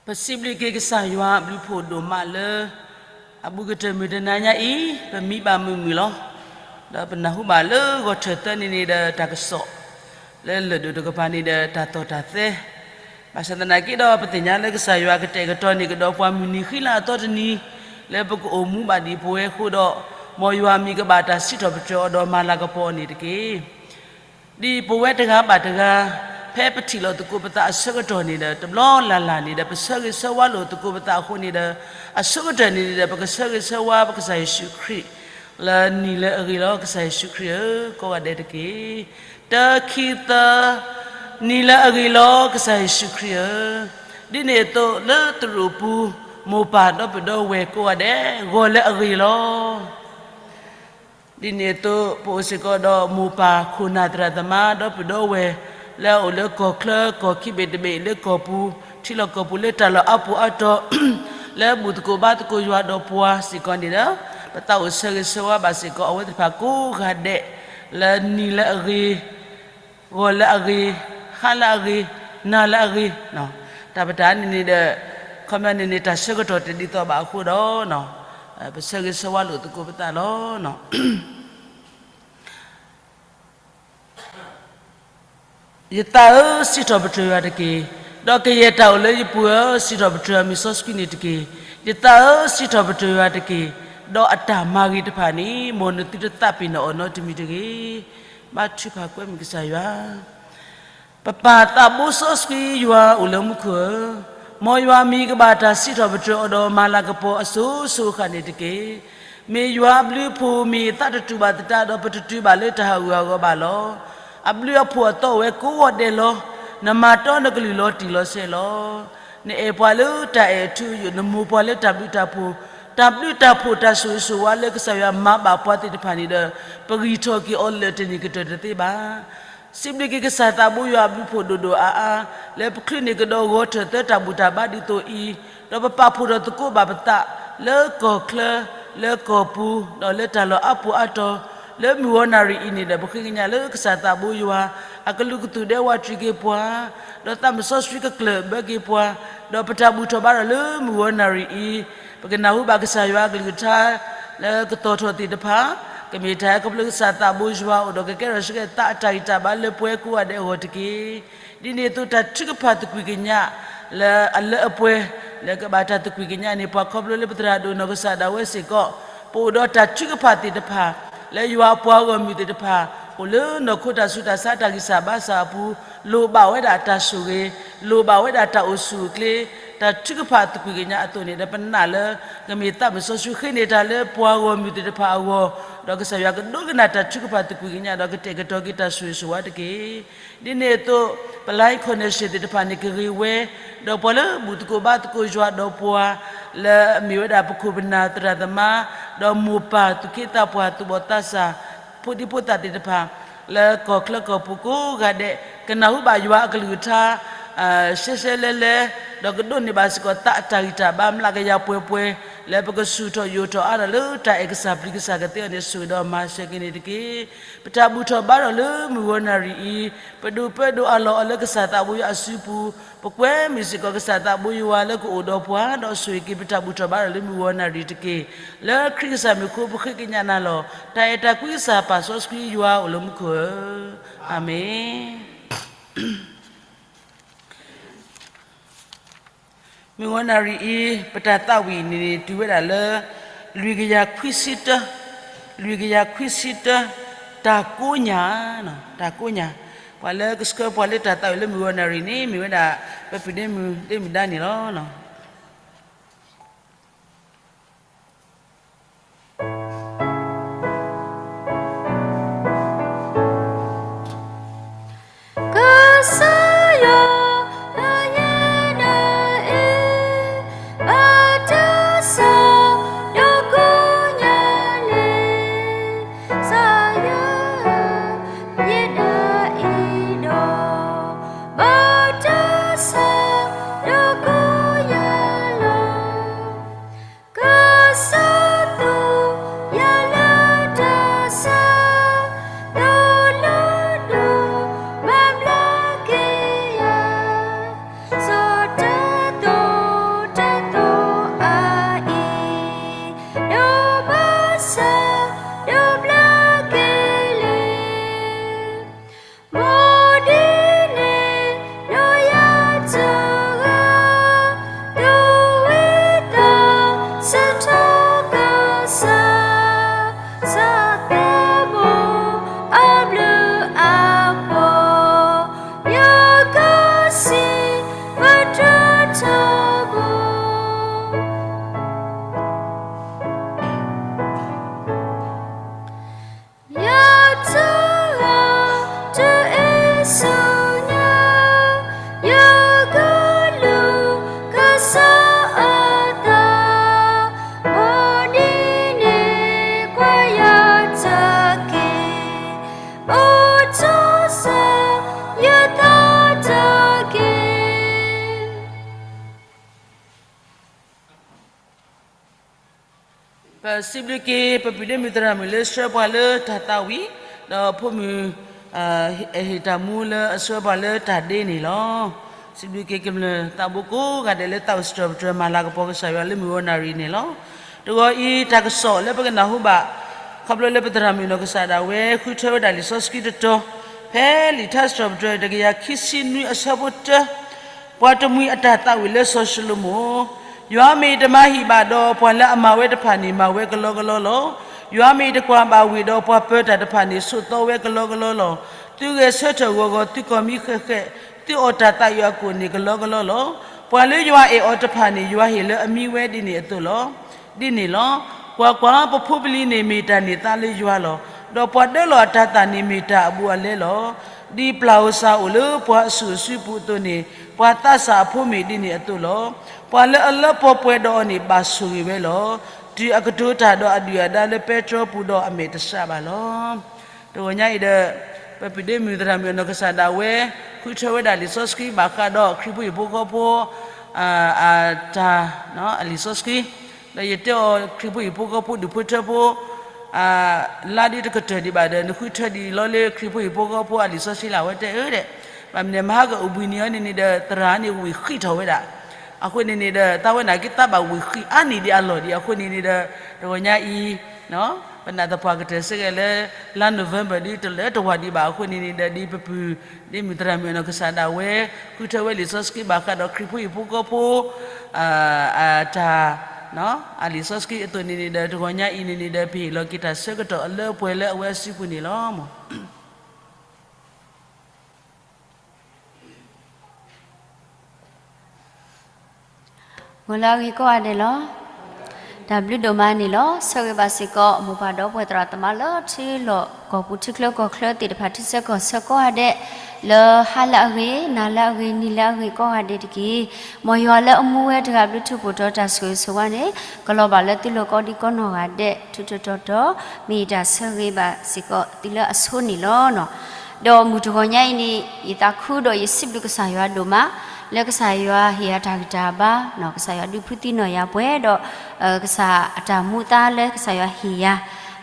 ပစံးဘျုးက့ၤကစၢ်ယွၤအဘျုးဖှိၣ်ဒိၣ်မးလၢ အဘူးကတၢၢ်မုၢ်တနၤညါအံၤ ပမံဘၣ်မုာ်မုာ်လီၤ. ဒီးပနၢ်ဟူဘၣ်လၢဂီၤထၢၣ်သၢနံၤန့ၣ်ဒီးတၢ်ကစီၣ် လၢလၢၢ်ဒိၣ်တကပၤန့ၣ်ဒီးတၢ်သီၣ်တၢ်သဲ ဘၣ်ဆၣ်သနာ်က့ဒီး ပသ့ၣ်ညါလၢကစၢ်ယွၤကတဲာ်ကတီၤန့ၢ်ကဒီးပှၤမုၢ်နံၤဃံလၤအသီတနံၤ လၢပကအိၣ်မူဘၣ်ဒံးပဝဲအဃိဒီး မ်ယွၤမံၤကဘၣ်တၢ်စံးထီၣ်ပတြၢၤအီၤဒီးမၤလၤကပီၤအီၤန့ၣ်တက့ၢ်. ဒ်ပဝဲတဂၤဘၣ်တဂၤ ဖဲပထံၣ်လိာ်သကိးပသးအဆၢကတီၢ်န့ၣ်ဒီး တဘျီလၢ်လၢ်န့ၣ်ဒီး ပဆၢဂ့ၤဆၢဝါလိာ်သကိးပသးအဃိန့ၣ်ဒီး အဆိကတၢၢ်န့ၣ်ဒီး ပကဆၢဂ့ၤဆၢဝါပကစၢ်ယ့ၣ်ၡူးခရံာ် လၢနံၤလၢအဂ့ၤလီၤ. ကစၢ်ယ့ၣ်ၡူးခရံာ်ဧၢ, ကိးဂၤဒဲးတက့ၢ်. တၢ ခံ သၢ, နံၤလၢအဂ့ၤလီၤ ကစၢ်ယ့ၣ်ၡူးခရံာ်ဧၢ. ဒ်န့ၣ်အသိးလၢသရိာ်ပူၤ မိၢ်ပၢ်ဒီပုၢ်ဒီဝဲၢ်ကိးဂၤဒဲး ဂီၤလၢအဂ့ၤလီၤ. ဒ်န့ၣ်အသိး ပအိၣ်စ့ၢ်ကီးဒီးမိၢ်ပၢ်ခိၣ်နၢ်သရၣ်သမါဒီပုၢ်ဒီဝဲၢ် လၢအအိၣ်လၢကီၢ်ချၢကီၢ်ခံဘ့ၣ်တဘ့ၣ်လၢကီၢ်ပူၤ ထံလီၢ်ကီၢ်ပူၤလၢတၢ်လီၢ်အါပူၤအါတီၤ လၢဘူၣ်သကိးဘါသကိးယွၤဒီးပှၤစ့ၢ်ကီးန့ၣ်ဒီး ပသးအိၣ်ဆၢဂ့ၤဆၢဝါဘၣ်စ့ၢ်ကီးအဝဲသ့ၣ်တဖၣ်ကိးဂၤဒဲး လၢနံၤလၢအဂ့ၤ ဂီၤလၢအဂ့ၤ, ဟါလၢအဂ့ၤ, နၤလၢအဂ့ၤ, တၢ်ပတၢ်န့ၣ်န့ၣ်ဒီး ခီပညီန့ၣ်န့ၣ် တၢ်ဆၢကတီၢ်တဒ်သိးဘၣ်အဃိဒီး ပဆၢဂ့ၤဆၢဝါလိာ်သကိးပသးလီၤ. ယသးဧၢ, စံးထီၣ်ပတြၢၤယွၤတက့ၢ်. ဒီးကယဲၢ်တၢ်အိၣ်လၢယပူၤဧၢ, စံးထီၣ်ပတြၢၤယွၤမ့ၢ်စီဆှံန့ၣ်တက့ၢ်. ယသးဧၢ, စံးထီၣ်ပတြၢၤယွၤတက့ၢ်. ဒီးအတၢ်မၤဂ့ၤတဖၣ်န့ၣ် မ်နသုတသးပ့ၤနီၣ်အီၤနီတမံၤတဂ့ၤ. ဘါထုကဖၣ်ကွဲမုာ်ကစၢ်ယွၤ ပပၢ်သးဘိစီဆှံယွၤအိၣ်လၢမူခိၣ်ဧၢ, မ်ယွၤမံၤကဘၣ်တၢ်စံးထီၣ်ပတြၢၤအီၤဒီးမၤလၤကပီၤအစိၤစိၤအဃၣ်န့ၣ်တက့ၢ်. မ့ၢ်ယွၤအဘျုးအဖှိၣ်မ့ၢ်သးတတူာ်ဘၣ်သတးဒီး ပတတုၤဘၣ်လၢတၢ်ဟးဂူာ်ဟးဂီၤဘၣ်လီၤ. အဘျုးအဖှိၣ်အသီအိၣ်ဝဲကိးဂၤဒဲးလီၤ. နမၤတီနကလုၢ်လီၤတံၢ်လီၤဆဲးလီၤ. နအဲၣ်ပှၤလၢတၢ်အဲၣ်အထူအယိာ်, နမိၢ်ပှၤလၢတၢ်ဘျုးတၢ်ဖှိၣ်, တၢ်ဘျုးတၢ်ဖှိၣ်တၢ်ဆိၣ်ဂ့ၤဆိၣ်ဝါလၢကစၢ်ယွၤမၤဘၣ်ပှၤသ့ၣ်တဖၣ်န့ၣ်ဒီး ပဂံၢ်ထီၣ်က့ၤအီၤလၢာ်တန့ၢ်ကတၢၢ်တသ့ဘၣ်. စံးဘျုးက့ၤကစၢ်သးဘိယွၤအဘျုးဖှိၣ်ဒိၣ်ဒိၣ်အါအါ လၢပချုးန့ၢ်ကဒီးဂီၤထၢၣ်သၢတၢ်ဘူၣ်တၢ်ဘါဒ်သိးအံၤ, ဒီးပပာ်ဖှိၣ်ထီၣ်သကိးဘၣ်ပသး လၢကီၢ်ချၢ, လၢကီၢ်ပူၤ, ဒီးလၢတၢ်လီၢ်အါပူၤအါတီၤ, လၢမုၢ်ဂီၤနၣ်ရံၣ်အံၤန့ၣ်ဒီး ပဃ့ကညးလၢကစၢ်သးဘိယွၤ အကလုာ်ကသူၣ်ဒဲဝးတံၢ်က့ၤပှၤ, ဒီးသးမုၣ်စီဆှံကကျၢၢ်ဘၢက့ၤပှၤ, ဒီးပတၢ်ဘူၣ်ထီၣ်ဘါထီၣ်လၢမုၢ်ဂီၤနၣ်ရံၣ်အံၤ, ပကနၢ်ဟူဘၣ်ကစၢ်ယွၤအကလုၢ်ကထါ လၢကသီၣ်ထီၣ်သ့ၣ်တဖၣ်, ကမ့ၢ်တၢ်ခီဖျိကစၢ်သးဘိယွၤအိၣ်ဒီး ကကဲထီၣ်ဆၢက့ၤသးအတၢ်ဂံၢ်တၢ်ဘါလၢပှၤကိးဂၤဒဲးအဂီၢ်တက့ၢ်. ဒ်န့ၣ်အသိးတၢ်ထုကဖၣ်သကွံာ်ကညး လၢအလၢအပှဲၤ လၢကဘၣ်တၢ်သကွံာ်ကညးန့ၣ် ပှၤခီဖျိလၢပသရၣ်ဒိၣ်နီၢ်ကစၢ်ဒၣ်ဝဲစ့ၢ်ကီး ပအိၣ်ဒီးတၢ်ထုကဖၣ်သ့ၣ်တဖၣ် လၢယွၤအပှၤဂီၢ်မုၢ်သ့ၣ်တဖၣ် အိၣ်လၢနီၢ်ခိတၢ်ဆူးတၢ်ဆါတၢ်ဂံၢ်စၢ်ဘါစၢ်အပူၤ လိၣ်ဘၣ်ဝဲဒၣ်တၢ်ဆိၣ်ဂ့ၤ, လိၣ်ဘၣ်ဝဲဒၣ်တၢ်အိၣ်ဆူၣ်အိၣ်ချ့, တၢ်ထုကဖၣ်သကွံာ်ကညးအသိးန့ၣ်ဒီး ပနာ်လၢ ကမ့ၢ်သးမုၣ်စီဆှံဃ့န့ၢ်တၢ်လၢပှၤဂီၢ်မုၢ်သ့ၣ်တဖၣ်အဂီၢ်, ဒီးကစၢ်ယွၤကဒိကနၣ်တၢ်ထုကဖၣ်သကွံာ်ကညးဒီးကတဲာ်ကတီၤက့ၤတၢ်ဆိၣ်ဂ့ၤဆိၣ်ဝါတက့ၢ်. ဒ်န့ၣ်အသိး ပ line connection သ့ၣ်တဖၣ်န့ၣ် ကဂ့ၤဝဲ, ဒီးပှၤလၢဘူၣ်သကိးဘါသကိးယွၤဒီးပှၤ လၢအမ့ၢ်ဝဲဒၣ်ပခိၣ်ပနၢ်သရၣ်သမါ, ဒီးမိၢ်ပၢ်သူၣ်က့သးပှၢ်သူၣ်ဘီၣ်သးစၢ် ဖိဒံဖိသၣ်သ့ၣ်တဖၣ် လၢကီၢ်ချၢကီၢ်ပူၤကိးဂၤဒဲး ကနၢ်ဟူဘၣ်ယွၤအကလုၢ်ကထါ ရှဲရှဲလဲလဲ, ဒီးကဒိးန့ၢ်ဘၣ်စ့ၢ်ကီးသးအတၢ်ဂံၢ်တၢ်ဘါမျးကယၤပှဲၤပှဲၤ လၢပကဆူၣ်ထီၣ်ယိာ်ထီၣ်အါထီၣ်လၢတၢ်အဲၣ်ကစၢ်ပျံၤကစၢ်ကသ့အီၤန့ၣ် ဆိၣ်ဂ့ၤဒီးမၤစၢၤက့ၤန့ၣ်တက့ၢ်. ပတၢ်ဘူၣ်ထီၣ်ဘါထီၣ်လၢမုၢ်ဂီၤနၣ်ရံၣ်အံၤ ပဒိၣ်ပၢဒိၣ်အလီၢ်အီၤလၢကစၢ်သးဘိယွၤအစုပူၤ, ပကွဲမုာ်စ့ၢ်ကီးကစၢ်သးဘိယွၤလၢကအိၣ်ဒီးပှၤ ဒီးဆိၣ်ဂ့ၤက့ၤပတၢ်ဘူၣ်ထီၣ်ဘါထီၣ်လၢမုၢ်ဂီၤနၣ်ရံၣ်တက့ၢ်. လၢခရံာ်ကစၢ်မံၤအဃိ ပဃ့ကညးနၤလီၤ. တၢ်အဲၣ်တၢ်ကွံကစၢ်ပၢ်စီဆှံယွၤအိၣ်လၢမူခိၣ်ဧၢ, အၤမ့ၣ်. မုၢ်ဂီၤနၣ်ရံၣ်အံၤ ပတၢ်သးဝံၣ်န့ၣ် တုၤဝဲဒၣ်လၢ လွံၢ်ကယၤခွံဆံတၢ, လွံၢ်ကယၤခွံဆံတၢ, တၢ်ကိးညၣ်, တၢ်ကိးညၣ်, ပှၤလၢကဆှၢပှၤလၢတၢ်သးဝံၣ်လၢမုၢ်ဂီၤနၣ်ရံၣ်န့ၣ် မ့ၢ်ဝဲဒၣ် ပပုၢ်ဒ့မုၣ်ဒ့မုၣ်ဒါန့ၣ်လီၤ. ပစံးဘျုးက့ၤ ပပုၢ်ဒ့မုၣ်သရၣ်မုၣ်လၢဆှၢပှၤလၢတၢ်သးဝံၣ်, ဒီးဖိမုၣ် အဟ့ၣ်တၢ်မူလၢအဆှၢပှၤလၢတၢ်ဒ့န့ၣ်လီၤ. စံးဘျုးက့ၤကမျၢၢ်သးဘိကိးဂၤဒဲးလၢသးအိၣ်စတြၢၢ်ပတြၢၢ်မၤလၤကပီၤကစၢ်ယွၤလၢမုၢ်ဂီၤနၣ်ရံၣ်န့ၣ်လီၤ. တဂီၤအံၤတၢ်ကစီၣ်လၢပကနၢ်ဟူဘၣ် ခီဖျိလၢပသရၣ်မုၣ်နီၢ်ကစၢ်ဒၣ်ဝဲ ဃုထၢဝဲဒၣ်လံာ်စီဆှံတတီၤ, ဖဲလံာ်ထါစတြၢၢ်ပတြၢၢ်တကယၤခံဆံနွံအဆၢဖိတၢ ပှၤတမှံၤအတၢ်သးဝံၣ်လၢစီၤၡလိၤမိၣ်, ယွၤမ့ၢ်တမၤဟံၣ်ဘၣ်ဒီးပှၤလၢအမၤဝဲတဖၣ်န့ၣ် မၤဝဲကလီကလီလီၤ. ယွၤမ့ၢ်တကွၢ်ဘၣ်ဝ့ၢ်ဒီးပှၤပၢတၢ်တဖၣ်န့ၣ် ဆိးသီဝဲကလီကလီလီၤ. သုဂဲၤဆၢထၢၣ်ဂီၤဂီၤ သုကီၢ်မံဃဲးဃဲး, သုအီၣ်တၢ်သးအုးအကိၣ်န့ၣ်ကလီကလီလီၤ. ပှၤလၢယွၤအဲၣ်အီၤတဖၣ်န့ၣ် ယွၤဟ့ၣ်လၢအမံဝဲဒ်န့ၣ်အသိးလီၤ. ဒ်န့ၣ်လီၤ. ကွၢ်ကွၢ်, ပဖိပလံၤန့ၣ်မ့ၢ်တၢ်န့ၢ်သါလၢယွၤလီၤ. ဒီးပှၤဒၢလီၤအတၤသၣ်န့ၣ်မ့ၢ်တၢ်အဘူးအလဲလီၤ. ဒ်ပျၢ်ဧိၤစၢ်ဧိၤလၢပှၤအစူၢ်အစုပူၤအသိးန့ၣ်, ပှၤသးစၢ်အဖိမ့ၢ်ဒ်န့ၣ်အသိးလီၤ. ပှၤလၢအလၢပှဲၤပှဲၤဒီးအီၤန့ၣ် ဘၣ်ဆိၣ်ဂ့ၤဝဲလီၤ. တုၤအကတိၤတၢ်ဒီးအဒုၣ်အဒါလၢပဲတြီပူၤဒီးအမဲာ်တဆှးဘၣ်လီၤ. တဂီၤညါအံၤဒီး ပပုၢ်ဒ့မုၣ်သရၣ်မုၣ်အနီၢ်ကစၢ်ဒၣ်ဝဲ ဃုထၢဝဲဒၣ်လံာ်စီဆှံဘၣ်ဃးဒီးခရံာ်ဖိဟံၣ်ဖိဃီဖိ အတၢ်လံာ်စီဆှံ, ဒီးယတဲအီၤခရံာ်ဖိဟံၣ်ဖိဃီဖိဒူၣ်ဖိထၢဖိ လါဒ်တကတၢၢ်ဒံးဘၣ်ဒီး နဃုထၢဒ်အံၤလီၤလၢခရံာ်ဖိဟံၣ်ဖိဃီဖိအလံာ်စီဆှံလၢအဝဲတဲဧၢဒီး, ဘၣ်မနုၤမဟါကအုၣ်ဘှံးနံၤအီၤန့ၣ်န့ၣ်ဒီး သရၣ်န့ၣ်ဝ့ၢ်ဃံးထီၣ်ဝဲဒၣ်, အဃိန့ၣ်န့ၣ်ဒီး သးဝဲန့ၣ်က့သးဘၣ်ဝ့ၢ်ဃံးအါန့ၢ်ဒံးအလီၢ်ဒံး အဃိန့ၣ်န့ၣ်ဒီး တဂီၤညါအံၤ ပနာ်သပှၢ်ကတၢၢ်စ့ၢ်ကီးလၢ လါ November ဒ်တလၢတဝၤဒံးဘၣ် အဃိန့ၣ်န့ၣ်ဒီး ဒ်ပပုၢ်ဒ့မုၣ်သရၣ်မုၣ်အနီၢ်ကစၢ်ဒၣ်ဝဲ ဃုထၢဝဲလံာ်စီဆှံဘၣ်ဃးဒီးခရံာ်ဖိဟံၣ်ဖိဃီဖိ အတၢ် အလံာ်စီဆှံအသိးန့ၣ်န့ၣ်ဒီး တဂီၤညါအံၤန့ၣ်န့ၣ်ဒီး ပဟ့ၣ်လီၤက့ၤတၢ်ဆၢကတီၢ်အလၢအပှဲၤလၢအဝဲအစုပူၤန့ၣ်လီၤ. ဂီၤလၢအဂ့ၤကိးဂၤဒဲးလီၤ. တၢ်ဘျုးဒိၣ်မးန့ၣ်လီၤ. ဆၢဂ့ၤဘၣ်စ့ၢ်ကီး မိၢ်ပၢ်ဒီပုၢ်ဝဲၢ်သရၣ်သမါလၢထံလီၢ်ကီၢ်ပူၤ ထံချၢကီၢ်ချၢသ့ၣ်တဖၣ် ထံဆၢကီၢ်ဆၢကိးဂၤဒဲး လၢဟါလၢအဂ့ၤ နၤလၢအဂ့ၤ နံၤလၢအဂ့ၤကိးဂၤဒဲးတက့ၢ်. မ်ယွၤလၢအမူဝဲတဂၤဘျုးထူးဖှိၣ်တီၤတၢ်ဆိၣ်ဂ့ၤဆိၣ်ဝါန့ၣ် ကလီၤဘၣ်လၢသုလိၤကိးဒံကိးနီၢ်ဂၤဒဲး ထူးထူးတီၤတီၤ မ့ၢ်ယတၢ်ဆၢဂ့ၤဘၣ်စ့ၢ်ကီးသုလၢအဆိန့ၣ်လီၤ. ဒီးမုၢ်တဂီၤညါအံၤန့ၣ် ယသးခုဒီးယစံးဘျုးကစၢ်ယွၤဒိၣ်မး လၢကစၢ်ယွၤဟ့ၣ်ယၤတၢ်ဂံၢ်တၢ်ဘါ, ကစၢ်ယွၤဒုးဖှူသံနီၢ်ယၤပှဲၤဒီး ကစၢ်အတၢ်မူအသါလၢကစၢ်ယွၤဟ့ၣ်ယၤ,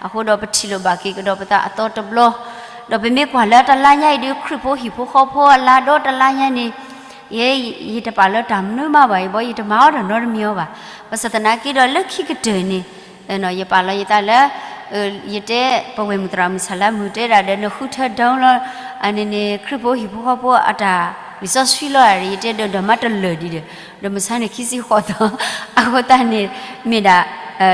အဃိဒီးပထံၣ်လိာ်ဘၣ်က့ၤကဒီးပသးအသီတဘျီ, ဒီးပမ့ၢ်ကွၢ်လၢတလါညါအံၤဒုး ခရံာ်ဖိဟံၣ်ဖိဃီဖိအလါဒီတလါညါန့ၣ် ယဲ ယတပာ်လၢတၢ်မနုၤမးဘၣ်အံၤဘီ ယတမၤအီၣ်တၢ်နီတမံၤအီၤဘၣ်. ဘၣ်ဆၣ်သနာ်က့ဒီးလၢခံကတၢၢ်န့ၣ် ယပာ်လီၤယသးလၢ ယတဲပဝဲၢ်မုၣ်သရၣ်မုၣ်ဆၣ်လါမုၢ်တဲဒၣ်ဒီး နဃုထၢဒၢလီၤ အန့ၣ်န့ၣ် ခရံာ်ဖိဟံၣ်ဖိဃီဖိအတၢ်လံာ်စီဆှံလီၤ ယတဲဒီးဒီးမ့ၢ်တလၢာ်ဒံးဒီး ဒီးမုၢ်ဆါန့ၣ်ခံဆံဃိးသီ အဃိသတးန့ၣ် မ့ၢ်ဒၣ်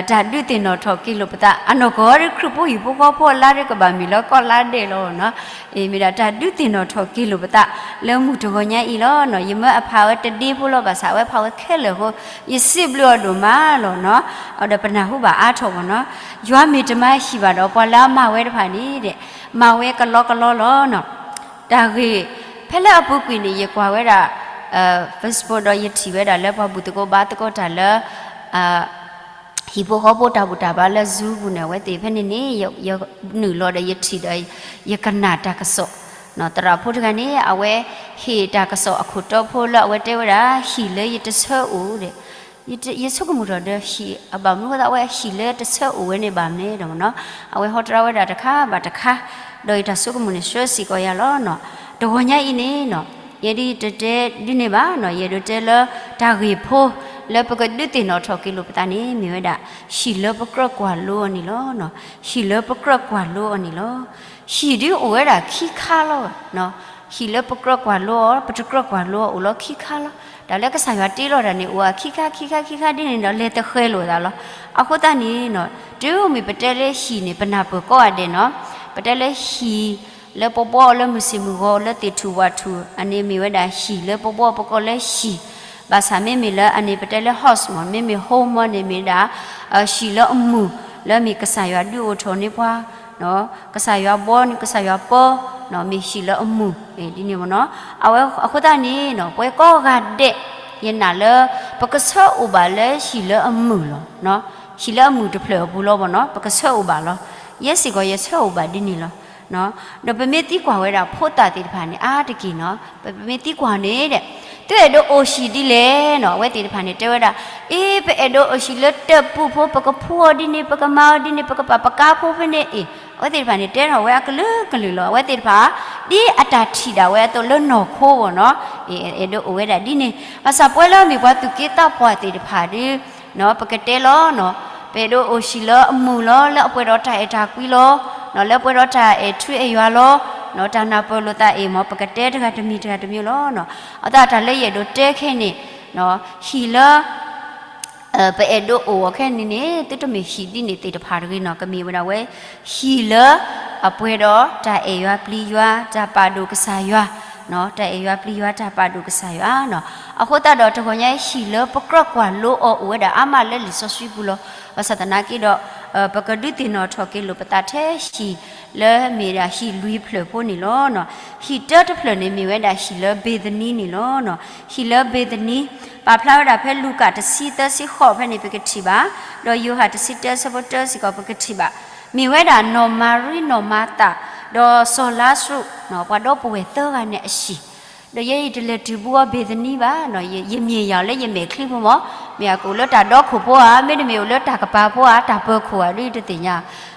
တၢ်ဒုးသ့ၣ်နီၣ်ထီၣ်က့ၤလိာ်ပသး အနီၢ်ကီၢ်ဒ်ခရံာ်ဖိဟံၣ်ဖိဃီဖိအလါဒ်ကဘၣ်မ့ၢ်လၢကီၢ်လါဒဲးလီၤနီၤ. အ့ မ့ၢ်ဒၣ်တၢ်ဒုးသ့ၣ်နီၣ်ထီၣ်က့ၤလိာ်ပသး လၢမုၢ်တဂီၤညါအံၤလီၤနီၤ. ယမၢအဖးဝဲတဒ့ဖိလီၤ ဘၣ်ဆၣ်အဝဲဖးဝဲခဲလၢာ်အဃိ ယစံးဘျုးအီၤဒိၣ်မးလီၤနီၤ. ဒီးပနၢ်ဟူဘၣ်အါထီၣ်မ့ၢ်နီၤ. ယွၤမ့ၢ်တမၤဟံၣ်ဘၣ်ဒီး ပှၤလၢအမၤဝဲတဖၣ်န့ၣ်ဒီး မၤဝဲကလီကလီလီၤနီၤ. တၢ်ဂ့ၢ် ဖဲလၢအပူၤကွံာ်န့ၣ် ယကွၢ်ဝဲဒၣ် Facebook ဒီးယထံၣ်ဝဲဒၣ်လၢပှၤဘူၣ်သကိးဘါသကိးတၢ်လၢ ဟံၣ်ဖိဃီဖိတၢ်ဘူၣ်တၢ်ဘါလၢ Zoom ပူၤန့ၣ် အဝဲသ့ၣ်ဖဲန့ၣ်န့ၣ် ယနုာ်လီၤဒီးယထံၣ်ဒီး ယကနၣ်တၢ်ကစီၣ် သရၣ်ဖိတဂၤန့ၣ် အဝဲဟ့ၣ်တၢ်ကစီၣ်အခိၣ်တီဖိလၢအဝဲတဲဝဲဒၣ် ဟံၣ်လၢယတဆၢအိၣ်ဒီး ယဆိကမိၣ်ထီၣ်ဒီးဟံၣ် အဘၣ်မနုၤအဃိသတးအဝဲဟံၣ်လၢတဆၢအိၣ်ဝဲန့ၣ်ဘၣ်မနုၤဒီးနီၤ အဝဲဟီတြီဝဲဒၣ်တခါဘၣ်တခါ ဒီးယတၢ်ဆိကမိၣ်န့ၣ်ဆှၢစ့ၢ်ကီးယၤလီၤနီၤ. တဂီၤညါအံၤန့ၣ်နီၤ ယဲဒၣ်တတဲဒ်န့ၣ်ဘၣ်နီၤ ယအဲၣ်ဒိးတဲလၢ တၢ်ဂ့ၢ်ဖိ လၢပကဒုးသ့ၣ်နီၣ်ထီၣ်က့ၤလိာ်ပသးန့ၣ် မ့ၢ်ဝဲဒၣ် ဟံၣ်လၢပကြၢးကွၢ်လိအီၤန့ၣ်လီၤ. ဟံၣ်လၢပကြၢးကွၢ်လိအီၤန့ၣ်လီၤ. ဟံၣ်ဒုးအိၣ်ဝဲဒၣ်ခံခါလီၤ. ဟံၣ်လၢပကြၢးကွၢ်လိအီၤ ပတကြၢးကွၢ်လိအီၤအိၣ်လီၤခံခါလီၤ. တၢ်လၢကစၢ်ယွၤတ့လီၤတၢ်န့ၣ် အိၣ်ဝဲခံခါခံခါခံခါဒ်န့ၣ်ဒီး လဲၤသဃဲၤလိာ်သးလီၤ. အဃိသတးန့ၣ်နီၤ တုၤမ့ၢ်ပတဲလၢဟံၣ်န့ၣ် ပနၢ်ပၢၢ်ကိးဂၤဒဲးနီၤ ပတဲလၢဟံၣ် လၢပဘှီအီၤလၢမုၢ်ဆ့ၣ်မုၢ်ဂီၤလၢသ့ၣ်ထူၣ်ဝၣ်ထူၣ် အန့ၣ်မ့ၢ်ဝဲဒၣ်ဟံၣ်လၢပဘှီအီၤပကိးလၢဟံၣ် ဘၣ်ဆၣ်မ့မ့ၢ်လၢအန့ၣ် ပတဲလၢ house မ့ၢ် မ့မ့ၢ် home မ့ၢ်န့ၣ်မ့ၢ်ဒၣ် ဟံၣ်လၢအမုာ် လၢမ့ၢ်ကစၢ်ယွၤဒုးအိၣ်ထီၣ်န့ၢ်ပှၤ ကစၢ်ယွၤဘှီန့ၢ် ကစၢ်ယွၤပၢ မ့ၢ်ဟံၣ်လၢအမုာ် ဒ်န့ၣ်မ့ၢ်နီၤ. အဝဲအဃိသတးန့ၣ်နီၤ ပဝဲကိးဂၤဒဲး ယနာ်လၢ ပကဆၢအိၣ်ဘၣ်လၢဟံၣ်လၢအမုာ်လီၤ. ဟံၣ်လၢအမုာ်တဖျၢၣ်အပူၤလီၤမ့ၢ်နီၤ ပကဆၢအိၣ်ဘၣ်လီၤ. ယဲစ့ၢ်ကီးယဆၢအိၣ်ဘၣ်ဒ်န့ၣ်လီၤ. ဒီးပမ့ၢ်သံကွၢ်ဝဲဒၣ်ဖိသၣ်သ့ၣ်တဖၣ်န့ၣ် အါတက့ၢ်နီၤ, ပမ့ၢ်သံကွၢ်န့ၣ်ဒီး သုအဲၣ်ဒိးအိၣ်ဟံၣ်ဒ်လဲၣ်နီၤ, အဝဲသ့ၣ်တဖၣ်န့ၣ်တဲဝဲဒၣ်, အ့ ပအဲၣ်ဒိးအိၣ်ဟံၣ်လၢတၢးပူၤဖိ, ပကဖှူအီၤဒ်န့ၣ်, ပကမၤအီၤဒ်န့ၣ်, ပကပာ်ပကါဖိဖဲန့ၣ်, အ့ အဝဲသ့ၣ်တဖၣ်န့ၣ် တဲထီၣ်ဝဲအကလုာ်ကလုာ်လီၤ. အဝဲသ့ၣ်တဖၣ် ဒ်အတၢ်ထံၣ်ဒၣ်ဝဲအသိးလၢနီၢ်ခိအဂီၢ်နီၤ, အ့ အဲၣ်ဒိးအိၣ်ဝဲဒၣ်ဒ်န့ၣ်, ဘၣ်ဆၣ်ပဝဲလၢအမ့ၢ်ပှၤသူၣ်က့သးပှၢ်သ့ၣ်တဖၣ်ဒီး ပကတဲလီၤနီၤ, ပအဲၣ်ဒိးအိၣ်ဟံၣ်လၢအမုာ်လီၤ, လၢအပှဲၤဒီးတၢ်အဲၣ်တၢ်ကွံလီၤ, လၢအပှဲၤဒီးတၢ်အဲၣ်ထူအဲၣ်ယွၤလီၤ, တၢ်နၢ်ပၢၢ်လိာ်သးအံၤမ့ၢ် ပကတဲတဂၤတမံၤတဂၤတမံၤလီၤ. အသးတၢ်လၢယအဲၣ်ဒိးတဲခဲအံၤန့ၣ်, ဟံၣ်လၢ ပအဲၣ်ဒိးအိၣ်အီၤခဲအံၤန့ၣ် သုတမ့ၢ်ဟံၣ်ဒ်န့ၣ်သ့ၣ်တဖၣ်တဂ့ၤနီၤ, ကမ့ၢ်ဝဲဒၣ်ဝဲ ဟံၣ်လၢအပှဲၤဒီးတၢ်အဲၣ်ယွၤပျံၤယွၤ တၢ်ပာ်ဒိၣ်ကစၢ်ယွၤ, တၢ်အဲၣ်ယွၤပျံၤယွၤ တၢ်ပာ်ဒိၣ်ကစၢ်ယွၤနီၤ. အဃိသတးဒီးတဂီၤညါအံၤ ဟံၣ်လၢပကြၢးကွၢ်လိအီၤအိၣ်ဝဲဒၣ်အါမးလၢလံာ်စီဆှံပူၤလီၤ. ဘၣ်ဆၣ်သနာ်က့ဒီး ပကဒုးသ့ၣ်နီၣ်ထီၣ်က့ၤလိာ်ပသးထဲဟံၣ်လၢမ့ၢ်ဒၣ်ဟံၣ်လွံၢ်ဖျၢၣ်ဖိန့ၣ်လီၤ. ဟံၣ်တၢတဖျၢၣ်န့ၣ်မ့ၢ်ဝဲဒၣ်ဟံၣ်လၢဘ့ၤသနံန့ၣ်လီၤ. ဟံၣ်လၢဘ့ၤသနံ ပာ်ဖျါဝဲဒၣ်ဖဲလူၤကၣ်တဆံသၢဆံဃိးဖဲန့ၣ် ပကထံၣ်ဘၣ်, ဒီးယိၤဟၣ်တဆံတၢဆၢဖိတၢစ့ၢ်ကီး ပကထံၣ်ဘၣ်, မ့ၢ်ဝဲဒၣ်နီၢ်မၤရံ နီၢ်မၤသး ဒီးစီၤလါစရူး ပှၤဒီပုၢ်ဝဲၢ်သၢဂၤန့ၣ်အဟံၣ်, ဒီးယဲအံၤတလဲၤတုၤဘူးအီၤဘ့ၤသနံဘၣ်, ယမ့ၢ်ယၤလၢယမဲာ်ချံဖိမး, မ့ၢ်အကအိၣ်လၢတၢ်ဒီခိၣ်ဖိဧါ, မ့တမ့ၢ်အိၣ်လၢတၢ်ကပၤဖိဧါ, တၢ်ပၢၤခိၣ်ဧါ ဒ်တသ့ၣ်ညါ,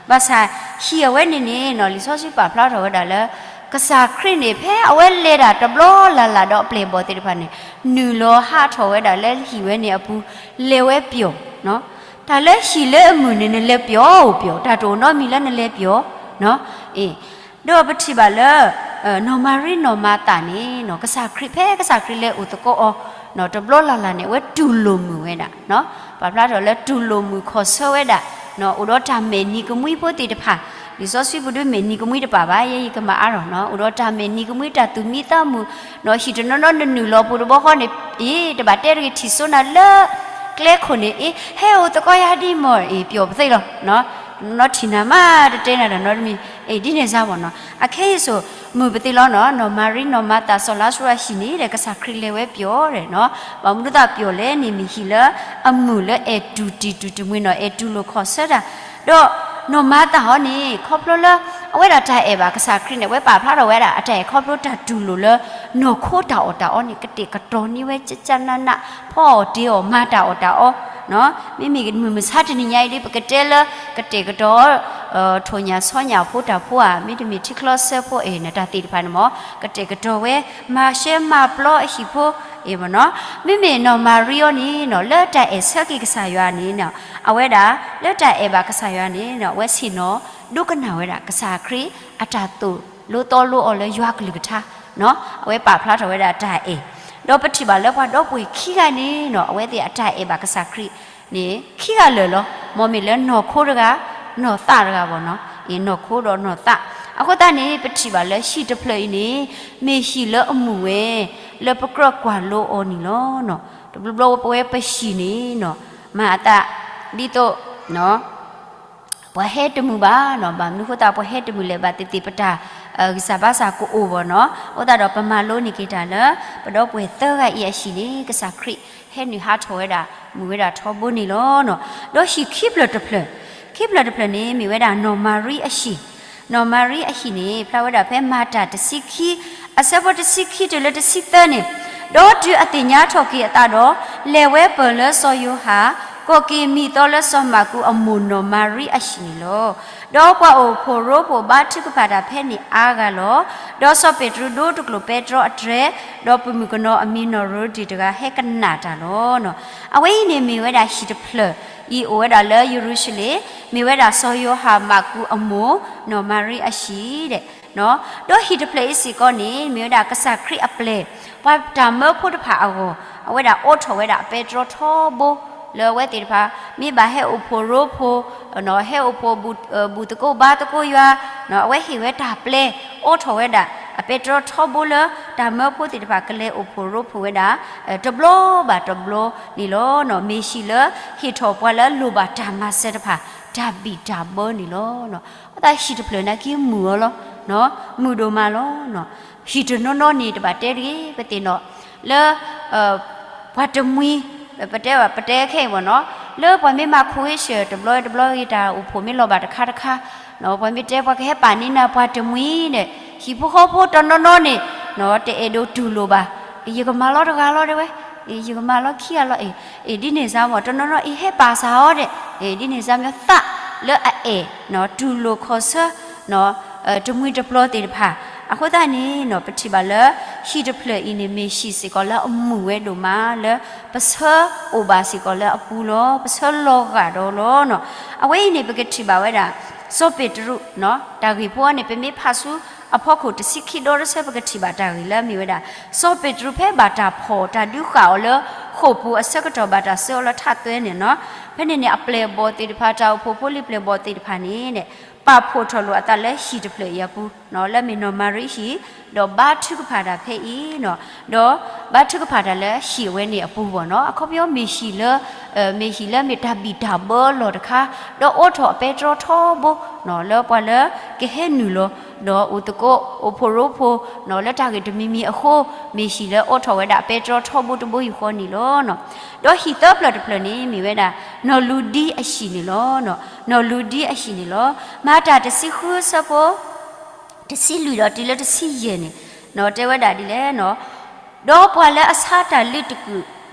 ဘၣ်ဆၣ်ဟံၣ်အဝဲန့ၣ်န့ၣ်နီၤ လံာ်စီဆှံပာ်ဖျါထီၣ်ဝဲဒၣ်လၢ ကစၢ်ခရံာ်န့ၣ် ဖဲအဝဲလဲၤတၢ်တဘျီလၢ်လၢ်ဒီးအပျဲၢ်အဘီၣ်သ့ၣ်တဖၣ်န့ၣ် နုာ်လီၤဟးထီၣ်ဝဲဒၣ်လၢဟံၣ်ဝဲန့ၣ်အပူၤ လဲၤဝဲပျီၢ်, တၢ်လၢဟံၣ်လၢအမုာ်န့ၣ် နလဲၤပျီၢ်အိၣ်ပျီၢ်, တၢ်တအိၣ်နီတမံၤလၢနလဲၤပျီၢ်, အ့ ဒီးပထံၣ်ဘၣ်လၢ နီၢ်မၤရံ နီၢ်မၤသးန့ၣ်နီၤ ကစၢ်ခရံာ် ဖဲကစၢ်ခရံာ်လဲၤအိၣ်သကိးအီၤ တဘျီလၢ်လၢ်န့ၣ် အဝဲတူၢ်လိာ်မုာ်ဝဲဒၣ်, ပာ်ဖျါထီၣ်လၢတူၢ်လိာ်မုာ်ခီၣ်ဆၢဝဲဒၣ်, အိၣ်ဒီးတၢ်မဲာ်နံၤကမှံဖိသ့ၣ်တဖၣ်, လံာ်စီဆှံပူၤဒုးမဲာ်နံၤကမှံတပာ်ဘၣ်, ယဲယကမၤအါထီၣ်နီၤ, အိၣ်ဒီးတၢ်မဲာ်နံၤကမှံ တၢ်သူၣ်မံသးမုာ်, ဟံၣ်တနီၤနီၤနနုာ်လီၤပူၤတဘျီဃီန့ၣ်, အ့ တဘၣ်တဲတဂ့ၤ ထံၣ်စိနၤလၢ ကျဲခိၣ်န့ၣ် အ့ ဟဲအိၣ်သကိးယၤဒ်မီၢ် အ့ ပျီၢ်ပသ့လီၤ, နီၤထံၣ်နၤမးတတဲနၤတၢ်နီတမံၤ, အ့ ဒ်န့ၣ်စ့ၢ်မ့ၢ်နီၤ, အခဲအံၤစိၤ မုာ်ပသ့လီၤနီၤ, နီၢ်မၤရံ နီၢ်မၤသး စီၤလါစရူးအဟံၣ်န့ၣ်ဒီး ကစၢ်ခရံာ်လဲၤဝဲပျီၢ်ဒီးနီၤ, ဘၣ်မနုၤသးပျီၢ်လဲၣ်န့ၣ် မ့ၢ်ဟံၣ်လၢအမုာ်လၢအဲၣ်တူၢ်တံၢ်တူၢ်တမှံၤနီၤ, အဲၣ်တူၢ်လိာ်ခီၣ်ဆၢတၢ်, ဒီးနီၢ်မၤသးအီၤန့ၣ် ခီဖျိလၢ အဝဲဒၣ်တၢ်အဲၣ်ဘၣ်ကစၢ်ခရံာ်န့ၣ် အဝဲပာ်ဖျါထီၣ်ဝဲဒၣ် အတၢ်အဲၣ်ခီဖျိတၢ်တူၢ်လိာ်လၢ နီၢ်ခိတၢ်အီၣ်တၢ်အီန့ၣ် ကတဲာ်ကတီၤန့ၢ်ဝဲ ကကနးနး, ဖီအီၣ်တ့ၤအီၣ် မၤတၢ်အီၣ်တၢ်အီ, မ့မ့ၢ်မုၢ်မဆါတနံၤညါအံၤဒီး ပကတဲလၢ ကတဲာ်ကတီၤ ထိၣ်ညၣ်ဆီညၣ်ဖိတၢ်ဖိဧါ, မ့တမ့ၢ်ထံချီစၢဖိအဲၣ်န့ၣ် တၢ်သ့ၣ်တဖၣ်န့ၣ်မ့ၢ် ကတဲာ်ကတီၤဝဲ မၤရှဲမၤပျီအဟံၣ်ဖိ, အ့ၣ်မ့ၢ်နီၤ, မ့မ့ၢ်နီၢ်မၤရံအီၤန့ၣ်နီၤ လၢတၢ်အဲၣ်ဆၢက့ၤကစၢ်ယွၤန့ၣ်နီၤ, အဝဲဒၣ် လၢတၢ်အဲၣ်ဘၣ်ကစၢ်ယွၤန့ၣ်နီၤ အဝဲဆ့ၣ်နီၤ ဒိကနၣ်ဝဲဒၣ် ကစၢ်ခရံာ်အတၢ်သိၣ်လိသီလိအီၤလၢယွၤကလုၢ်ကထါ, အဝဲပာ်ဖျါထီၣ်ဝဲဒၣ်တၢ်အဲၣ်, ဒီးပထံၣ်ဘၣ်လၢပှၤဒီပုၢ်ဝဲၢ်ခံဂၤန့ၣ်နီၤ အဝဲသ့ၣ်အတၢ်အဲၣ်ဘၣ်ကစၢ်ခရံာ်န့ၣ် ခံဂၤလၢာ်လီၤ, မ်မ့ၢ်လၢနီၢ်ခိတဂၤ, နီၢ်သးတဂၤဘၣ်နီၤ, အ့ၣ် နီၢ်ခိဒီးနီၢ်သး, အဃိသတးန့ၣ် ပထံၣ်ဘၣ်လၢဟံၣ်တဖျၢၣ်အံၤန့ၣ် မ့ၢ်ဟံၣ်လၢအမုာ်ဝဲ လၢပကြၢးကွၢ်လိအီၤန့ၣ်လီၤ. တဘျီဘျီပဝဲပဟံၣ်န့ၣ်နီၤ မၤအသး ဒ်သိး ပှၤဟဲတမုာ်ဘၣ်နီၤ, ဘၣ်မနုၤဃိသတး ပှၤဟဲတမုာ်လဲၣ် ဘၣ်သ့ၣ်သ့ၣ်ပတၢ် ဂံၢ်စၢ်ဘါစၢ်ကအိၣ်ဘၣ်နီၤ, အဃိသတးဒီးပမၤလိန့ၢ်က့ၤတၢ်လၢ ပဒီပုၢ်ဝဲၢ်သၢဂၤအံၤအဟံၣ်န့ၣ် ကစၢ်ခရံာ်ဟဲနုာ်ဟးထီၣ်ဝဲဒၣ် မုာ်ဝဲဒၣ်ထီဘိန့ၣ်လီၤ. ဒီးဟံၣ်ခံဖျၢၣ်တဖျၢၣ်, ခံဖျၢၣ်တဖျၢၣ်န့ၣ် မ့ၢ်ဝဲဒၣ်နီၢ်မၤရံအဟံၣ်, နီၢ်မၤရံအဟံၣ်န့ၣ် ဖျါဝဲဒၣ်ဖဲမၤတၢ်တဆံခံ အဆၢဖိတဆံခံတုၤလၢတဆံသၢန့ၣ်, ဒီးတုၤအသ့ၣ်ညါထီၣ်က့ၤအသးဒီး လဲၤဝဲပၢၢ်လၢစီၤယိၤဟၣ်, ကိးက့ၤမံသီလၢစီၤမၢ်ကူးအမိၢ်နီၢ်မၤရံအဟံၣ်န့ၣ်လီၤ. ဒီးပှၤအိၣ်ဖှိၣ်ရိဖှိၣ်ဘါထုကဖၣ်တၢ်ဖဲန့ၣ်အါဂၤလီၤ. ဒီးစီၤပ့းတရူးဒိတကျိာ်ပဲတြီအတြဲၤ, ဒီးပမုၣ်ကနီၤအမံၤနီၢ်ရဒံၣ်တဂၤဟဲကနၣ်တၢ်လီၤ. အဝဲအံၤန့ၣ်မ့ၢ်ဝဲဒၣ်ဟံၣ်တဖျၢၣ် အံၤအိၣ်ဝဲဒၣ်လၢယရူၤၡလ့ၣ်, မ့ၢ်ဝဲဒၣ်စီၤယိၤဟၣ်မၢ်ကူးအမိၢ် နီၢ်မၤရံအဟံၣ်ဒီး, ဒီးဟံၣ်တဖျၢၣ်အံၤစ့ၢ်ကီးန့ၣ် မ့ၢ်ဝဲဒၣ်ကစၢ်ခရံာ်အပျဲၢ် ပှၤတၢ်မၢဖိတဖၣ်အဂီၢ်, အဝဲဒၣ်အိးထီၣ်ဝဲဒၣ်အပဲတြီထီဘိ လၢအဝဲသ့ၣ်တဖၣ် မ့ၢ်ဘၣ်ဟဲအိၣ်ဖှိၣ်ရိဖှိၣ်, ဟဲအိၣ်ဖှိၣ်ဘူၣ်သကိးဘါသကိးယွၤ, အဝဲဟ့ၣ်ဝဲတၢ်ပျဲ အိးထီၣ်ဝဲဒၣ် အပဲတြီထီဘိလၢ တၢ်မၢဖိသ့ၣ်တဖၣ်ကလဲၤအိၣ်ဖှိၣ်ရိဖှိၣ်ဝဲဒၣ် တဘျီဘၣ်တဘျီန့ၣ်လီၤ. မ့ၢ်ဟံၣ်လၢဟ့ၣ်ထီၣ်ပှၤလၢအလိၣ်ဘၣ်တၢ်မၤစၢၤတဖၣ် တၢ်ဘံၣ်တၢ်ဘၢန့ၣ်လီၤ. အဃိသတးဟံၣ်တဖျၢၣ်နာ်က့မုာ်အီၤလီၤ, မုာ်ဒိၣ်မးလီၤ. ဟံၣ်တနီၤနီၤန့ၣ် တဘၣ်တဲတဂ့ၤ ပသ့ၣ်နီၣ် လၢ ပှၤတမှံၤ ပတဲဘၣ် ပတဲခဲအံၤဘၣ်နီၤ လၢပှၤမ့ၢ်မၤခိၣ်ဟ့ၣ်ဆၢၣ် တဘျီတဘျီဂ့ၤ တၢ်အိၣ်ဖှိၣ်မ့ၢ်လီၤဘၣ်တခါတခါ ပှၤမ့ၢ်တဲပှၤကဟဲပာ်န့ၢ်နၤပှၤတမှံၤဒီး ဟံၣ်ဖိဃီဖိတနီၤနီၤန့ၣ် တအဲၣ်ဒိးတူၢ်လိာ်ဘၣ်, ယကမၤလီၤတဂၤလီၤတဲဝဲ, ယကမၤလီၤခံဂၤလီၤ, အ့ၣ် ဒ်န့ၣ်စါမီၢ် တနီၤနီၤအံၤဟဲပာ်စၢၤအီၤဒီး အ့ၣ် ဒ်န့ၣ်စါမီၢ်သးလၢအအဲၣ် တူၢ်လိာ်ခီၣ်ဆၢ တမှံၤတပျီၤသ့ၣ်တဖၣ်. အဃိသတးန့ၣ် ပထံၣ်ဘၣ်လၢ ဟံၣ်တဖျၢၣ်အံၤန့ၣ် မ့ၢ်ဟံၣ်စ့ၢ်ကီးလၢအမုာ်ဝဲဒိၣ်မးလၢ ပဆၢအိၣ်ဘၣ်စ့ၢ်ကီးလၢအပူၤလီၤ, ပဆၢလီၤဂာ်ဒီးလီၤ. အဝဲအံၤန့ၣ် ပကထံၣ်ဘၣ်ဝဲဒၣ် စီၤပ့းတရူး တၢ်ဂ့ၢ်ဖိအံၤန့ၣ် ပမ့ၢ်ဖးဆူအဖီခိၣ်တဆံခံဒီတဆၢ ပကထံၣ်ဘၣ်တၢ်ဂ့ၢ်လၢအမ့ၢ်ဝဲဒၣ် စီၤပ့းတရူးဖဲဘၣ်တၢ်ဖီၣ်တၢ်ဒုးဃာ်အီၤလၢ ဃိာ်ပူၤအဆၢကတီၢ်ဘၣ်တၢ်ဆှၢအီၤလၢထးသွဲန့ၣ်, ဖဲန့ၣ်န့ၣ် အပျဲၢ်အဘီၣ်သ့ၣ်တဖၣ် တၢ်အိၣ်ဖှိၣ်ဖိလံၤပျဲၢ်ဘီၣ်သ့ၣ်တဖၣ်န့ၣ် ပာ်ဖှိၣ်ထီၣ်လိာ်အသးလၢဟံၣ်တဖျၢၣ်အံၤအပူၤ လၢအမ့ၢ်နီၢ်မၤရံဟံၣ်, ဒီးဘါထုကဖၣ်တၢ်ဖဲအံၤ, ဒီးဘါထုကဖၣ်တၢ်လၢဟံၣ်အဝဲန့ၣ်အပူၤဘၣ်နီၤ, အခီပညီမ့ၢ်ဟံၣ်လၢ မ့ၢ်ဟံၣ်လၢမ့ၢ်တၢ်ဘံၣ်တၢ်ဘၢအလီၢ်တခါ, ဒီးအိးထီၣ်အပဲတြီထီဘိ လၢပှၤလၢကဟဲနုာ်လီၤ ဒီးအိၣ်သကိးအိၣ်ဖှိၣ်ရိဖှိၣ် လၢတၢ်ဂ့ၢ်တမံၤမံၤအဃိ, မ့ၢ်ဟံၣ်လၢအိးထီၣ်ဝဲဒၣ်အပဲတြီထီဘိတဘိယူၢ်ဃီန့ၣ်လီၤ. ဒီးဟံၣ်သၢဖျၢၣ်တဖျၢၣ်န့ၣ် မ့ၢ်ဝဲဒၣ် နီၢ်လူၤဒံအဟံၣ်န့ၣ်လီၤ. နီၢ်လူၤဒံအဟံၣ်န့ၣ်လီၤ. မၤတၢ်တဆံဃုဆၢဖိ တဆံလွံၢ်ဒီးတုၤလၢတဆံယဲၢ်န့ၣ် တဲဝဲဒၣ်ဒ်လဲၣ် ဒီးပှၤလၢအဆါတၢ်လုးတကုာ်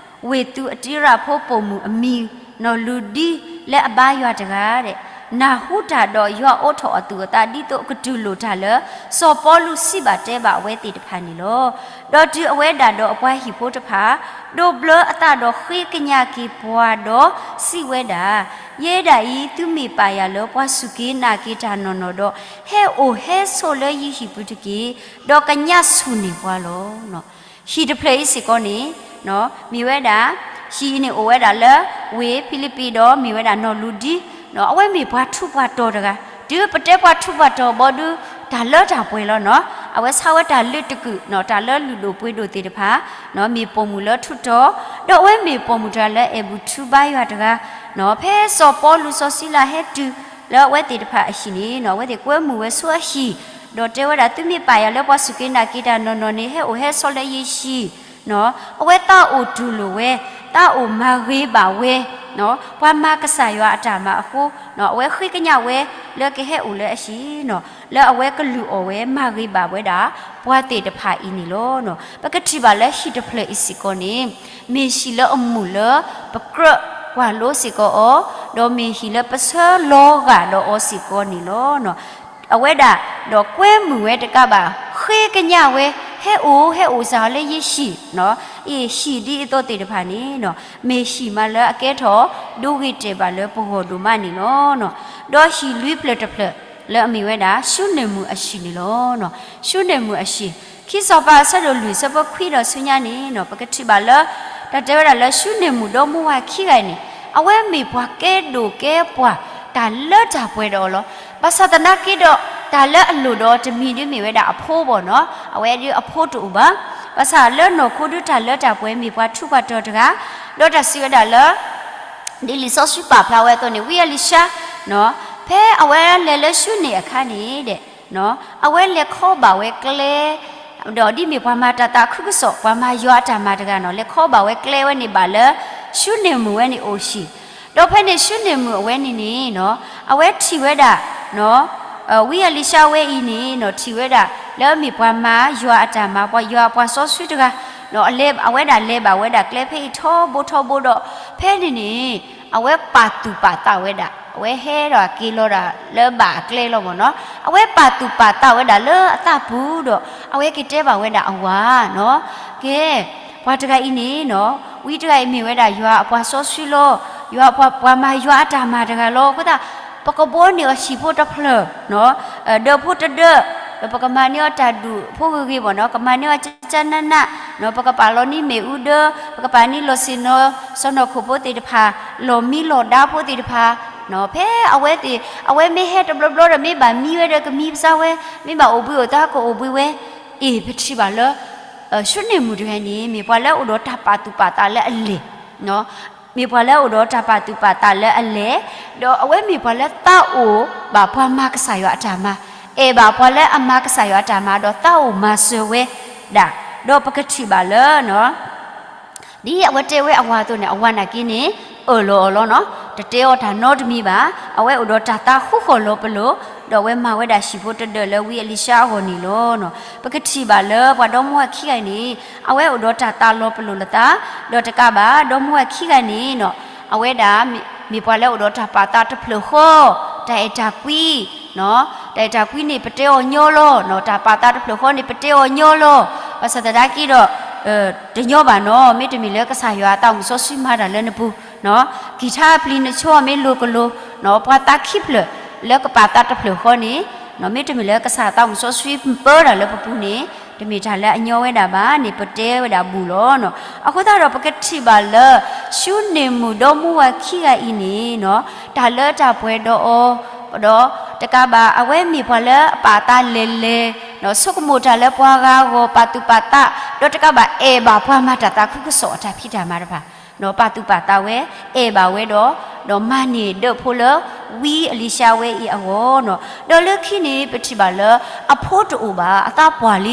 ဝ့ၢ်သူးအတံရၣ်ဖိပိာ်မုၣ်အမံၤ နီၢ်လူၤဒံ လၢအဘါယွၤတဂၤဒီး နၢ်ဟူတၢ်ဒီးယွၤအိးထီၣ်အသူၣ်အသး ဒ်သိးအကတူၢ်လိာ်တၢ်လၢ စီၤပီလူးစံးဘၣ်တဲဘၣ်အဝဲသ့ၣ်တဖၣ်န့ၣ်လီၤ. ဒီးတုၤအဝဲဒၣ်ဒီးအပှၤဟံၣ်ဖိတဖၣ် ဒိးဘျၢအသးဒီးဃ့ကညးက့ၤပှၤဒီးစံးဝဲဒၣ်, ယဲဒၣ်အံၤ သုမ့ၢ်ပာ်ယၤလၢပှၤစူၢ်က့ၤနာ်က့ၤတၢ်နီၢ်နီၢ်ဒီး ဟဲအိၣ်ဟဲဆိးလၢယဟံၣ်ပူၤတက့ၢ်, ဒီးကညးဆူၣ်န့ၢ်ပှၤလီၤ. ဟံၣ်တဖျၢၣ်အံၤစ့ၢ်ကီးန့ၣ် မ့ၢ်ဝဲဒၣ် ဟံၣ်အံၤန့ၣ်အိၣ်ဝဲဒၣ်လၢ ဝ့ၢ်ဖံလံးပံးဒီးမ့ၢ်ဝဲဒၣ်နီၢ်လူၤဒံ, အဝဲမ့ၢ်ပှၤထူးပှၤတီၤတဂၤ, တုၤပတဲပှၤထူးပှၤတီၤဘီဒု တၢ်လၢတၢ်ပှဲၤလီၤနီၤ, အဝဲဆါဝဲတၢ်လုးတကုာ် တၢ်လၢလုၢ်ဒိၣ်ပှ့ၤဒိၣ်သ့ၣ်တဖၣ် မ့ၢ်ပိာ်မုၣ်လၢထူးတီၤ, ဒီးအဝဲမ့ၢ်ပိာ်မုၣ်တဂၤလၢအဲၣ်ဘူၣ်ထူဘါယွၤတဂၤ, ဖဲစီၤပီလူးစီၤစံလၤဟဲတုၤလၢအဝဲသ့ၣ်တဖၣ်အဟံၣ်န့ၣ် အဝဲသ့ၣ်ကွဲမုာ်ဝဲဆူအဟံၣ်, ဒီးတဲဝဲဒၣ် သုမ့ၢ်ပာ်ယၤလၢပှၤစူၢ်က့ၤနာ်က့ၤတၢ်နီၢ်နီၢ်န့ၣ် ဟဲအိၣ်ဟဲဆိးလၢယဟံၣ်, အဝဲသးအိၣ်တူၢ်လိာ်ဝဲ, သးအိၣ်မၤဂ့ၤဘၣ်ဝဲ ပှၤမၤကစၢ်ယွၤအတၢ်မၤအဃိ, အဝဲဃ့ကညးဝဲလၢကဟဲအိၣ်လၢအဟံၣ်, လၢအဝဲကလုၢ်အီၣ်ဝဲ မၤဂ့ၤဘၣ်ဝဲဒၣ် ပှၤသ့ၣ်တဖၣ်အံၤန့ၣ်လီၤ. ပကထံၣ်ဘၣ်လၢဟံၣ်တဖျၢၣ်အံၤစ့ၢ်ကီးန့ၣ် မ့ၢ်ဟံၣ်လၢအမုာ်လၢ ပကြၢးကွၢ်လိစ့ၢ်ကီးအီၤ, ဒီးမ့ၢ်ဟံၣ်လၢပဆၢလီၤဂာ်ဒီးအီၤစ့ၢ်ကီးန့ၣ်လီၤ. အဝဲဒၣ်ဒီးကွဲမုာ်ဝဲတကးဘၣ် ဃ့ကညးဝဲ, ဟဲအိၣ် ဟဲအိၣ်စ့ၢ်ကီးလၢယဟံၣ်, အ့ၣ် ဟံၣ်ဒ်အသိးသ့ၣ်တဖၣ်န့ၣ် မ့ၢ်ဟံၣ်မးလၢအကဲထီၣ် ဒိဂ့ၤတဲာ်ဘၣ်လၢပဂီၢ်ဒိၣ်မးန့ၣ်လီၤ. ဒီးဟံၣ်လွံၢ်ဖျၢၣ်တဖျၢၣ် လၢအမ့ၢ်ဝဲဒၣ် ၡူနၢၣ်မုၣ်အဟံၣ်န့ၣ်လီၤ. ၡူနၢၣ်မုၣ်အဟံၣ်, ခံစီၤပၤအဆၢဒိၣ်လွံၢ်ဆၢဖိခွံဒီးဆူညါန့ၣ် ပကထံၣ်ဘၣ်လၢ တၢ်တဲဝဲဒၣ်လၢ ၡူနၢၣ်မုၣ်ဒီမါဝၤခံဂၤအံၤန့ၣ် အဝဲမ့ၢ်ပှၤကဲဒိၣ်ကဲပှၢ် တၢ်လၢတၢ်ပှဲၤဒီးအီၤလီၤ. ဘၣ်ဆၣ်သနာ်က့ဒီး တၢ်လၢအလိၣ်ဒီးတမံၤဒ်မ့ၢ်ဝဲဒၣ်အဖိဘၣ်နီၤ, အဝဲဒ်အဖိတအိၣ်ဘၣ်. ဘၣ်ဆၣ်လၢနီၢ်ခိဒုတၢ်လၢတၢ်ပှဲၤ မ့ၢ်ပှၤထူးပှၤတီၤတဂၤ, ဒီးတၢ်စံးဝဲဒၣ်လၢ ဒ်လံာ်စီဆှံပာ်ဖျါဝဲအသိးန့ၣ် ဝံအလံၤၡါ ဖဲအဝဲလဲၤလၢၡူနၢၣ်အခါန့ၣ်ဒီး အဝဲလဲၤခီဘၣ်ဝဲကျဲ, ဒီးဒ်မ့ၢ်ပှၤမၤတၢ်သးခုကစီၣ် ပှၤမၤယွၤအတၢ်မၤတဂၤနီၤ လဲၤခီဘၣ်ဝဲကျဲဝဲန့ၣ်ဘၣ်လၢ ၡူနၢၣ်မုၣ်ဝဲန့ၣ်အိၣ်ဟံၣ်, ဒီးဖဲန့ၣ် ၡူနၢၣ်မုၣ်အဝဲန့ၣ်န့ၣ် အဝဲထံၣ်ဝဲဒၣ် ဝံအလံၤၡါဝဲအံၤန့ၣ် ထံၣ်ဝဲဒၣ် လၢအမ့ၢ်ပှၤမၤယွၤအတၢ်မၤ ပှၤယွၤအပှၤစီဆှံတဂၤ, အဝဲဒၣ်လဲၤဘၣ်ဝဲဒၣ်ကျဲဖဲအံၤထီဘိထီဘိဒီး ဖဲန့ၣ်န့ၣ် အဝဲပာ်သူၣ်ပာ်သးဝဲဒၣ် အဝဲဟဲဒီးက့ၤလီၤဒၣ်လၢဘၣ်အကျဲလီၤမ့ၢ်နီၤ, အဝဲပာ်သူၣ်ပာ်သးဝဲဒၣ်လၢအသးပူၤဒီး အဝဲက့ၤတဲဘၣ်ဝဲဒၣ်အဝၤနီၤ, ကဲ ပှၤတဂၤအံၤန့ၣ်နီၤ ဝံတဂၤအံၤမ့ၢ်ဝဲဒၣ်ယွၤအပှၤစီဆှံလီၤ, ယွၤအပှၤ ပှၤမၤယွၤအတၢ်မၤတဂၤလီၤ. အဃိသတး ပကဘှီန့ၢ်အီၤဟံၣ်ဖိတဖျၢၣ် ဒၢးဖိတဒၢး, ဒီးပကမၤန့ၢ်အီၤတၢ်ဒူၣ်ဖိဂ့ၤဂ့ၤမ့ၢ်နီၤ, ကမၤန့ၢ်အီၤကၠၢ်ကၠၢ်နးနး, ပကပာ်လီၤန့ၢ်မ့ၣ်အူဒၢ, ပကပာ်န့ၢ်လီၢ်ဆ့ၣ်နီၤ စီၢ်နီၤခိၣ်ဖိသ့ၣ်တဖၣ်, လီၢ်မံလီၢ်ဒါဖိသ့ၣ်တဖၣ်, ဖဲအဝဲသ့ၣ် အဝဲမ့ၢ်ဟဲတဘျီဘျီဒီး မ့ၢ်ဘၣ်မံဝဲဒီးကမံပစၢ်ဝဲ, မ့ၢ်ဘၣ်အိၣ်ဘှံးအိၣ်သါကအိၣ်ဘှံးဝဲ, အ့ၣ် ပထံၣ်ဘၣ်လၢ ၡူနၢၣ်မုၣ်တဂၤန့ၣ် မ့ၢ်ပှၤလၢအအိၣ်ဒီးတၢ်ပာ်သူၣ်ပာ်သးလၢအလဲၢ် မ့ၢ်ပှၤလၢအအိၣ်ဒီးတၢ်ပာ်သူၣ်ပာ်သးလၢအလဲၢ်, ဒီးအဝဲမ့ၢ်ပှၤလၢသးအိၣ်ဘၣ်ပှၤမၤကစၢ်ယွၤအတၢ်မၤ, အဲၣ်ဘၣ်ပှၤလၢအမၤကစၢ်ယွၤအတၢ်မၤ ဒီးသးအိၣ်မၤစၢၤဝဲဒၣ်, ဒီးပကထံၣ်ဘၣ်လၢ ဒ်အဝဲတဲဝဲအဝၤအသိးန့ၣ် အဝၤနာ်က့န့ၣ် အၢၣ်လီၤအီၤလီၤနီၤ, တတဲအီၤတၢ်နီတမံၤဘၣ်, အဝဲအိၣ်ဒီးတၢ်သးဃူဃီၣ်လီၤပလိာ် ဒီးအဝဲမၤဝဲဒၣ်ဟံၣ်ဖိတဒၢးလၢဝံအလံၤၡါအဂီၢ်န့ၣ်လီၤ. ပကထံၣ်ဘၣ်လၢပှၤဒီမါဝၤခံဂၤအံၤန့ၣ် အဝဲအိၣ်ဒီးတၢ်သးလီၤပလိာ်လိာ်သး, ဒီးတကးဘၣ်ဒီမါဝၤခံဂၤန့ၣ် အဝဲဒၣ်မ့ၢ်ပှၤလၢအိၣ်ဒီးတၢ်ပာ်သးတဖျၢၣ်ဃီ, တၢ်အဲၣ်တၢ်ကွံ, တၢ်အဲၣ်တၢ်ကွံန့ၣ် ပတဲအီၤညီလီၤ, တၢ်ပာ်သးတဖျၢၣ်ဃီန့ၣ် ပတဲအီၤညီလီၤ. ဘၣ်ဆၣ်သနာ်က့ဒီး တညီဘၣ်နီၤ, မ့တမ့ၢ်လၢကစၢ်ယွၤအသးမုၢ်စီဆှံမၤတၢ်လၢနပူၤ, ကံၢ်ထါအပျံၤနဆိမ့ၢ်လိၤကလိၤ, ပှၤသးခံဖျၢၣ်လၢကပာ်သးတဖျၢၣ်ဃီန့ၣ်, မ့တမ့ၢ်လၢကစၢ်သးမုၢ်စီဆှံပၢတၢ်လၢပပူၤန့ၣ် တမ့ၢ်တၢ်လၢအညီဝဲဒၣ်ဘၣ်န့ၣ် ပတဲဝဲဒၣ်ဘူးလီၤ. အဃိသတးဒီးပကထံၣ်ဘၣ်လၢ ၡူန့ၢ်မုၣ်ဒီမါဝၤခံဂၤအံၤန့ၣ် တၢ်လၢတၢ်ပှဲၤဒီးအီၤ, ဒီးတကးဘၣ် အဝဲမ့ၢ်ပှၤလၢအပာ်သးလဲၤလဲၤ, ဆိကမိၣ်တၢ်လၢပှၤဂၤအဂီၢ် ပာ်သူၣ်ပာ်သး, ဒီးတကးဘၣ်အဲၣ်ဘၣ်ပှၤမၤတၢ်သးခုကစီၣ်အတၢ်ဖံးတၢ်မၤတဖၣ်, ပာ်သူၣ်ပာ်သးဝဲ, အဲၣ်ဘၣ်ဝဲဒီး, ဒီးမၤန့ၢ်ဒၢးဖိလၢ ဝံအလံၤၡါဝဲအံၤအဂီၢ်နီၤ. ဒီးလၢခံန့ၣ် ပထံၣ်ဘၣ်လၢ အဖိတအိၣ်ဘၣ်, အသးပှၢ်လ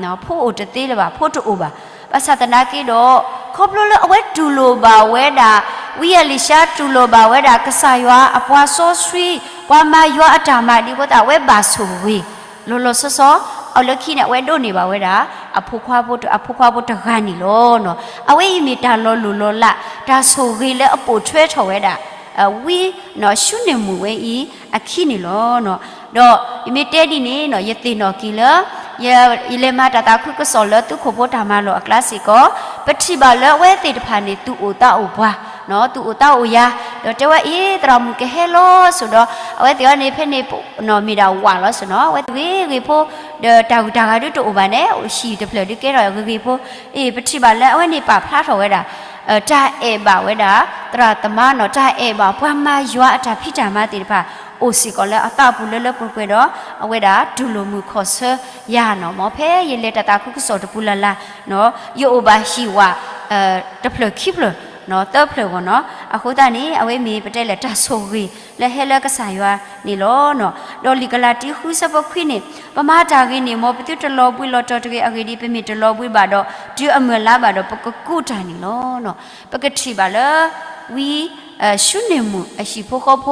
ံ, ဖိအိၣ်တသ့လၢၤဘၣ်, ဖိတအိၣ်ဘၣ်. ဘၣ်ဆၣ်သနာ်က့ဒီး ခီဖျိလၢအဝဲတူၢ်လိာ်ဘၣ်ဝဲဒၣ် ဝံအလံၤၡါတူၢ်လိာ်ဘၣ်ဝဲဒၣ် ကစၢ်ယွၤအပှၤစီဆှံ, ပှၤမၤယွၤအတၢ်မၤဒ်အဃိသတး အဝဲဘၣ်ဆိၣ်ဂ့ၤ လီၤလီၤဆီဆီ, အလၢခံန့ၣ် အဝဲဒိးန့ၢ်ဘၣ်ဝဲဒၣ် အဖိခွါဖိတဂၤန့ၣ်လီၤ. အဝဲအံၤမ့ၢ်တၢ်လီၤလိၢ်လီၤလး, တၢ်ဆိၣ်ဂ့ၤလၢအပိာ်ထွဲထီၣ်ဝဲဒၣ် ဝံ ၡူန့ၢ်မုၣ်ဝဲအံၤအခံန့ၣ်လီၤ. ဒီးယမ့ၢ်တဲဒ်န့ၣ် ယသ့ၣ်နီၣ်က့ၤလၢ ယလဲၤမၤတၢ်သးခုကစီၣ်လၢသုးခိၣ်ဖိတၢ်မၤလိာ်အကျါစ့ၢ်ကီး, ပထံၣ်ဘၣ်လၢအဝဲသ့ၣ်တဖၣ်န့ၣ် သူၣ်အိၣ်သးအိၣ်ပှၤ, သူၣ်အိၣ်သးအိၣ်ယၤ, ဒီးတဲဝဲအံၤ သရၣ်မုၣ်ကဟဲလီၤစိၤဒီး အဝဲသ့ၣ်အံၤန့ၣ် ဖဲန့ၣ် မ့ၢ်ဒၣ်ဝးလီၤစိၤနီၤ, အဝဲဂ့ၤဂ့ၤဖိ, ဒီးတၢ်ဂုၤတၢ်ဂၤဒုတအိၣ်ဘၣ်န့ၣ် ဟံၣ်တဖျၢၣ်ဒုကဲထီၣ်ဂ့ၤဂ့ၤဖိ, အ့ၣ် ပထံၣ်ဘၣ်လၢအဝဲန့ၣ်ပာ်ဖျါထီၣ်ဝဲဒၣ် တၢ်အဲၣ်ဘၣ်ဝဲဒၣ် သရၣ်သမါနီၤ, တၢ်အဲၣ်ဘၣ်ပှၤမၤယွၤအတၢ်ဖံးတၢ်မၤသ့ၣ်တဖၣ် အိၣ်စ့ၢ်ကီးလၢအသးပူၤလၢလၢပှဲၤပှဲၤဒီး အဝဲဒၣ်တူၢ်လိာ်မုာ်ခီၣ်ဆၢယၤနီၤ. မ်ဖဲယလဲၤတၢ်သးခုကစီၣ်တပူၤလၢ်လၢ်, ယအိၣ်ဘၣ်ဟံၣ်ဝး တဖျၢၣ်ခံဖျၢၣ်, သၢဖျၢၣ်ဂီၢ်နီၤ. အဃိသတးန့ၣ် အဝဲမ့ၢ်ပတဲလဲၣ် တၢ်ဆိၣ်ဂ့ၤလၢဟဲလၢကစၢ်ယွၤန့ၣ်လီၤ. ဒီးလံာ်ကလၤတံ ဃုဆၢဖိခွံန့ၣ်, ပမၤတၢ်ဂ့ၤန့ၣ် မ်ပသုတလီၤဘှံးလီၤတီၤတဂ့ၤ, အဂ့ၢ်ဒ်အံၤ, ပမ့ၢ်တလီၤဘှံးဘၣ်ဒီး တုၤအမုၢ်အလါဘၣ်ဒီး ပကကူးတၢ်န့ၣ်လီၤ. ပကထံၣ်ဘၣ်လၢ ဝံ ၡူန့ၢ်မုၣ်အဟံၣ်ဖိဃီဖိ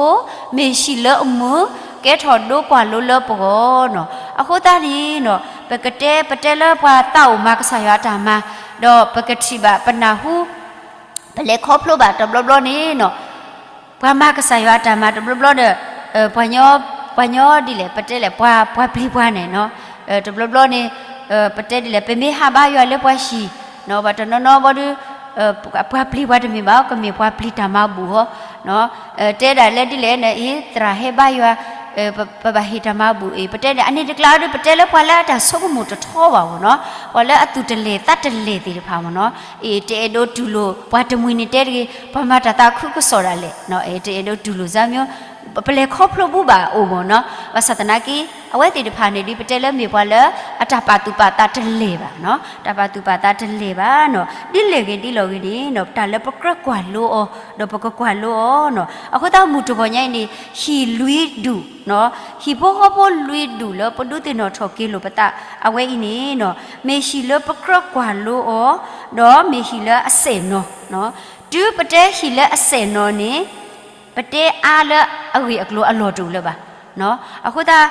မ့ၢ်ဟံၣ်လၢအမုာ် ကဲထီၣ်ဒိကွၢ်လိလၢပဂီၢ်နီၤ. အဃိသတးန့ၣ်နီၤ ပကတဲ ပတဲလၢပှၤသးအိၣ်မၤကစၢ်ယွၤအတၢ်မၤ, ဒီးပကထံၣ်ဘၣ်ပနၢ်ဟူ ပလဲၤခီဖျိဘၣ်တဘျီဘျီန့ၣ်နီၤ ပှၤမၤကစၢ်ယွၤအတၢ်မၤတဘျီဘျီဒီး ပှၤညီ ပှၤညီဒ်လဲၣ် ပတဲလဲၣ် ပှၤ ပှၤပျံၤပှၤန့ၣ်နီၤ, တဘျီဘျီန့ၣ် ပတဲဒ်လဲၣ် ပမ့ၢ်ဟးဘါယွၤလၢပှၤဟံၣ်နီၤ ဘၣ်တနီၤနီၤဘီဒီး ပှၤပျံၤပှၤတမ့ၢ်ဘၣ် ကမ့ၢ်ပှၤပျံၤတၢ်မၤဘူၣ်ဟီ, တဲဒၣ်လၢဒ်လဲၣ်န့ၣ် အ့ သရၣ်ဟဲဘါယွၤ ပဘၣ်ဟ့ၣ်တၢ်မၤဘူၣ်အံၤ ပတဲန့ၣ် အန့ၣ်တကျါဒီး ပတဲလၢပှၤလၢအတၢ်ဆိကမိၣ်တထီဘၣ်မ့ၢ်နီၤ, ပှၤလၢအသူၣ်တလဲၢ်သးတလဲၢ်သ့ၣ်တဖၣ်မ့ၢ်နီၤ, အ့ တအဲၣ်ဒိးတူၢ်လိာ် ပှၤတမှံၤန့ၣ်တဲတဂ့ၤ ပှၤမၤတၢ်သးခုကစီၣ်ဒၣ်လဲာ် တအဲၣ်ဒိးတူၢ်လိာ်စၢ်မ့ၢ် ပလဲၤခီဖျိဘူးဘၣ်အိၣ်မ့ၢ်နီၤ, ဘၣ်ဆၣ်သနာ်က့ အဝဲသ့ၣ်တဖၣ်န့ၣ်ဒီး ပတဲလၢမ့ၢ်ပှၤလၢ အတၢ်ပာ်သူၣ်ပာ်သးတလဲၢ်ဘၣ်, တၢ်ပာ်သူၣ်ပာ်သးတလဲၢ်ဘၣ်နီၤ, ဒ်လဲၣ်ဂ့ၤဒ်လဲၣ်ဂ့ၤန့ၣ် တၢ်လၢပကြၢးကွၢ်လိအီၤ ဒီးပကကွၢ်လိအီၤနီၤ, အဃိသတးမုၢ်တဂီၤညါအံၤန့ၣ် ဟံၣ်လွံၢ်ဒူၣ် ဟံၣ်ဖိဃီဖိလွံၢ်ဒူၣ်လၢပဒုးသ့ၣ်နီၣ်ထီၣ်က့ၤလိာ်ပသး အဝဲအံၤန့ၣ်နီၤ မ့ၢ်ဟံၣ်လၢပကြၢးကွၢ်လိအီၤ ဒီးမ့ၢ်ဟံၣ်လၢအစဲၣ်နီၤ, တုၤပတဲဟံၣ်လၢအစဲၣ်နီၤန့ၣ် ပတဲအါလၢအဂ့ၢ်အကျိၤအလီၢ်တအိၣ်လၢၤဘၣ်, အဃိသတး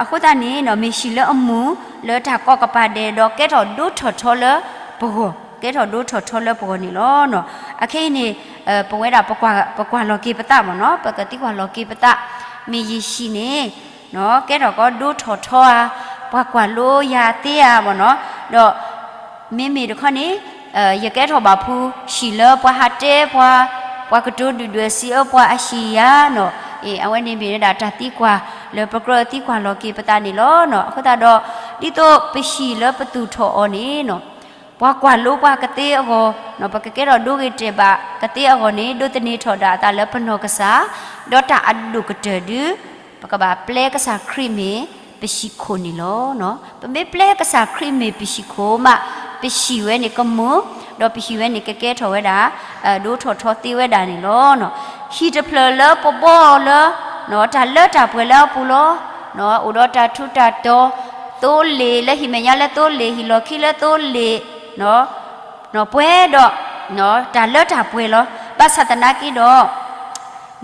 အဃိသတးန့ၣ်နီၤ မ့ၢ်ဟံၣ်လၢအမုာ် လၢတၢ်ကိးကပၤဒဲးဒီး ကဲထီၣ်ဒိထီၣ်ထီလၢပဂီၢ်, ကဲထီၣ်ဒိထီၣ်ထီလၢပဂီၢ်န့ၣ်လီၤ. အခဲအံၤန့ၣ် ပဝဲဒၣ် ပကွၢ်လီၤက့ၤပသးမ့ၢ်နီၤ, ပကသံကွၢ်လီၤက့ၤပသး, မ့ၢ်ယဟံၣ်န့ၣ် ကဲထီၣ်ကီဒိထီၣ်ထီဧါ, ပှၤကွၢ်လိယၤသ့ဧါမ့ၢ်နီၤ, ဒီး မ့မ့ၢ်တခီန့ၣ် ယကဲထီၣ်ဘၣ်ဖုဟံၣ်လၢပှၤဟးတဲပှၤ, ပှၤကတိၤဒုၣ်ဒွဲၣ်စံးအၢပှၤအဟံၣ်ဧါနီၤ, အဝဲန့ၣ်မ့ၢ်ဝဲဒၣ်တၢ်သံကွၢ်လၢပကြၢးသံကွၢ်လီၤက့ၤပသးန့ၣ်လီၤ. အဃိသတးဒီး ဒ်သိးပဟံၣ်လၢပသူၣ်ထီၣ်အီၤန့ၣ်နီၤ ပှၤကွၢ်လိပှၤကသ့အဂီၢ်, ပကကဲထီၣ်ဒိဂ့ၤတဲာ်ဘၣ်ကသ့အဂီၢ်န့ၣ် ဒိးသန့ၤထီၣ်ဒၣ်အသးလၢပနီၢ်ကစၢ်, ဒီးတၢ်အဒိၣ်ကတၢၢ်ဒုး ပကဘၣ်ပျဲကစၢ်ခရံာ်မ့ၢ်ပဟံၣ်ခိၣ်န့ၣ်လီၤ. ပမ့ၢ်ပျဲကစၢ်ခရံာ်မ့ၢ်ပဟံၣ်ခိၣ်မး ပဟံၣ်ဝဲန့ၣ်ကမုာ်, ဒီးပဟံၣ်ဝဲန့ၣ်ကကဲထီၣ်ဝဲဒၣ် ဒိထီၣ်ထီသ့ဝဲဒၣ်န့ၣ်လီၤ. ဟံၣ်တဖျၢၣ်လၢပဘီအီၤလၢ တၢ်လၢတၢ်ပှဲၤလၢအပူၤလီၤ. အိၣ်ဒီးတၢ်ထူးတၢ်တီၤ, သိလ့ၣ်လၢဟံၣ်မဲာ်ညါလၢသိလ့ၣ်, ဟံၣ်လီၢ်ခံလၢသိလ့ၣ်, ပှဲၤဒီး တၢ်လၢတၢ်ပှဲၤလီၤ. ဘၣ်ဆၣ်သနာ်က့ဒီး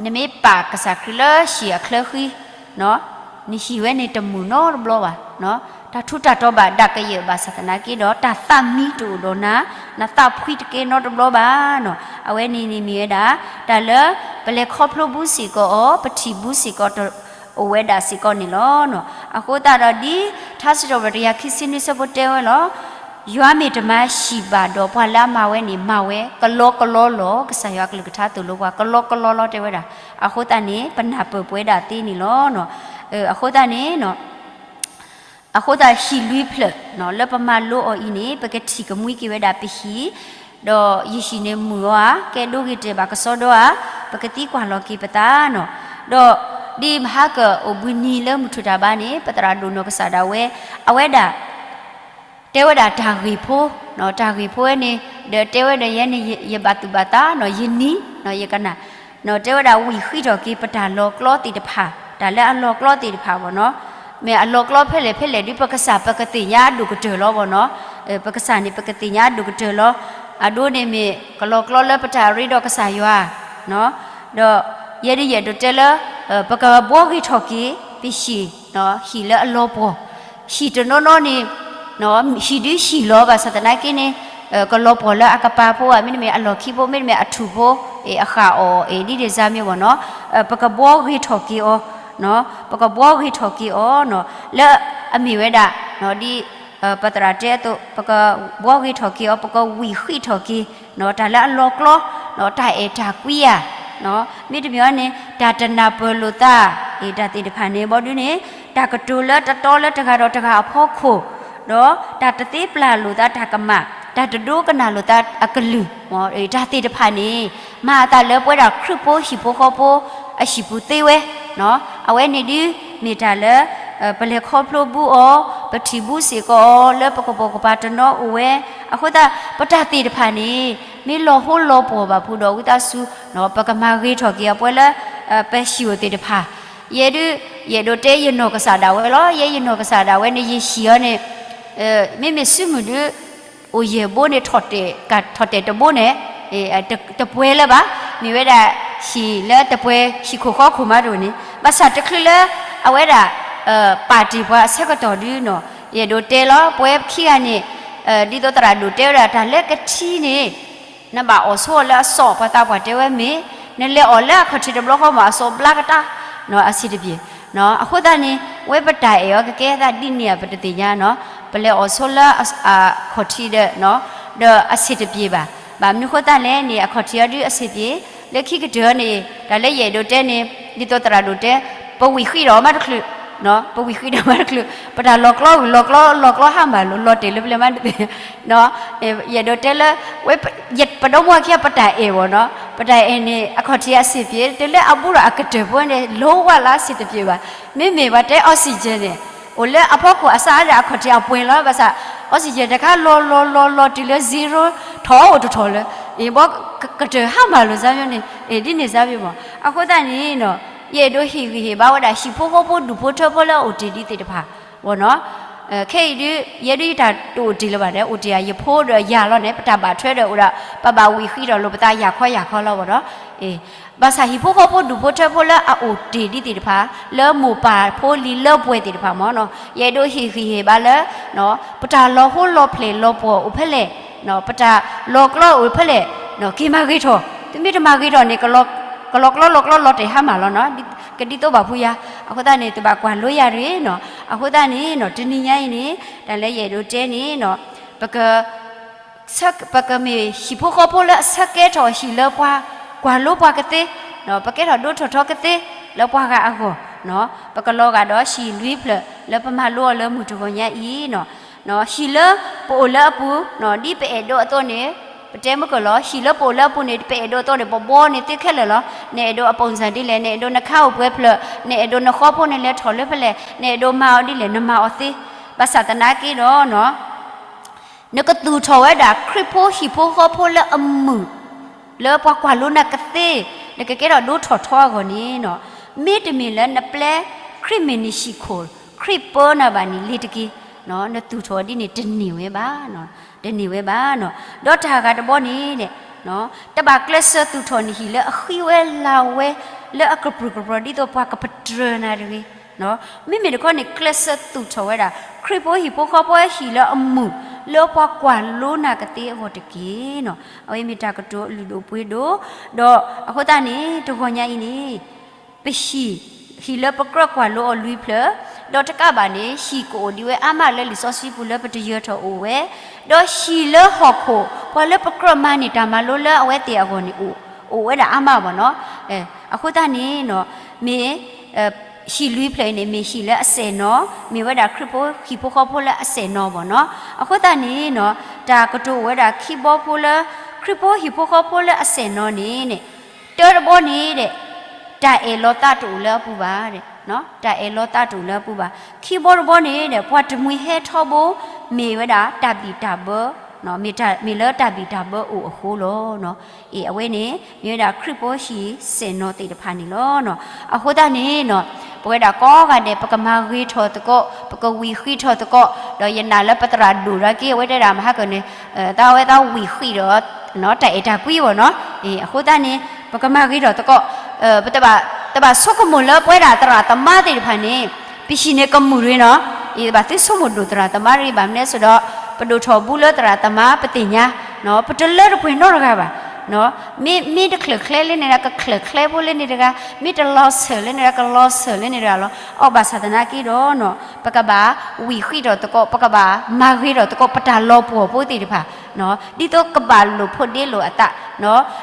နမ့ၢ်ပာ်ကစၢ်ခရံာ်လၢဟံၣ်အချၢဃံ, နဟံၣ်ဝဲန့ၣ်တမုာ်နီတဘျီဘၣ်, တၢ်ထူးတၢ်တီၤဘၣ်ဒၣ်ကယဲၢ်ဘၣ်ဆၣ်သနာ်က့ဒီး တၢ်သးမံတအိၣ်ဒီးနၤ, နသးဖှံတကဲနီတဘျီဘၣ်နီၤ. အဝဲန့ၣ်န့ၣ်မ့ၢ်ဝဲဒၣ် တၢ်လၢ ပလဲၤခီဖျိဘူးစ့ၢ်ကီးအီၤ ပထံၣ်ဘူးစ့ၢ်ကီး အိၣ်ဝဲဒၣ်စ့ၢ်ကီးန့ၣ်လီၤ. အဃိသတးဒီးဒ် ထါစံးထီၣ်ပတြၢၤတကယၤခံဆံနွံဆၢဖိတဲဝဲလီၤ. ယွၤမ့ၢ်တမၤဟံၣ်ဘၣ်ဒီး ပှၤလၢအမၤဝဲန့ၣ် မၤဝဲကလီကလီလီၤ. ကစၢ်ယွၤအကလုၢ်ကထါသိၣ်လိပှၤ ကလီကလီလီၤတဲဝဲဒၣ်. အဃိသတးန့ၣ် ပနၢ်ပၢၢ်ပဝဲဒၣ်သ့န့ၣ်လီၤ. အဃိသတးန့ၣ် အဃိသတးဟံၣ်လွံၢ်ဖျၢၣ် လၢပမၤလိအီၤအံၤန့ၣ် ပကထံၣ်ကမှံက့ၤဝဲဒၣ်ပဟံၣ်, ဒီးယဟံၣ်န့ၣ်မုာ်အီၤဧါ, ကဲဒိဂ့ၤတဲာ်ဘၣ်ကစီဒီဧါ, ပကသံကွၢ်လီၤက့ၤပသးနီၤ. ဒီးဒ်မဟါကအိၣ်ဘှံးနံၤလၢမုၢ်ထူၣ်တၢ်ဘါန့ၣ် ပသရၣ်ဒိၣ်နီၢ်ကစၢ်ဒၣ်ဝဲ အဝဲဒၣ် တဲဝဲဒၣ်တၢ်ဂ့ၢ်ဖိ, တၢ်ဂ့ၢ်ဖိဝဲန့ၣ် ဒီးတဲဝဲဒီးယဲန့ၣ် ယဘၣ်သူၣ်ဘၣ်သးနီၤ, ယနံၤ ယကနၣ် တဲဝဲဒၣ်ဝံၢ်ဃံးထီၣ်က့ၤပတၢ်လီၤကျီသ့ၣ်တဖၣ်, တၢ်လၢအလီၤကျီသ့ၣ်တဖၣ်ဘၣ်နီၤ. မ့ၢ်အလီၤကျီဖဲလဲၣ်ဖဲလဲၣ်ဒ်ပကစၢ်ပကသ့ၣ်ညါအဒိၣ်ကတၢၢ်လီၤဘၣ်နီၤ. ပကစၢ်န့ၣ် ပကသ့ၣ်ညါအဒိၣ်ကတၢၢ်လီၤ. အဒိန့ၣ်မ့ၢ်ကလီၤကျီလၢပတၢ်ရ့ဒီးကစၢ်ယွၤ ဒီးယဲဒ်ယအဲၣ်ဒိးတဲလၢ ပကဘှီဂ့ၤထီၣ်က့ၤ ပဟံၣ် ဟံၣ်လၢအလီၤပှီၢ်, ဟံၣ်တနီၤနီၤန့ၣ် ဟံၣ်ဒုးဟံၣ်လီၤ ဘၣ်ဆၣ်သနာ်က့န့ၣ် ကလီၤပှီၢ်လၢအကပၤဖိဧါ, မ့တမ့ၢ်အလီၢ်ခံဖိ, မ့တမ့ၢ်အထူၣ်ဖိ, အဃၣ်အီၣ်အံၤဒ်န့ၣ်စါမ့ၢ်ဘၣ်နီၤ, ပကဘှီဂ့ၤထီၣ်က့ၤအီၤ, ပကဘှီဂ့ၤထီၣ်က့ၤအီၤ လၢအမ့ၢ်ဝဲဒၣ် ဒ် ပသရၣ်တဲအသိး ပကဘှီဂ့ၤထီၣ်က့ၤအီၤ, ပကဝံၢ်ဃံးထီၣ်က့ၤ တၢ်လၢအလီၤကျီ, တၢ်အဲၣ်တၢ်ကွံဧါ, မ့တမ့ၢ်အီၤန့ၣ် တၢ်တနၢ်ပၢၢ်လိာ်သး တၢ်သ့ၣ်တဖၣ်န့ၣ် ဘီဒုန့ၣ် တၢ်ကတိၤလၢတတီလၢတဂၤဒီးတဂၤအဖီခိၣ်, ဒီးတၢ်တသ့ပျၢ်လိာ်သးတၢ်ကမၣ်, တၢ်တဒိကနၣ်လိာ်သးအကလုၢ်, တၢ်သ့ၣ်တဖၣ်န့ၣ် မၤအသးလၢပဝဲဒၣ်ခရံာ်ဖိဟံၣ်ဖိဃီဖိအဟံၣ်ပူၤသ့ဝဲ, အဝဲန့ၣ်ဒုးမ့ၢ်တၢ်လၢ ပလဲၤခီဖျိဘူးအီၤ, ပထံၣ်ဘူးစ့ၢ်ကီးအီၤ လၢပကပိာ်ကပၤတနီၤအိၣ်ဝဲ, အဃိသတး ပတၢ်သ့ၣ်တဖၣ်န့ၣ် မ့ၢ်လီၤဟိလီၤပှီၢ်ဘၣ်ဖုဒီး ဝံသးစူၤ ပကမၤဂ့ၤထီၣ်က့ၤအပှဲၤလၢ ပဟံၣ်အိၣ်သ့ၣ်တဖၣ်, ယဲဒုး ယအဲၣ်ဒိးတဲယနီၢ်ကစၢ်ဒၣ်ဝဲလီၤ. ယဲယနီၢ်ကစၢ်ဒၣ်ဝဲန့ၣ် ယဟံၣ်အီၤန့ၣ် မ့မ့ၢ်စုမုၢ်ဒုး အိၣ်ယဲၢ်ဘိန့ၣ် ထီၣ်တဲာ်တဘိန့ၣ် တပှဲၤလၢၤဘၣ်, မ့ၢ်ဝဲဒၣ်ဟံၣ်လၢတပှဲၤဟံၣ်ခိၣ်ဃီခိၣ်မးတအိၣ်န့ၣ် ဘၣ်ဆၣ်တချုးလၢ အဝဲဒၣ် ပာ်တ့ၢ်ပှၤအဆၢကတီၢ်ဒုးနီၤ, ယအဲၣ်ဒိးတဲလီၤ ပဝဲခံဂၤန့ၣ် ဒ်သိးသရၣ်ဒိၣ်တဲဝဲဒၣ် တၢ်လၢကထံန့ၣ် နဘၣ်အီၣ်ဆိအီၤလၢအစီၣ် ပှၤသးပှၢ်တဲဝဲမ့ၢ် နလဲၤအီၣ်လၢအခီၣ်ထံးတဘျီဃီမး အစီၣ်ဘျါကတၢၢ် အဆင်တပြေ, အဃိသတးန့ၣ် ဝဲပတၢ်အဲၣ်အီၤကကဲသးဒ်န့ၣ်ဧါ ပတသ့ၣ်ညါနီၤ, ပလဲၤအီၣ်ဆိလၢအခီၣ်ထံးဒီး ဒီးအဆင်တပြေဘၣ်, ဘၣ်မနုၤဃိသတးလဲၣ်န့ၣ် အခီၣ်ထံးအီၤဒုးအဆင်ပြေ, လၢခံကတၢၢ်န့ၣ် တၢ်လၢယအဲၣ်ဒိးတဲန့ၣ် ဒ်သိးသရၣ်ဒိၣ်တဲ ပဝံၢ်ဃံးဒီးမးတချုး ပဝံၢ်ဃံးဒီးမးတချုး ပတၢ်လီၤကျီ လီၤကျီ လီၤကျီဟါမၢ်လိာ် လီၤတဲာ်လၢပလဲၤမးတသ့ၣ် ယအဲၣ်ဒိးတဲလၢ ပဒီမါဝၤခံဂၤပတၢ်အဲၣ်ဘၣ်နီၤ, ပတၢ်အဲၣ်န့ၣ် အခီၣ်ထံးအဆင်ပြေ, တုၤလၢအဘူးဒီးအကတၢၢ်ဖိန့ၣ် လိဝဲလၢအဆင်တပြေဘၣ်, မ့မ့ၢ်ပှၤတဲ oxygen န့ၣ် အိၣ်လၢအဖီခိၣ်အစးဒီးအခီၣ်ထံးအပှဲၤလီၤ, ဘၣ်ဆၣ် oxygen တခါလီၤလီၤလီၤလီၤတုၤလၢ zero ထီၣ်အိၣ်တထီၣ်လၢ အ့ၣ်ဘီ ကတၢၢ်ဟါမၢ်လိာ်စါမ့ၢ်န့ၣ် အ့ၣ်ဒ်န့ၣ်စါမ့ၢ်ဘၣ်, အဃိသတးန့ၣ်နီၤ ယအဲၣ်ဒိးဟ့ၣ်ဂံၢ်ဟ့ၣ်ဘါဝဲဒၣ် ဟံၣ်ဖိဃီဖိဒူၣ်ဖိထၢဖိလၢအအိၣ်တ့ၢ်ဒ်သ့ၣ်တဖၣ် ဘၣ်နီၤ, ခဲအံၤဒုး ယဲဒုးယတၢ်တအိၣ်တ့ၢ်လၢၤဘၣ်ဒီး အိၣ်တ့ၢ်ဧါ ယဖိဒီးယၤလီၤန့ၣ် ပတၢ်ဘၣ်ထွဲဒီးအိၣ်ဒီး ပဘၣ်ဝံၢ်ဃံးဒီးလိာ်ပသးယၤခီယၤခီလီၤဘၣ်နီၤ, ဘၣ်ဆၣ်ဟံၣ်ဖိဃီဖိဒူၣ်ဖိထၢဖိလၢအအိၣ်တ့ၢ်ဒ်သ့ၣ်တဖၣ် လၢမိၢ်ပၢ်ဖိလံၤလၢပှဲၤသ့ၣ်တဖၣ်မ့ၢ်နီၤ ယအဲၣ်ဒိးဟ့ၣ်ဂံၢ်ဟ့ၣ်ဘါလၢ ပတၢ်လီၤဟိလီၤဖျဲၣ်လီၤပှီၢ်အိၣ်ဖဲလဲၣ်, ပတၢ်လီၤကျီအိၣ်ဖဲလဲၣ်, က့ၤမၤဂ့ၤထီၣ်, သုမ့ၢ်တမၤဂ့ၤထီၣ်န့ၣ် ကလီၤကျီလီၤကျီလီၤတဲာ်ဟါမၢ်လီၤနီၤ, ကဒ်သိးဘၣ်ဖုယၤ, အဃိသတးန့ၣ် တဘၣ်ကွၢ်လိယၤတဂ့ၤနီၤ, အဃိသတးန့ၣ်နီၤ တနံၤညါအံၤန့ၣ် တၢ်လၢယအဲၣ်ဒိးတဲန့ၣ်နီၤ ပက ပကမ့ၢ်ဟံၣ်ဖိဃီဖိလၢအဆၢကဲထီၣ်ဟံၣ်လၢပှၤ ကွၢ်လိပှၤကသ့, ပကဲထီၣ်ဒိထီၣ်ထီကသ့ လၢပှၤဂၤအဂီၢ်, ပကလီၤဂာ်ဒီးဟံၣ်လွံၢ်ဖျၢၣ်လၢပမၤလိအီၤလၢမုၢ်တဂီၤညါအံၤနီၤ, ဟံၣ်လၢပအိၣ်လၢအပူၤ ဒ်ပအဲၣ်ဒိးအသိးန့ၣ် ပတဲမုၢ်ကၢၢ်လီၤ, ဟံၣ်လၢပအိၣ်လၢအပူၤန့ၣ် ပအဲၣ်ဒိးအသိးန့ၣ် ပဘှီန့ၢ်သုခဲလၢာ်လီၤ, နအဲၣ်ဒိးအပုံစံဒ်လဲၣ်, နအဲၣ်ဒိးနခါအိၣ်ပှဲၤဖျၢၣ်, နအဲၣ်ဒိးနဃီဖိန့ၣ်လဲၤထီၣ်လၢဖဲလဲၣ်, နအဲၣ်ဒိးမၤအီၤဒ်လဲၣ် နမၤအီၤသ့, ဘၣ်ဆၣ်သနာ်က့ဒီး နကသူၣ်ထီၣ်ဝဲဒၣ်ခရံာ်ဖိဟံၣ်ဖိဃီဖိလၢအမုာ်, လၢပှၤကွၢ်လိနၤကသ့, နကကဲထီၣ်ဒိထီၣ်ထီအဂီၢ်န့ၣ်နီၤ, မ့တမ့ၢ်လၢနပျဲခရံာ်မ့ၢ်နဟံၣ်ခိၣ်, ခရံာ်ပၢနၤဘၣ်န့ၣ်လ့ၤတက့ၢ်, နသူၣ်ထီၣ်ဒ်န့ၣ်တန့ၢ်ဝဲဘၣ်, တန့ၢ်ဝဲဘၣ်နီၤ, ဒီးတၢ်ဂၤတဘီန့ၣ် တဘၣ်ကျဲးစၢးသူၣ်ထီၣ်နဟံၣ်လၢအဃံဝဲလၤဝဲ, လၢအကပြုၢ်ကပြီၤဒ်သိးပှၤကပတြၢၤနၤတဂ့ၤ မ့မ့ၢ်တခီန့ၣ် ကျဲးစၢးသူၣ်ထီၣ်ဝဲဒၣ် ခရံာ်ဖိဟံၣ်ဖိဃီဖိဟံၣ်လၢအမုာ် လၢပှၤကွၢ်လိနၤကသ့အဂီၢ်တက့ၢ်နီၤ. အဝဲမ့ၢ်တၢ်ကတိၤအလုၢ်ဒိၣ်ပှ့ၤဒိၣ်, ဒီးအဃိသတးန့ၣ် တဂီၤညါအံၤန့ၣ် ပဟံၣ်, ဟံၣ်လၢပကြၢးကွၢ်လိအီၤလွံၢ်ဖျၢၣ်, ဒီးတကးဘၣ်န့ၣ် ဟံၣ်ကအိၣ်ဒံးဝဲအါမးလၢလံာ်စီဆှံပူၤလၢပတယၢၤထီၣ်အိၣ်ဝဲ, ဒီးဟံၣ်လၢဟီၣ်ခိၣ် ပှၤလၢပကြၢးမၤန့ၢ်တၢ်မၤလိလၢအဝဲသ့ၣ်အဂီၢ်န့ၣ် အိၣ်ဝဲဒၣ်အါမးဘၣ်နီၤ. အဃိသတးန့ၣ်နီၤ မ့ၢ် ဟံၣ်လွံၢ်ဖျၢၣ်အံၤန့ၣ် မ့ၢ်ဟံၣ်လၢအစဲၣ်နီၤ, မ့ၢ်ဝဲဒၣ်ခရံာ်ဖိဟံၣ်ဖိဃီဖိလၢအစဲၣ်နီၤဘၣ်နီၤ. အဃိသတးန့ၣ်နီၤ တၢ်ကတိၤအိၣ်ဝဲဒၣ်ခံဘီဖိလၢ ခရံာ်ဖိဟံၣ်ဖိဃီဖိလၢအစဲၣ်နီၤန့ၣ် တၢတဘီန့ၣ်ဒီး တၢ်အဲၣ်လီၤသးတအိၣ်လၢအပူၤဘၣ်, တၢ်အဲၣ်လီၤသးတအိၣ်လၢအပူၤဘၣ်. ခံဘီတဘီန့ၣ်ဒီး ပှၤတမှံၤဟဲထီဘိ မ့ၢ်ဝဲဒၣ်တၢ်ဘံၣ်တၢ်ဘၢ မ့ၢ်လၢတၢ်ဘံၣ်တၢ်ဘၢအိၣ်အဃိလီၤ. အ့ အဝဲန့ၣ် မ့ၢ်ဝဲဒၣ်ခရံာ်ဖိဟံၣ်စဲၣ်နီၤသ့ၣ်တဖၣ်န့ၣ်လီၤ. အဃိသတးန့ၣ်နီၤ ပဝဲဒၣ်ကိးဂၤဒဲး ပကမၤဂ့ၤထီၣ်သကိး, ပကဝံၣ်ဃံးထီၣ်သကိး, ဒီးယနာ်လၢပသရၣ်ဒိၣ်ဒီးက့ၤ အဝဲတဲဒၣ်မဟါကၢၣ်န့ၣ် တၢ်ဝဲသးဝံၣ်ဃံးဒီး တၢ်အဲၣ်တၢ်ကွံဘၣ်နီၤ. အဃိသတးန့ၣ် ပကမၤဂ့ၤထီၣ်သကိး, ပတဘၣ်ဆိကမိၣ်လၢပဝဲဒၣ်သရၣ်သမါသ့ၣ်တဖၣ်န့ၣ် ပဟံၣ်န့ၣ်ကမုာ်ရ့နီၤ. အ့ ဘၣ်သုဆိကမိၣ်ဒိၣ်သရၣ်သမါရ့ ဘၣ်မနုၤအဃိဒီး ပဒိၣ်ထီၣ်ဘူးလၢသရၣ်သမါပသ့ၣ်ညါ, ပတလၢတပှဲၤနီတဂၤဘၣ်. မ့ၢ်တချၢၣ်ချဲလၢန့ၣ်ဒီး ကချၢၣ်ချဲဖိလၢန့ၣ်တဂၤ, မ့ၢ်တလီၤစၢၤလၢန့ၣ်ဒီး ကလီၤစၢၤလၢန့ၣ်တဂၤလီၤ. အီၣ်ဘၣ်ဆၣ်သနာ်က့ဒီး ပကဘၣ်ဝံၣ်ဃံးထီၣ်သကိး, ပကဘၣ်မၤဂ့ၤထီၣ်သကိး ပတၢ်လီၤပှီၢ်ဖိသ့ၣ်တဖၣ် ဒ်သိးကဘၣ်လိာ်ဖိးဒ့လိာ်အသး,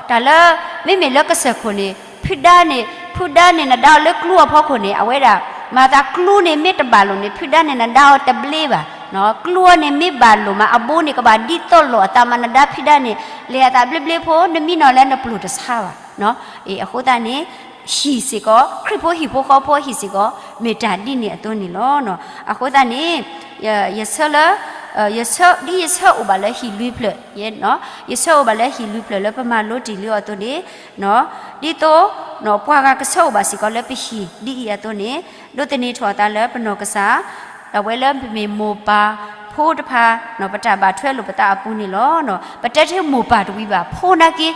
တၢ်လၢ မ့မ့ၢ်လၢကစၢၢ်ခိၣ်န့ၣ် ဖုဒါန့ၣ်, ဖုဒါန့ၣ်နဒါအီၤလၢကျူအဖီခိၣ်န့ၣ် အဝဲဒၣ် မၤသးကျူန့ၣ်မ့ၢ်တဘၣ်လိာ်န့ၣ် ဖုဒါန့ၣ်နဒါအီၤတဘျ့ဘၣ်. ကျူအီၤန့ၣ်မ့ၢ်ဘၣ်လိာ်မး အဘိန့ၣ်ကဘၣ်ဒ်သိးလိာ်အသးမး နဒါဖုဒါန့ၣ် လဲၤအသးဘျ့ဘျ့ဖိ နမံနီၤလၢနပျိၢ်တဆါဘၣ်. အ့ အဃိသတးန့ၣ် ဟံၣ်စ့ၢ်ကီး ခရံာ်ဖိဟံၣ်ဖိဃီဖိဟံၣ်စ့ၢ်ကီး မ့ၢ်တၢ်ဒ်န့ၣ်အသိးန့ၣ်လီၤ. အဃိသတးန့ၣ် ယဆၢလၢ ယဆၢ ဒ်ယဆၢအိၣ်ဘၣ်လၢဟံၣ်လွံၢ်ဖျၢၣ်, ယဆၢအိၣ်ဘၣ်လၢဟံၣ်လွံၢ်ဖျၢၣ်လၢပမၤလိတ့ၢ်လံအီၤအသိးန့ၣ်, ဒ်သိး ပှၤဂၤကဆၢအိၣ်ဘၣ်စ့ၢ်ကီးလၢပဟံၣ်ဒ်အံၤအသိးန့ၣ် ဒိးသန့ၤထီၣ်အသးလၢပနီၢ်ကစၢ်, အဝဲလၢပမ့ၢ်မိၢ်ပၢ်ဖိတဖၣ် ပတၢ်ဘၣ်ထွဲလိာ်ပသးအပူၤန့ၣ်လီၤ. ပတဲထဲမိၢ်ပၢ်တဝံၤဘၣ် ဖိနာ်က့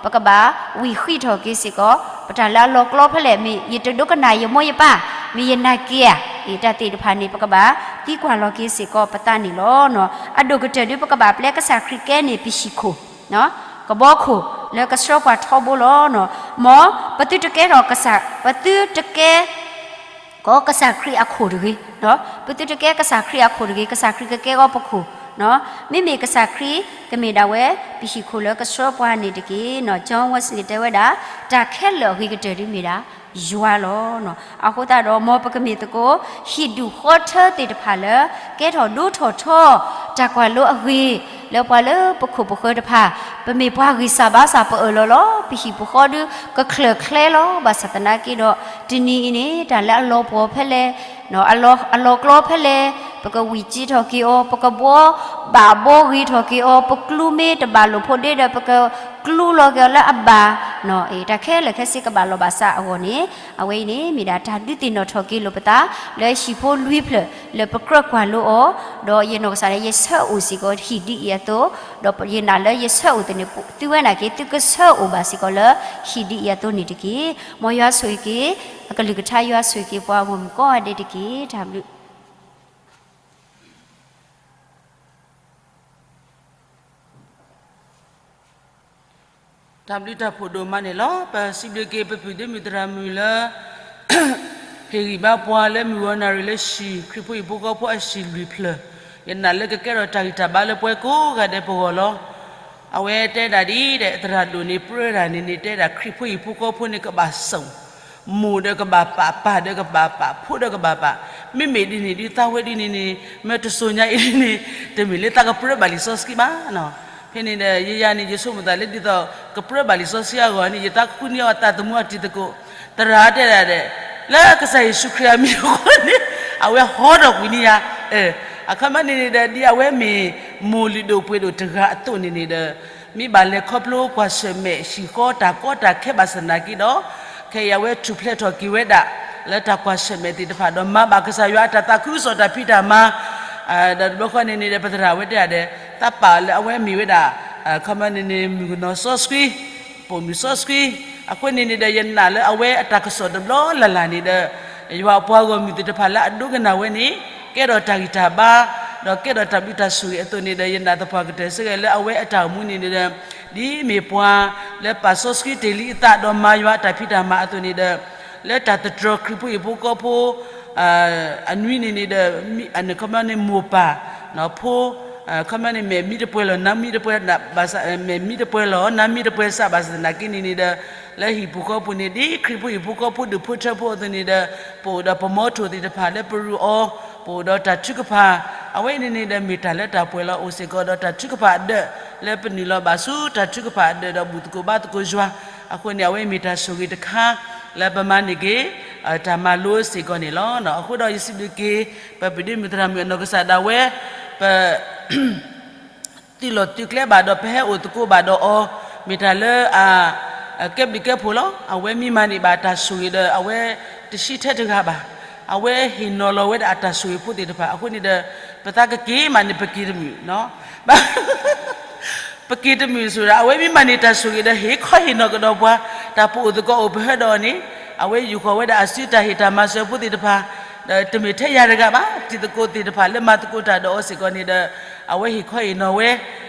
ပကဘၣ်ဝံၣ်ဃံးထီၣ်က့ၤစ့ၢ်ကီး ပတၢ်လၢအလီၤကျီဖဲလဲၣ်, မ့ၢ်ယတဒိကနၣ်ယမိၢ်ယပၢ်, မ့ၢ်ယနာ်က့ဧါ, အ့ တၢ်သ့ၣ်တဖၣ်န့ၣ် ပကဘၣ်သံကွၢ်လီၤက့ၤစ့ၢ်ကီးပသးန့ၣ်လီၤ. အဒိၣ်ကတၢၢ်ဒုး ပကဘၣ်ပျဲကစၢ်ခရံာ်ကဲန့ၢ်ပဟံၣ်ခိၣ်, ကဘီခိၣ်လၢကဆှၢပှၤထီဘိလီၤ. မ်ပသုတကဲထီၣ်ကစၢ်, ပသုတကဲ ကီးကစၢ်ခရံာ်အခိၣ်တဂ့ၤ, ပသုတကဲကစၢ်ခရံာ်အခိၣ်တဂ့ၤ, ကစၢ်ခရံာ်ကကဲထီၣ်ပခိၣ်, မ့မ့ၢ်ကစၢ်ခရံာ်ကမ့ၢ်ဒၣ်ဝဲ ပဟံၣ်ခိၣ်လၢကဆှၢပှၤန့ၣ်တက့ၢ်. John Wesley တဲဝဲဒၣ် တၢ်ခဲလၢာ်အဂ့ၤကတၢၢ်ဒုးမ့ၢ်ဒၣ် ယွၤလီၤ. အဃိသတးဒီး မ်ပကမ့ၢ်သကိး ဟံၣ်ဒူၣ်ဃီထၢသ့ၣ်တဖၣ်လၢ ကဲထီၣ်ဒိၣ်ထီၣ်ထီ တၢ်ကွၢ်လိအဂ့ၤ လၢပှၤလၢပခိၣ်ပဃၢၤတဖၣ်, ပမ့ၢ်ပှၤဂံၢ်စၢ်ဘါစၢ်ပအၢၣ်လီၤလီၤ, ပဟံၣ်ပဃီဒုးကချၢၣ်ချဲလီၤ. ဘၣ်ဆၣ်သနာ်က့ဒီး တနံၤအံၤန့ၣ် တၢ်လၢအလီၤပှီၢ်ဖဲလဲၣ်, အလီၤကျီဖဲလဲၣ်, ပကဝံၣ်စ့ထီၣ်က့ၤအီၤ, ပကဘှီဘၣ်ဘှီဂ့ၤထီၣ်က့ၤအီၤ, ပကျူမ့ၢ်တဘၣ်လိာ်ဖိးဒ့ဒီး ပကကျူလီၤက့ၤအီၤလၢအဘၣ်, တၢ်ခဲလၢာ်ခဲဆ့ကဘၣ်လီၤဘၣ်စးအဂီၢ်န့ၣ် အဝဲအံၤန့ၣ် မ့ၢ်ဒၣ်တၢ်ဒုးသ့ၣ်နီၣ်ထီၣ်က့ၤလိာ်ပသး လၢဟံၣ်ဖိလွံၢ်ဖျၢၣ်လၢပကြၢးကွၢ်လိအီၤ, ဒီးယနီၢ်ကစၢ်ဒၣ်ယဆၢအိၣ်စ့ၢ်ကီးဟံၣ်ဒ်အံၤအသိး, ဒီးယနာ်လၢယဆၢအိၣ်သ့ၣ်န့ၣ် သုဝဲနာ်က့ သုကဆၢအိၣ်ဘၣ်စ့ၢ်ကီးလၢဟံၣ်ဒ်အံၤအသိးန့ၣ်တက့ၢ်. မ်ယွၤဆိၣ်ဂ့ၤက့ၤ အကလုၢ်ကထါ ယွၤဆိၣ်ဂ့ၤက့ၤပှၤဂီၢ်မုၢ်ကိးဂၤဒဲးတက့ၢ်. တၢ်ဘျုး တၢ်ဘျုးတၢ်ဖှိၣ်ဒိၣ်မးန့ၣ်လီၤ. ပစံးဘျုးက့ၤပပုၢ်ဒ့မုၣ်သရၣ်မုၣ်လၢ ဟ့ၣ်ဂံၢ်ဘါပှၤလၢမုၢ်ဂီၤနၣ်ရံၣ်လၢဟံၣ် ခရံာ်ဖိဟံၣ်ဖိဃီဖိအဟံၣ်လွံၢ်ဖျၢၣ်, ယနာ်လၢကကဲထီၣ်တၢ်ဂံၢ်တၢ်ဘါလၢပှၤကိးဂၤဒဲးပဂီၢ်လီၤ. အဝဲတဲဒၣ်ဒ်အံၤ, သရၣ်ဒိၣ်န့ၣ် ပြၢတၢ်န့ၣ်န့ၣ် တဲဒၣ်ခရံာ်ဖိဟံၣ်ဖိဃီဖိန့ၣ်ကဘၣ်စိာ်, မိၢ်ဒီးကဘၣ်ပာ်, ပၢ်ဒီးကဘၣ်ပာ်, ဖိဒီးကဘၣ်ပာ်, မ့မ့ၢ်ဒ်န့ၣ်ဒ်သးဝဲဒ်န့ၣ်န့ၣ် မ့ၢ်တစိၤညါအံၤန့ၣ် တမ့ၢ်လၢသးကပြၢဘၣ်လံာ်စီဆှံဘၣ်. ဖဲန့ၣ်ဒီး ယယၤန့ၣ် ယဆိကမိၣ်သးလၢဒ်သိး ကပြၢဘၣ်လံာ်စီဆှံအဂီၢ်န့ၣ် ယသးဃုန့ၢ်အီၤအသးသမူအတံၤသကိး, သရၣ်တဲဒၣ်ဒီး လၢကစၢ်ယ့ၣ်ၡူးခရံာ်အမံၤအဃိန့ၣ် အဝဲဟီထီၣ်ကွံာ်န့ၢ်ယၤ, အခီပညီန့ၣ်န့ၣ်ဒီး ဒ်အဝဲမ့ၢ်မိၢ်လုၢ်ဒိၣ်ပှ့ၤဒိၣ်တဂၤအသိးန့ၣ်န့ၣ်ဒီး မ့ၢ်ဘၣ်လဲၤခီဖျိပှၤဆၢၣ်မဲာ်ဟံၣ်ဃီတၢ်ကီတၢ်ခဲဘၣ်ဆၣ်သနာ်က့ဒီး ခဲအံၤအဝဲထူၣ်ဖျဲးထီၣ်က့ၤဝဲဒၣ် လၢတၢ်ကွၢ်ဆၢၣ်မဲာ်သ့ၣ်တဖၣ်ဒီး မၤဘၣ်ကစၢ်ယွၤအတၢ်သးခုကစီၣ်တၢ်ဖံးတၢ်မၤ, ဒီးတဘျီဃီန့ၣ်န့ၣ်ဒီး ပသရၣ်ဝဲတဲဒၣ်ဒီး သးပာ်လၢအဝဲမ့ၢ်ဝဲဒၣ် အခီပညီန့ၣ်န့ၣ် မုၣ်ကနီၤစီဆှံ, ပိာ်မုၣ်စီဆှံ, အဃိန့ၣ်န့ၣ်ဒီး ယနာ်လၢအဝဲအတၢ်ကစီၣ်တဘျီလၢ်လၢ်န့ၣ်ဒီး ယွၤအပှၤဂီၢ်မုၢ်သ့ၣ်တဖၣ်လၢအဒိကနၣ်ဝဲန့ၣ် ကဲထီၣ်တၢ်ဂံၢ်တၢ်ဘါ ဒီးကဲထီၣ်တၢ်ဘျုးတၢ်ဆိၣ်ဂ့ၤအသိးန့ၣ်ဒီး ယနာ်သပှၢ်ကတၢၢ်စ့ၢ်ကီးလၢအဝဲအတၢ်အိၣ်မူန့ၣ်န့ၣ်ဒီး ဒ်မ့ၢ်ပှၤလၢပာ်စီဆှံတ့ၢ်လံအသး ဒီးမၤယွၤအတၢ်ဖံးတၢ်မၤအသိးန့ၣ်ဒီး လၢတၢ်သတြီၤခရံာ်ဖိဟံၣ်ဖိဃီဖိ အနွံန့ၣ်န့ၣ်ဒီး ခီပညီန့ၣ်မိၢ်ပၢ် ဖိ ခီပညီန့ၣ် မဲာ်မံတပှဲၤလီၤ နါမံတပှဲၤ ဘၣ်ဆၣ် မဲာ်မံတပှဲၤလီၤ နါမံတပှဲၤစး ဘၣ်ဆၣ်သနာ်က့န့ၣ်န့ၣ်ဒီး လၢဟံၣ်ပူၤဃီပူၤန့ၣ် ဒ်ခရံာ်ဖိဟံၣ်ဖိဃီဖိဒူၣ်ဖိထၢဖိအသိးန့ၣ်ဒီး ပအိၣ်ဒီးပမီထိၣ်သ့ၣ်တဖၣ်လၢပရူးအီၤ ပအိၣ်ဒီးတၢ်ထုကဖၣ် အဝဲန့ၣ်န့ၣ်ဒီး မ့ၢ်တၢ်လၢတၢ်ပှဲၤလီၤ အိၣ်စ့ၢ်ကီးဒီးတၢ်ထုကဖၣ်အဒၢး လၢပနုာ်လီၤဘၣ်ဆူတၢ်ထုကဖၣ်အဒၢးဒီး ဘူၣ်သကိးဘါသကိးယွၤ အဃိန့ၣ် အဝဲမ့ၢ်တၢ်ဆိၣ်ဂ့ၤတခါ လၢပမၤန့ၢ်က့ၤ တၢ်မၤလိစ့ၢ်ကီးန့ၣ်လီၤ. အဃိဒီးယစံးဘျုးက့ၤ ပပဒိၣ်မုၣ်သရၣ်မုၣ်အနီၢ်ကစၢ်ဒၣ်ဝဲ ပ သုးလီၢ်သုးကျဲဘၣ်ဒီး ပဟဲအိၣ်သကိးဘၣ်ဒီးအီၤ မ့ၢ်တၢ်လၢအ ကဲဘျုးကဲဖှိၣ်လီၤ. အဝဲမ့ၢ်မၤန့ၢ်ဘၣ်တၢ်ဆိၣ်ဂ့ၤဒီး အဝဲတဆံထဲတဂၤဘၣ်. အဝဲဟ့ၣ်နီၤလီၤဝဲဒၣ်အတၢ်ဆိၣ်ဂ့ၤဖိသ့ၣ်တဖၣ် အဃိန့ၣ်ဒီး ပသးကက့ၤမးန့ၣ် ပက့ၤတမုာ် ပက့ၤတမုာ်ဆိဒီး အဝဲမ့ၢ်မၤန့ၢ်တၢ်ဆိၣ်ဂ့ၤဒီး ဟ့ၣ်ခီဟ့ၣ်နီၤကဒီးပှၤ တၢ်ပအိၣ်သကိးအိၣ်ပဟၢဒီးအီၤန့ၣ် အဝဲယူာ်ဃီၤဝဲဒၣ်အစုတၢ်ဟ့ၣ်တၢ်မၤစၢၤဖိသ့ၣ်တဖၣ် ဒီးတမ့ၢ်ထဲယၤတဂၤဘၣ် တံၤသကိးသ့ၣ်တဖၣ်လၢမၤသကိးတၢ်ဒီးအီၤစ့ၢ်ကီးန့ၣ်ဒီး အဝဲဟ့ၣ်ခီဟ့ၣ်နီၤဝဲ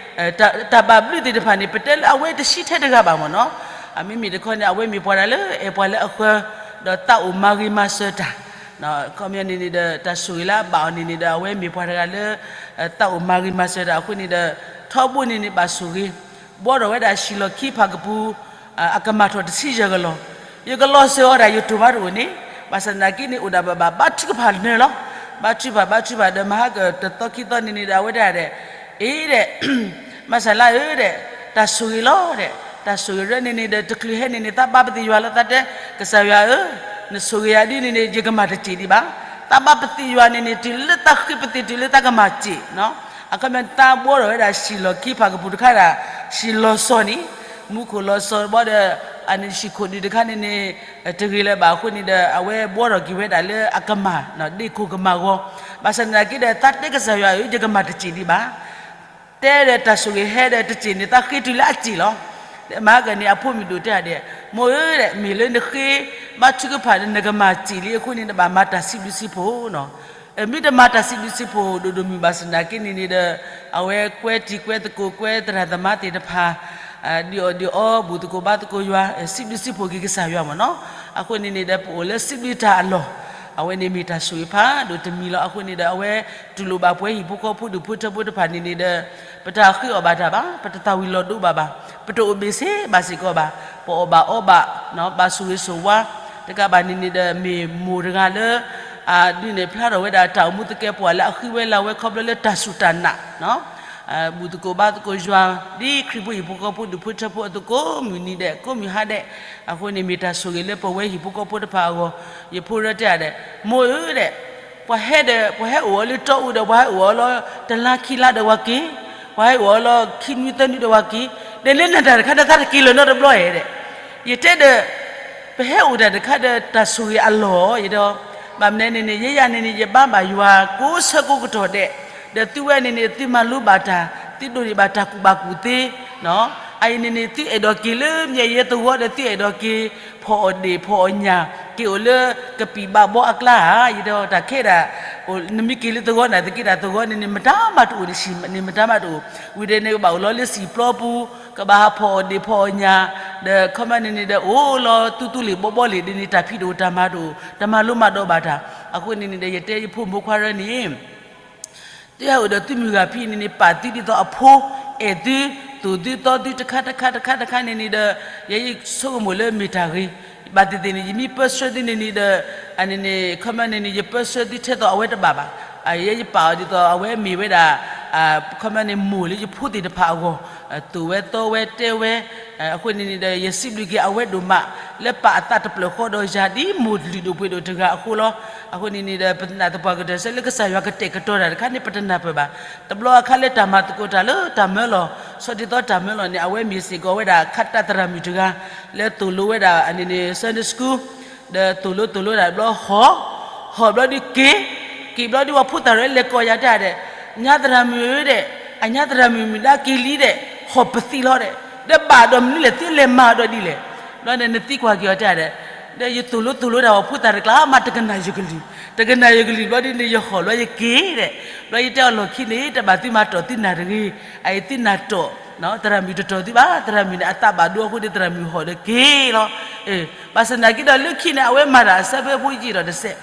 တၢ်ဘၣ်ဘျုးသ့ၣ်တဖၣ်န့ၣ် ပတဲလၢအဝဲတဆံထဲတဂၤဘၣ်မ့ၢ်နီၤ. အမ့မ့ၢ်တခီန့ၣ် အဝဲမ့ၢ်ပှၤတၢ်လၢအဲၣ်ပှၤလၢအဃၢၤ ဒီးသးအိၣ်မၤဂ့ၤမၤစၢၤတၢ် ခီပညီန့ၣ်န့ၣ်ဒီး တၢ်ဆိၣ်ဂ့ၤလၢအဘၣ်အီၤန့ၣ်န့ၣ်ဒီး အဝဲမ့ၢ်ပှၤတဂၤလၢ သးအိၣ်မၤဂ့ၤမၤစၢၤတၢ်အဃိန့ၣ်ဒီး ထီဘိန့ၣ်န့ၣ်ဘၣ်ဆိၣ်ဂ့ၤ ဘှီထီၣ်ဝဲဒၣ်ဟံၣ်လီၢ်ခံဖၣ်ကပူၤ အကမၢ်ထီၣ်တဆံယဲၢ်ကလီၢ် ယကလီၤစၢၤအီၤဒၣ်ယတိၢ်ဘၣ်တအိၣ်န့ၣ် ဘၣ်ဆၣ်သနာ်က့န့ၣ် အိၣ်ဒၣ်ဘၣ်ဘၣ် ဘါထုကဖၣ်နၢၤလီၤ. ဘါထုကဖၣ် ဘါထုကဖၣ်ဒီး မဟါကတသီခံသီန့ၣ်န့ၣ်ဒီး အဝဲဒၣ်ဒဲး အ့ဒဲး မၤစၢ်လါဧၢဒဲး တၢ်ဆိၣ်ဂ့ၤလီၤဒဲး တၢ်ဆိၣ်ဂ့ၤရၢန့ၣ်န့ၣ်ဒီး တချုးဟဲန့ၣ်န့ၣ် သးဘါပသ့ၣ်ယွၤလီၤ သးတဲ ကစၢ်ယွၤဧၢ, နဆိၣ်ဂ့ၤယၤဒ်န့ၣ်န့ၣ် ယကမၤတစ့ၣ်ဒံးဘၣ်. သးဘါပသ့ၣ်ယွၤန့ၣ်န့ၣ် တုၤလၢသးဃ့ပသ့ၣ် တုၤလၢသးကမၤစ့ၣ် အခီပညီ သးဘှီထီၣ်ဝဲဒၣ်ဟံၣ်လီၢ်ခံဖၣ်ကပူၤတခါဒၣ် ဟံၣ်လီၤစီၤန့ၣ် မူခိၣ်လီၤစီၤဘီဒီး အန့ၣ်ဟံၣ်ခိၣ်ဒုးတခါန့ၣ်န့ၣ် တဂ့ၤလၢၤဘၣ်အဃိန့ၣ်ဒီး အဝဲဘှီထီၣ်က့ၤဝဲဒၣ်လၢအကမၢ် ဒ့ခိၣ်ကမၢ်ဂီၤ ဘၣ်ဆၣ်သနာ်က့ဒီး သးတဲကစၢ်ယွၤဧၢ ယကမၤတစ့ၣ်ဒံးဘၣ် တဲဒီးတၢ်ဆိၣ်ဂ့ၤဟဲဒီးတစ့ၣ်န့ၣ် သးဃ့တုၤလၢအစ့ၣ်လီၤ. မဟါကန့ၣ် အဖိမုၣ်ဒိၣ်တဲဒဲး မိၢ်ဧၢဒဲး မ့ၢ်လၢနဃ့ ဘါထုကဖၣ်ဒီး နကမၤစ့ၣ်လံအဃိန့ၣ် နဘၣ်မၤတၢ်စံးဘျုးစံးဖှိၣ်နီၤ. မ့ၢ်တမၤတၢ်စံးဘျုးစံးဖှိၣ်ဒိၣ်ဒိၣ်မုၢ်ဘၣ်ဆၣ်သနာ်က့န့ၣ်န့ၣ်ဒီး အဝဲကွဲတံၤကွဲသကိးကွဲသရၣ်သမါသ့ၣ်တဖၣ် ဒုးအီၣ်ဒုးအီ ဘူၣ်သကိးဘါသကိးယွၤ စံးဘျုးစံးဖှိၣ်က့ၤကစၢ်ယွၤမ့ၢ်နီၤ. အဃိန့ၣ်န့ၣ်ဒီး ပအိၣ်လၢစံးဘျုးတၢ်အလီၢ် အဝဲန့ၣ်မ့ၢ်တၢ်ဆိၣ်ဂ့ၤဖးဒိၣ်တမံၤလီၤ. အဃိန့ၣ်ဒီး အဝဲတူၢ်လိာ်ဘၣ်ပှၤဟံၣ်ဖိဃီဖိဒူၣ်ဖိထၢဖိတဖၣ်န့ၣ်န့ၣ်ဒီး ပတဃ့အီၣ်ဘၣ်တၢ်ဘၣ် ပတသၣ်ဝံၤလီၤဒိဘၣ်ဘၣ် ပတအိၣ်ဘ့ၣ်ဆ့ဘၣ်စ့ၢ်ကီးဘၣ် ပအီၣ်ဘၣ်အီဘၣ် ဘၣ်ဆိၣ်ဂ့ၤဆိၣ်ဝါ တကးဘၣ်န့ၣ်န့ၣ်ဒီး မ့ၢ်မိၢ်တဂၤလၢ ဒုးနဲၣ်ဖျါထီၣ်ဝဲဒၣ်တၢ်အိၣ်မူသကဲးပဝးလၢအဃံဝဲလၤဝဲခီဖျိလၢတၢ်စူၢ်တၢ်နာ် ဘူၣ်သကိးဘါသကိးယွၤ ဒ်ခရံာ်ဖိဟံၣ်ဖိဃီဖိဒူၣ်ဖိထၢဖိအသကိးမုၢ်နံၤဒဲး ကိးမုၢ်ဟါဒဲး အဃိန့ၣ်မ့ၢ်တၢ်ဆိၣ်ဂ့ၤလၢပဝဲဟံၣ်ဖိဃီဖိတဖၣ်အဂီၢ် ယဖိရၢတဲဒဲး မိၢ်ဧၢဒဲး ပှၤဟဲဒီး ပှၤဟဲအိၣ်အီၤလၢတီအူဒီး ပှၤဟဲအိၣ်အီၤလၢတလါခံလါဒီးဝၤက့ၤ ပှၤဟဲအိၣ်အီၤလၢခံနွံသၢနွံဒီးဝၤက့ၤ ဒီးလၢနတၢ်တခါဒီးသးတက့ၤလၢၤနီတဘျီဧဲဒဲး ယတဲဒီး ပဟဲအိၣ်တၢ်တခါဒီးတၢ်ဆိၣ်ဂ့ၤအလီၢ် ယဒီး ဘၣ်မနုၤန့ၣ်န့ၣ် ယဲယၤန့ၣ်န့ၣ် ယဘါဘၣ်ယွၤကိးဆၢကိးကတီၢ်ဒဲး ဒီးသုဝဲန့ၣ်န့ၣ် သုမၤလိဘၣ်တၢ် သုဒိးန့ၢ်ဘၣ်တၢ်ကူၣ်ဘၣ်ကူၣ်သ့ အအံၤန့ၣ်န့ၣ် သုအဲၣ်ဒိးက့ၤလၢမၠဲၣ်ယဲသဝီဒီး သုအဲၣ်ဒိးက့ၤ ဖီၣ်အီၣ်ဒ့ၣ်ဖီၣ်အီၣ်ညၣ် က့ၤအိၣ်လၢကပံာ်ဘၣ်ဘီအကျါဧါ ယဒီးတၢ်ခဲဒၣ် နမ့ၢ်က့ၤလၢသဝီန့ၣ်သက့တၢ်သဝီန့ၣ်န့ၣ် မတၤမးတအိၣ်န့ၣ် စံၣ်န့ၣ်မတၤမးတအိၣ် ဝံၤဒီးန့ၣ်ကဘၣ်အိၣ်လီၤလၢစံၣ်ပျီပူၤ ကဘၣ်ဟးဖီၣ်အီၣ်ဒ့ၣ်ဖီၣ်အီၣ်ညၣ် ဒီးခီပညီန့ၣ်န့ၣ်ဒီး အိၣ်လီၤသူသူလ့ၣ်ဘီဘီလ့ၣ်ဒ်န့ၣ် တၢ်ဖံးတအိၣ်တၢ်မၤတအိၣ် တမၤလိမၤဒိးဘၣ်တၢ် အဃိန့ၣ်န့ၣ်ဒီး ယတဲယဖိမုၣ်ဖိခွါရၢန့ၣ် သုဟဲအိၣ်ဒီးသုမုၢ်ဂၤဖံန့ၣ်န့ၣ် ပာ်သုဒ်သိးအဖိ အဲၣ်သု သိၣ်သုသီသုတခါတခါတခါတခါန့ၣ်န့ၣ်ဒီး ယဲယဆိကမိၣ်လၢမ့ၢ်တၢ်ဂ့ၤ ဘၣ်သ့ၣ်သ့ၣ်န့ၣ် ယမ့ၢ်ပၢဆှၢသုန့ၣ်န့ၣ်ဒီး အန့ၣ်န့ၣ် ခီပညီန့ၣ်န့ၣ် ယပၢဆှၢသုထဲသိးအဝဲတဘၣ်ဘၣ်. ယဲယပာ်အီၤဒ်သိးအဝဲမ့ၢ်ဝဲဒၣ် ခီပညီန့ၣ် မိၢ်လၢယဖိသ့ၣ်တဖၣ်အဂီၢ် သိၣ်ဝဲသီဝဲတဲဝဲ အဃိန့ၣ်န့ၣ်ဒီး ယစံးဘျုးက့ၤအဝဲဒိၣ်မး လၢပာ်အသးတဖျၢၣ်ဃီဒီးယၤဒ်မိၢ်လုၢ်ဒိၣ်ပှ့ၤဒိၣ်တဂၤအဃိလီၤ. အဃိန့ၣ်န့ၣ်ဒီး ပနာ်သပှၢ်ကတၢၢ်ဆၢလၢကစၢ်ယွၤကတဲာ်ကတီၤတၢ်တခါန့ၣ် ပတနၢ်ပၢၢ်ဘၣ်. တဘျီအခါလၢတၢ်မၤသကိးတၢ်လၢတၢ်မၢလီၤ ဆီဒ်သိးတၢ်မၢလီၤန့ၣ် အဝဲမ့ၢ်စ့ၢ်ကီးဝဲဒၣ်ခးတၢ်သရၣ်မုၣ်တဂၤ လၢသိၣ်လိဝဲဒၣ်အန့ၣ်န့ၣ် Sunday school ဒီးသိၣ်လိသိၣ်လိဒၣ်တဘျီဟီၣ် ဟီၣ်ဘျီဒုးက့ၤ က့ၤဘျီဒုးပှၤဖိသၣ်ရဲၣ်လဲၤကိးယၤတဲဒဲး ညါသရၣ်မုၣ်ဧၢဒဲး အညါသရၣ်မုၣ်မုၢ်ဒါက့ၤလံဒဲး ဟီၣ်ပသံလီၤဒဲး ဒီးဘၣ်ဒီးမနုၤလဲၣ် သုလဲၤမၤဒီးဒ်လဲၣ် ဘျီန့ၣ်နသံကွၢ်က့ၤအီၤတဲဒဲး ဒီးယသိၣ်လိသိၣ်လိတၢ်အီၤဖိသၣ်တကျါမး တကနၣ်ယကလုၢ်, တကနၣ်ယကလုၢ်ဘျီဒ်န့ၣ် ယဟီၣ်လီၤယက့ၤဒီး, ဘျီယတဲအီၤလီၢ်ခံန့ၣ် တဘၣ်သုမၤတီၢ်သုနၢ်တဂ့ၤ, အအံၤသုနၢ်တီၢ်, သရၣ်မုၣ်တတီၢ်သုဘၣ်, သရၣ်မုၣ်န့ၣ် အသးဘၣ်ဒိအဃိန့ၣ် သရၣ်မုၣ်ဟီၣ်ဒီးက့ၤလီၤ. ဘၣ်ဆၣ်သနာ်က့ဒီးလၢခံန့ၣ် အဝဲမၤတၢ်အဆၢဖဲဖိယံာ်ဒီးတစဲး,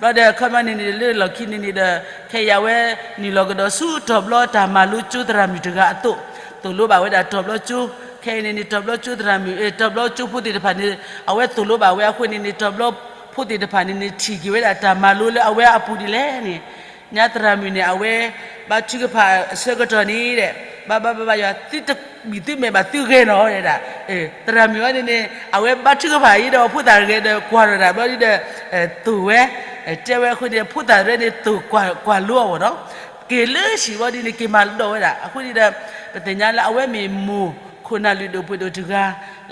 ဘျီဒီးခီပညီန့ၣ်န့ၣ် လၢလီၢ်ခံန့ၣ်န့ၣ်ဒီး ခဲအံၤအဝဲနုာ်လီၤကဒီးဆူတီၤဘျီတၢ်မၤလိကၠိသရၣ်မုၣ်တဂၤအသိး, သိၣ်လိဘၣ်ဝဲဒၣ်တီၤဘျီကၠိ, ခဲအံၤန့ၣ်န့ၣ် တီၤဘျီကၠိသရၣ်မုၣ် တီၤဘျီကၠိဖိသ့ၣ်တဖၣ်န့ၣ် အဝဲသိၣ်လိဘၣ်ဝဲအဃိန့ၣ်န့ၣ် တီၤဘျီဖိသ့ၣ်တဖၣ်န့ၣ်န့ၣ် ထံၣ်က့ၤဝဲဒၣ်တၢ်မၤလိလၢအဝဲအပူၤဒ်လဲၣ်န့ၣ်, ညါသရၣ်မုၣ်န့ၣ် အဝဲဘါထုကဖၣ်အဆၢကတီၢ်န့ၣ်ဒီး ဘါဘါဘါဘါယွၤ သုတဘံၣ်သုမဲာ်ဘၣ်သုဂဲၤနီၤဒၣ်, သရၣ်မုၣ်ဝဲန့ၣ်န့ၣ် အဝဲဘါထုကဖၣ်အံၤဒီးဖိသၣ်တဂၤဒီးကွၢ်ထီၣ်ဒၣ်ဘျီဒီး သိၣ်ဝဲ, တဲဝဲအဃိန့ၣ် ဖိသၣ်တဂၤန့ၣ်သိၣ်ကွၢ်လိအီၤဘၣ်နီၤ, က့ၤလၢဟံၣ်ဘျီဒ်န့ၣ် က့ၤမၤဒိးဝဲဒၣ် အဃိန့ၣ်ဒီး ပသ့ၣ်ညါလၢအဝဲမ့ၢ်မိၢ်ခိၣ်နၢ်လုၢ်ဒိၣ်ပှ့ၤဒိၣ်တဂၤ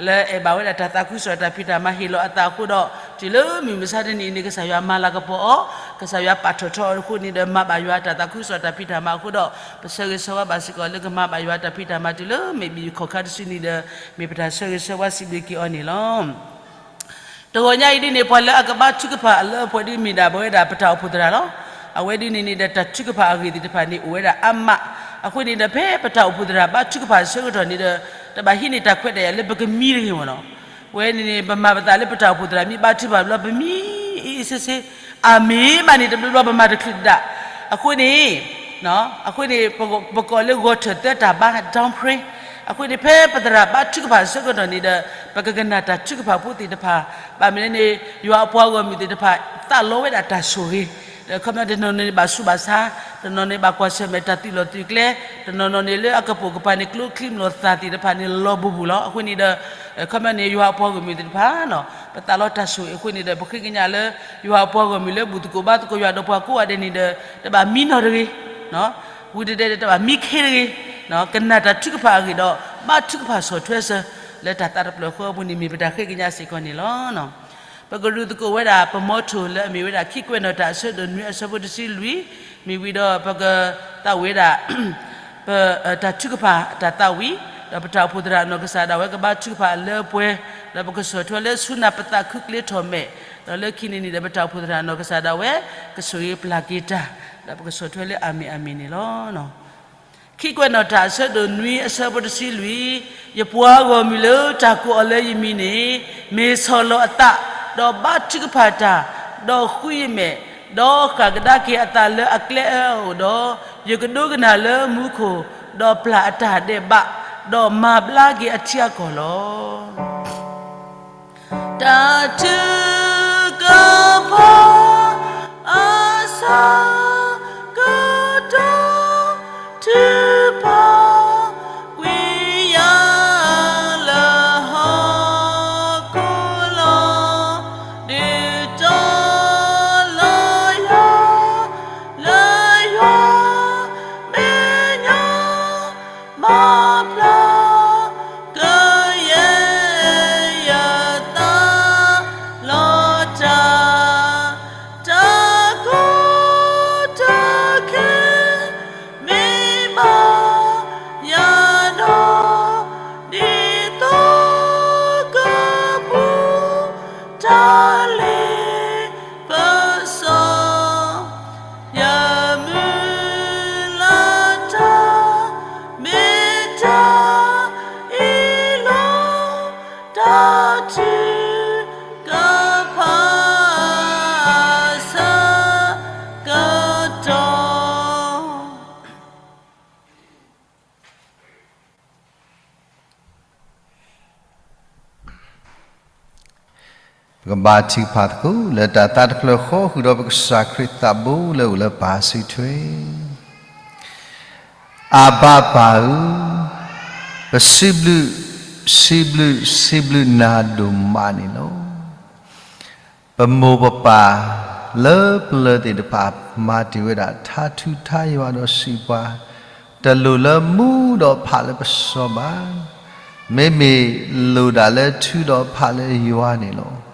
လၢအဲၣ်ဘၣ်ဝဲဒၣ်တၢ်သးခုကစီၣ်တၢ်ဖံးတၢ်မၤ ဟ့ၣ်လီၤအသးအဃိဒီး တုၤလၢမုၢ်မဆါတနံၤအံၤန့ၣ် ကစၢ်ယွၤမၤလၤကပီၤအီၤ, ကစၢ်ယွၤပာ်ထီၣ်ထီအီၤအဃိန့ၣ်ဒီး မၤဘၣ်ယွၤတၢ်သးခုကစီၣ်တၢ်ဖံးတၢ်မၤအဃိဒီး ပဆၢဂ့ၤဆၢဝါဘၣ်စ့ၢ်ကီးလၢကမၤဘၣ်ယွၤတၢ်ဖံးတၢ်မၤ တုၤလၢမ့ၢ်ဘံၣ်ခီၣ်ခါတစုန့ၣ်ဒီး မ့ၢ်ပတၢ်ဆၢဂ့ၤဆၢဝါစံးဘျုးက့ၤအီၤန့ၣ်လီၤ. တဂီၤညါအံၤဒ်န့ၣ် ပှၤလၢအကဘါထုကဖၣ်အလၢအပှဲၤဒ်မ့ၢ်ဒၣ်ပဝဲဒၣ်ပတၢ်အိၣ်ဖှိၣ်သရၣ်လီၤ. အဝဲဒ်န့ၣ်န့ၣ်ဒီး တၢ်ထုကဖၣ်အဂ့ၢ်သ့ၣ်တဖၣ်န့ၣ် အိၣ်ဝဲဒၣ်အါမး, အဃိန့ၣ်ဒီး ဖဲပတၢ်အိၣ်ဖှိၣ်သရၣ်ဘါထုကဖၣ်အဆၢကတီၢ်န့ၣ်ဒီး တဘၣ်ဟံးန့ၢ်တၢ်ခွဲးတၢ်ယာ်လၢပကမံတဂ့ၤမ့ၢ်နီၤ. ဝဲန့ၣ်န့ၣ် ပမၤပသးလၢပတၢ်အိၣ်ဖှိၣ်သရၣ်မ့ၢ်ဘါထုကဖၣ်ဘျီ ပမံအ့ၣ်စ့ဆ့, အမ့ၢ်ဘၣ်န့ၣ် တဘျီဘျီပမၤတချုးဒၣ်, အဃိန့ၣ် အဃိန့ၣ် ပကိးလၢဂီၤထၢၣ်သၢတၢ်ဘါ down prayer, အဃိန့ၣ် ဖဲပသရၣ်ဘါထုကဖၣ်အဆၢကတီၢ်န့ၣ်ဒီး ပကကနၣ်တၢ်ထုကဖၣ်ဖိသ့ၣ်တဖၣ်, ဘၣ်မနုၤလဲၣ်န့ၣ် ယွၤအပှၤဂီၢ်မုၢ်သ့ၣ်တဖၣ် သးလီဝဲဒၣ်တၢ်ဆိၣ်ဂ့ၤ, ဒီးခီပညီတနီၤန့ၣ် ဘၣ်ဆူးဘၣ်ဆါ, တနီၤန့ၣ် ဘၣ်ကွၢ်ဆၢၣ်မဲာ်တၢ်သုးလီၢ်သုးကျဲ, တနီၤနီၤန့ၣ် လၢအကပိာ်ကပၤန့ၣ် ကျိချံမျိာ်သၣ်သ့ၣ်တဖၣ်န့ၣ် လီၤဘှီဘှီလီၤ. အဃိန့ၣ်ဒီး ခီပညီန့ၣ် ယွၤအပှၤဂီၢ်မုၢ်သ့ၣ်တဖၣ်နီၤ ပသးလီတၢ်ဆိၣ်ဂ့ၤအဃိန့ၣ်ဒီး ပဃ့ကညးလၢ ယွၤအပှၤဂီၢ်မုၢ်လၢဘူၣ်သကိးဘါသကိးယွၤဒီးပှၤကိးဂၤဒဲးန့ၣ်ဒီး တဘၣ်မံနီတဂ့ၤ, ဝံၤတဒဲးဒီးတဘၣ်မံခ့တဂ့ၤ, ကနၣ်တၢ်ထုကဖၣ်အဂ့ၢ်ဒီး ဘါထုကဖၣ်ဆီၣ်ထွဲစၢၤ လၢတၢ်သးတဖျၢၣ်ဃီအပူၤန့ၣ် မ့ၢ်ပတၢ်ဃ့ကညးစ့ၢ်ကီးန့ၣ်လီၤ. ပကရူၢ်သကိးဝဲဒၣ် ပမီထိၣ်လၢအမ့ၢ်ဝဲဒၣ် ခံကွဲးနီၣ်တၢ်အဆၢဒိၣ်နွံအဆၢဖိတဆံလွံၢ်, မ့ၢ်ဝံၤဒီးပကသးဝံၣ်ဝဲဒၣ် ပတၢ်ထုကဖၣ်တၢ်သးဝံၣ်, ဒီးပတၢ်အိၣ်ဖှိၣ်သရၣ်နီၢ်ကစၢ်ဒၣ်ဝဲကဘါထုကဖၣ်အလၢအပှဲၤ, ဒီးပကဆီၣ်ထွဲလၢဆူနၢ်ပသးခုကျ့ထီၣ်မဲာ်, ဒီးလၢခံန့ၣ်န့ၣ်ဒီး ပတၢ်အိၣ်ဖှိၣ်သရၣ်နီၢ်ကစၢ်ဒၣ်ဝဲ ကဆိၣ်ဂ့ၤပျၢ်က့ၤတၢ်, ဒီးပကဆီၣ်ထွဲလၢအမ့ၢ်အမ့ၢ်န့ၣ်လီၤ. ခံကွဲးနီၣ်တၢ်အဆၢဒိၣ်နွံအဆၢဖိတဆံလွံၢ်, ယပှၤဂီၢ်မုၢ်လၢတၢ်ကိးအီၤလၢယမံၤန့ၣ် မ့ၢ်ဆီၣ်လီၤအသး, ဒီးဘါထုကဖၣ်တၢ်, ဒီးဃုယမဲာ်, ဒီးဃၣ်ကဒါက့ၤအသးလၢအကျဲအၢအအိၣ်ဒီး, ယကဒိကနၣ်လၢမူခိၣ်, ဒီးပျၢ်အတၢ်ဒဲးဘး, ဒီးမၤဘျါက့ၤအထံအကီၢ်လီၤ. တၢ်ထုကဖၣ်အဆၢကတီၢ် ထုကဖၣ် ဝံယၢလၢဟီၣ်ခိၣ်လီၤ, ဒုးတီၤလီၤယွၤ လၢယွၤမဲာ်ညါ မၤပျၢ်ကယဲၢ်ယသး လီၤတၢ် တၢ်ကီတၢ်ခဲ မ့ၢ်ဘၣ်ယၤဒီး ဒ်သိးကပူၤ တၢ်လ့ပစီ ယမုၢ်လၢ်တၢ် မ့ၢ်တၢ်အံၤလီၤ. တၢ်ထုကဖၣ်အဆၢကတီၢ် ပကဘါထုကဖၣ်သကိး လၢတၢ်သးတဖျၢၣ်ဃီ ဃုာ်ဒီးပကစၢ်ခရံာ်သးဘိလၢအိၣ်လၢပၢ်စုထွဲ, အဘၤပၢ်ဧၢ, ပစံးဘျုး, စံးဘျုး, စံးဘျုးနၤဒိၣ်မးန့ၣ်လီၤ. ပမိၢ်ပပၢ်လၢပျၢၤသ့ၣ်တဖၣ် မၤတ့ၢ်ဝဲဒၣ် ထါထူထါယွၤဒီးစံးပှၤ, တလိၣ်လၢမူဒီးဖးလၢပစီၤဘၣ်, မ့မ့ၢ်လိၣ်ဒၣ်လၢထုဒီးဖးလၢယွၤန့ၣ်လီၤ.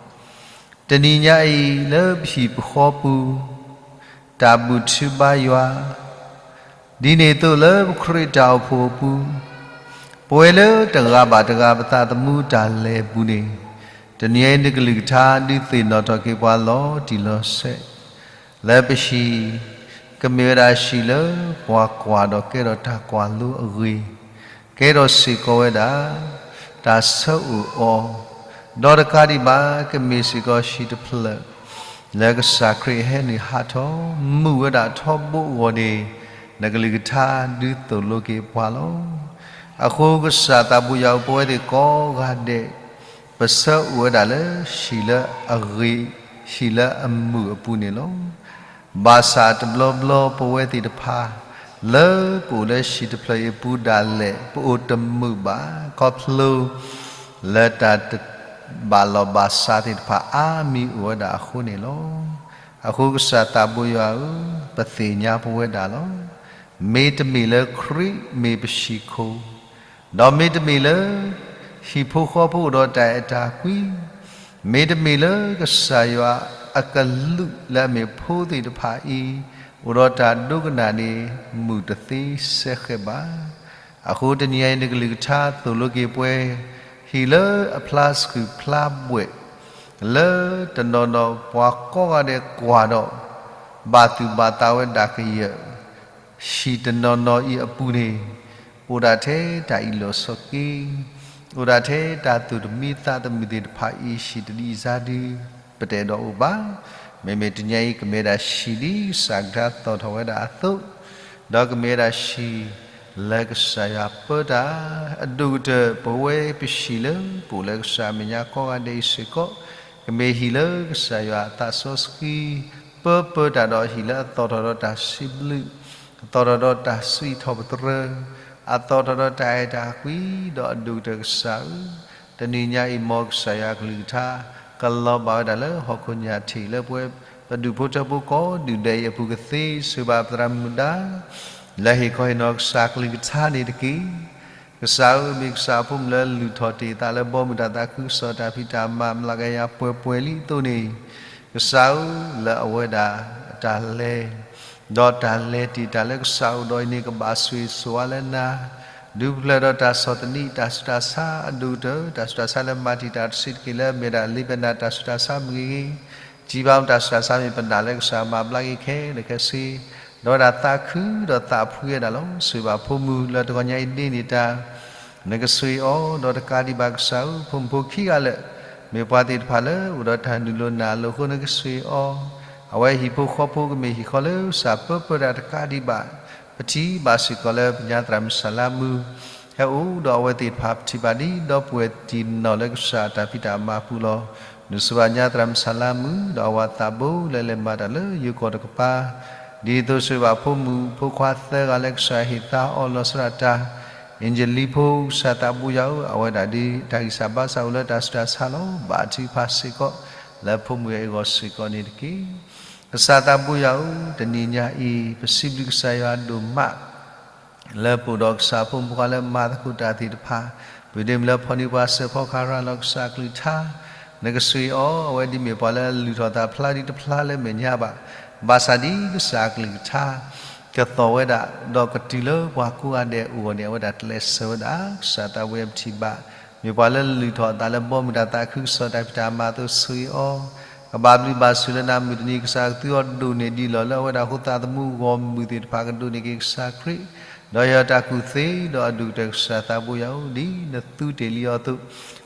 တနံၤညါအံၤလၢပဟံၣ်ပဃီပူၤ တၢ်ဘူၣ်ထုဘါယွၤ, ဒ်န့ၣ်အသိးလၢပခရံာ်တၢ်အိၣ်ဖှိၣ်အပူၤ, ပဝဲလၢတဂၤဘၣ်တဂၤပသးသမူတၢ်လဲၤအပူၤန့ၣ်, တနံၤအံၤ နကလုၢ်ကထါဒုးသ့ၣ်နီၣ်ထီၣ်က့ၤပှၤလီၤတံၢ်လီၤဆဲး, လၢပဟံၣ် ကမ့ၢ်ဝဲဒၣ်ဟံၣ်လၢပှၤကွၢ်ဒီးကဲထီၣ်တၢ်ကွၢ်လိအဂ့ၢ်, ကဲထီၣ်စ့ၢ်ကီးဝဲဒၣ် တၢ်ဆၢအိၣ်အီၤ, ဒီးတကးဒံးဘၣ် ကမ့ၢ်စ့ၢ်ကီးဟံၣ်တဖျၢၣ် လၢကစၢ်ခရံာ်ဟဲနုာ်ဟးထီၣ် မုာ်ဝဲဒၣ်ထီဘိအဂီၢ်န့ၣ် နကလုၢ်ကထါဒုးသိၣ်လိက့ၤပှၤလီၤ. အဃိကစၢ်သးဘိယွၤဧၢ, ပဝဲသ့ၣ်ကိးဂၤဒဲး ပဆၢအိၣ်ဝဲဒၣ်လၢဟံၣ်လၢအဂ့ၤ, ဟံၣ်လၢအမုာ်အပူၤန့ၣ်လီၤ. ဘၣ်ဆၣ်တဘျီဘျီပဝဲသ့ၣ်တဖၣ် လၢပအိၣ်လၢဟံၣ်တဖျၢၣ်အံၤအပူၤဒၣ်လဲာ် ပအိၣ်တမုာ်ဘၣ် ခီဖျိ လၢတၢ်တဘၣ်လီၢ်ဘၣ်စးသ့ၣ်တဖၣ်အါမံၤအိၣ်ဝဲဒၣ်အဃိန့ၣ်လီၤ. အဃိကစၢ်သးဘိယွၤဧၢ, ပသ့ၣ်ညါပဝဲဒၣ်လီၤ. မ့တမ့ၢ်လၢခရံာ်မ့ၢ်ပဟံၣ်ခိၣ်, ဒီးမ့တမ့ၢ်လၢ ဟံၣ်ဖိဃီဖိအိၣ်ဒီးတၢ်အဲၣ်တၢ်ကွံ, မ့တမ့ၢ်လၢကစၢ်ယွၤအကလူးလၢအမ့ၢ်ဖိသ့ၣ်တဖၣ်အံၤ အိၣ်ဒီးတၢ်ဒိကနၣ်န့ၣ် မုာ်တသ့စဲဃဲးဘၣ်. အဃိတနံၤအံၤ နကလုၢ်ကထါသိၣ်လိက့ၤပှၤ ဟံၣ်လၢအဖျါဆှုၣ်ဖျါဘှဲး လၢတနီၤနီၤပှၤကိးဂၤဒဲးကွၢ်ဒီး ဘၣ်သူၣ်ဘၣ်သးဝဲဒၣ်ကယၢၢ် ဟံၣ်တနီၤနီၤအံၤအပူၤန့ၣ် အိၣ်ဒၣ်ထဲတၢ်အ့ၣ်လိာ်ဆိးက့, အိၣ်ဒၣ်ထဲတၢ်သူၣ်တမံသးတမုာ်သ့ၣ်တဖၣ်အံၤ ဟံၣ်တဒံးစါဒု ပတအဲၣ်ဒိးအိၣ်ဘၣ်. မ့မ့ၢ်တနံၤအံၤ ကမ့ၢ်ဝဲဒၣ်ဟံၣ်ဒ်ကစၢ်ကလုၢ်ကထါသိၣ်ထီၣ်ဝဲဒၣ်အသိး, ဒီးကမ့ၢ်ဝဲဒၣ်ဟံၣ်လၢကစၢ်ယွၤပၢတၢ်, အဒိၣ်ကတၢၢ် ပဝဲပဟံၣ်လၢပအိၣ်လၢကစၢ်အမဲာ်ညါကိးဂၤဒဲးအံၤစ့ၢ်ကီး ကမ့ၢ်ဟံၣ်လၢကစၢ်ယွၤအသးစီဆှံ ပၢပၢတၢ်ဒီးဟံၣ်လၢအသီၣ်ထီၣ်ဒီးတၢ်စံးဘျုး, အသီၣ်ထီၣ်ဒီးတၢ်စံးထီၣ်ပတြၢၤ, အသီၣ်ထီၣ်ဒီးတၢ်အဲၣ်တၢ်ကွံ, ဒီးအဒိၣ်ကတၢၢ်ကစၢ်ဧၢ, တနံၤညါအံၤ မ်ကစၢ်ယွၤကလုၢ်ကထါ ကလီၤဘၣ်ဝဲဒၣ်လၢဟီၣ်ခိၣ်ညၣ်ထံး လၢပဝဲပဒူၣ်ဖိထၢဖိကိးဒူၣ်ဒဲးအံၤအပူၤ ကသ့ဆိၣ်ဂ့ၤဘၣ်ပသရၣ်မုၣ်ဒါ လၢဟ့ၣ်ခီဟ့ၣ်နီၤကစၢ်ကလုၢ်ကထါန့ၣ်တက့ၢ်. ကစၢ်ဧၢ, မ့ၢ်ကစၢ်အဖိမုၣ်လၢလုၢ်ထီၣ်တ့ၢ်အသးလၢဘီမုၢ်တၢ်သးခုကစီၣ်တၢ်ဖံးတၢ်မၤ မျးကယၤပှဲၤပှဲၤလံအသိးန့ၣ်, ကစၢ်ဧၢ, လၢအဝဲဒၣ်အတၢ်လဲၤ ဒီးတၢ်လဲၤတ့ၢ်တၢ်လၢကစၢ်အိၣ်ဒီးအံၤန့ၣ် ကဘၣ်ဆိၣ်ဂ့ၤဆိၣ်ဝါလၢနၤ, ဒုးပျၢၤဒီးတၢ်ဆီၣ်သနံး တၢ်ဆူးတၢ်ဆါအဒိၣ်ကတၢၢ်, တၢ်ဆူးတၢ်ဆါလၢမၤတံာ်တာ်တစဲးတက့ၢ် လၢအမ့ၢ်ဒၣ်လ့ပနၢ်တၢ်ဆူးတၢ်ဆါမ့ၢ်ဂ့ၤဂ့ၤ, စံးဘၣ်မတၤဆူးတၢ်ဆါမ့ၢ်ပနၢ်လၢကစၢ်မၤဘျါက့ၤခဲလၢာ်ခဲဆ့, ဒီးဝဲဒၣ်သးခုဒီးသးဖှံဝဲဒၣ်လီၤ. ဆိၣ်ဂ့ၤဘၣ်ဖိမုၣ်လၢတဂီၤညါအံၤဒ်န့ၣ်တၢ် နကဆိၣ်ဂ့ၤအီၤ ဒီးတကးဒံးဘၣ်ကစၢ်ဧၢ, ဖိမုၣ်ဖိခံဂၤလၢာ် မ့ၢ်ပှၤသ့ၣ်တဖၣ်လၢအိၣ်ဒီးတၢ်နုာ်လီၤနၢ်လီၤအဃိ နကဆိၣ်ဂ့ၤအီၤ, အဝဲဟံၣ်ဖိဃီဖိကမ့ၢ်ဟံၣ်ဃီလၢကစၢ်ပၢပၢတၢ်တကးဒံးဘၣ်, ပထံၣ်ဘၣ်စ့ၢ်ကီးလၢပညါသရၣ်မုၣ်ဆၣ်လါမုၣ် ဟဲအိၣ်ဒီးအဝဲသ့ၣ်တဖၣ် ပထံၣ်ဘၣ်ဒ်ဒီပုၢ်ဝဲၢ်တံၢ်နီၢ်လၢကစၢ်တၢ်ဖံးတၢ်မၤပူၤလီၤ. နဆိၣ်ဂ့ၤဘၣ်ညါသရၣ်မုၣ်ဆၣ်လါမုၣ် ဒီးအဝၤသးဘိလၢလဲၤမၤတၢ်လၢယိၤကီၢ်တကပၤ ဒ်သိးဆိၣ်ဂ့ၤဘၣ်ဖိမုၣ်ဖိခွါသၢဂၤလၢကစၢ်ဟ့ၣ်သါအီၤလီၤဆီဒၣ်တၢ် အ့ၣ်ကၠၢၣ်လံဖိ ကစၢ်သးဘိယွၤဧၢ, အဝဲဒၣ်ဒ်တၢ်ဂံၢ်စၢ်ဘါစၢ်အိၣ်လၢတၢ်ဆူးတၢ်ဆါလီၤ. ဘၣ်ထုကဖၣ်စ့ၢ်ကီး လၢဖိမုၣ်အဂီၢ်စ့ၢ်ကီးန့ၣ်တက့ၢ်. ကစၢ်သးဘိယွၤဧၢ, တနံၤညါအံၤ ပစံးဘျုးကစၢ်ယွၤဒိၣ်မး လၢပအိၣ်ဒီးကစၢ်ဖိမုၣ်ဖိခွါလၢမၤသကိးတၢ်သ့ၣ်တဖၣ်, ပဒိးန့ၢ်လၢဖီၣ်န့ၢ်ပှၤစၢၤဖီခါရၤလီၤကစၢ်ကလုၢ်ကထါ, နကဆိၣ်ဂ့ၤအီၤ, အဝဲဒ်မ့ၢ်ပှၤလၢလုၢ်ထီၣ်သးဖျါဒ်တဖျါလၢမဲာ်ညါဘၣ်, ဘၣ်ဆၣ်ဒ်ကစၢ်ကလုၢ်ကထါ ကသီၣ်ဝဲဒၣ် ဒီးကတုၤလၢပှၤကိးဂၤဒဲးအဂီၢ်န့ၣ် အဝဲဒၣ်ကျဲးစၢးဝဲဒၣ်, ကစၢ်သးဘိယွၤပထံၣ်ဘၣ်, မ့ၢ်ပှၤလၢလုၢ်ထီၣ်အသးလၢဘီမုၢ်တၢ်သးခုကစီၣ်တၢ်ဖံးတၢ်မၤအသိးဆိၣ်ဂ့ၤအီၤ, ကဘၣ်ဘျုးဘၣ်ဆိၣ်လၢနၤမုၢ်တနံၤ ကစၢ်ကသုအီၤဒိၣ်န့ၢ်ဒံးလီၢ်လၢအဝဲဒၣ်အဃိသးသမူဂီၢ်မုၢ်သ့ၣ်တဖၣ်ကဒိးန့ၢ်က့ၤကစၢ်ခရံာ်, ဒီးယွၤတၢ်ကူၣ်သ့ဒီးအဒိၣ်ကတၢၢ်ကစၢ်သးဘိယွၤဧၢ, ဒ်နသူတ့ၢ်လံအီၤအသိး,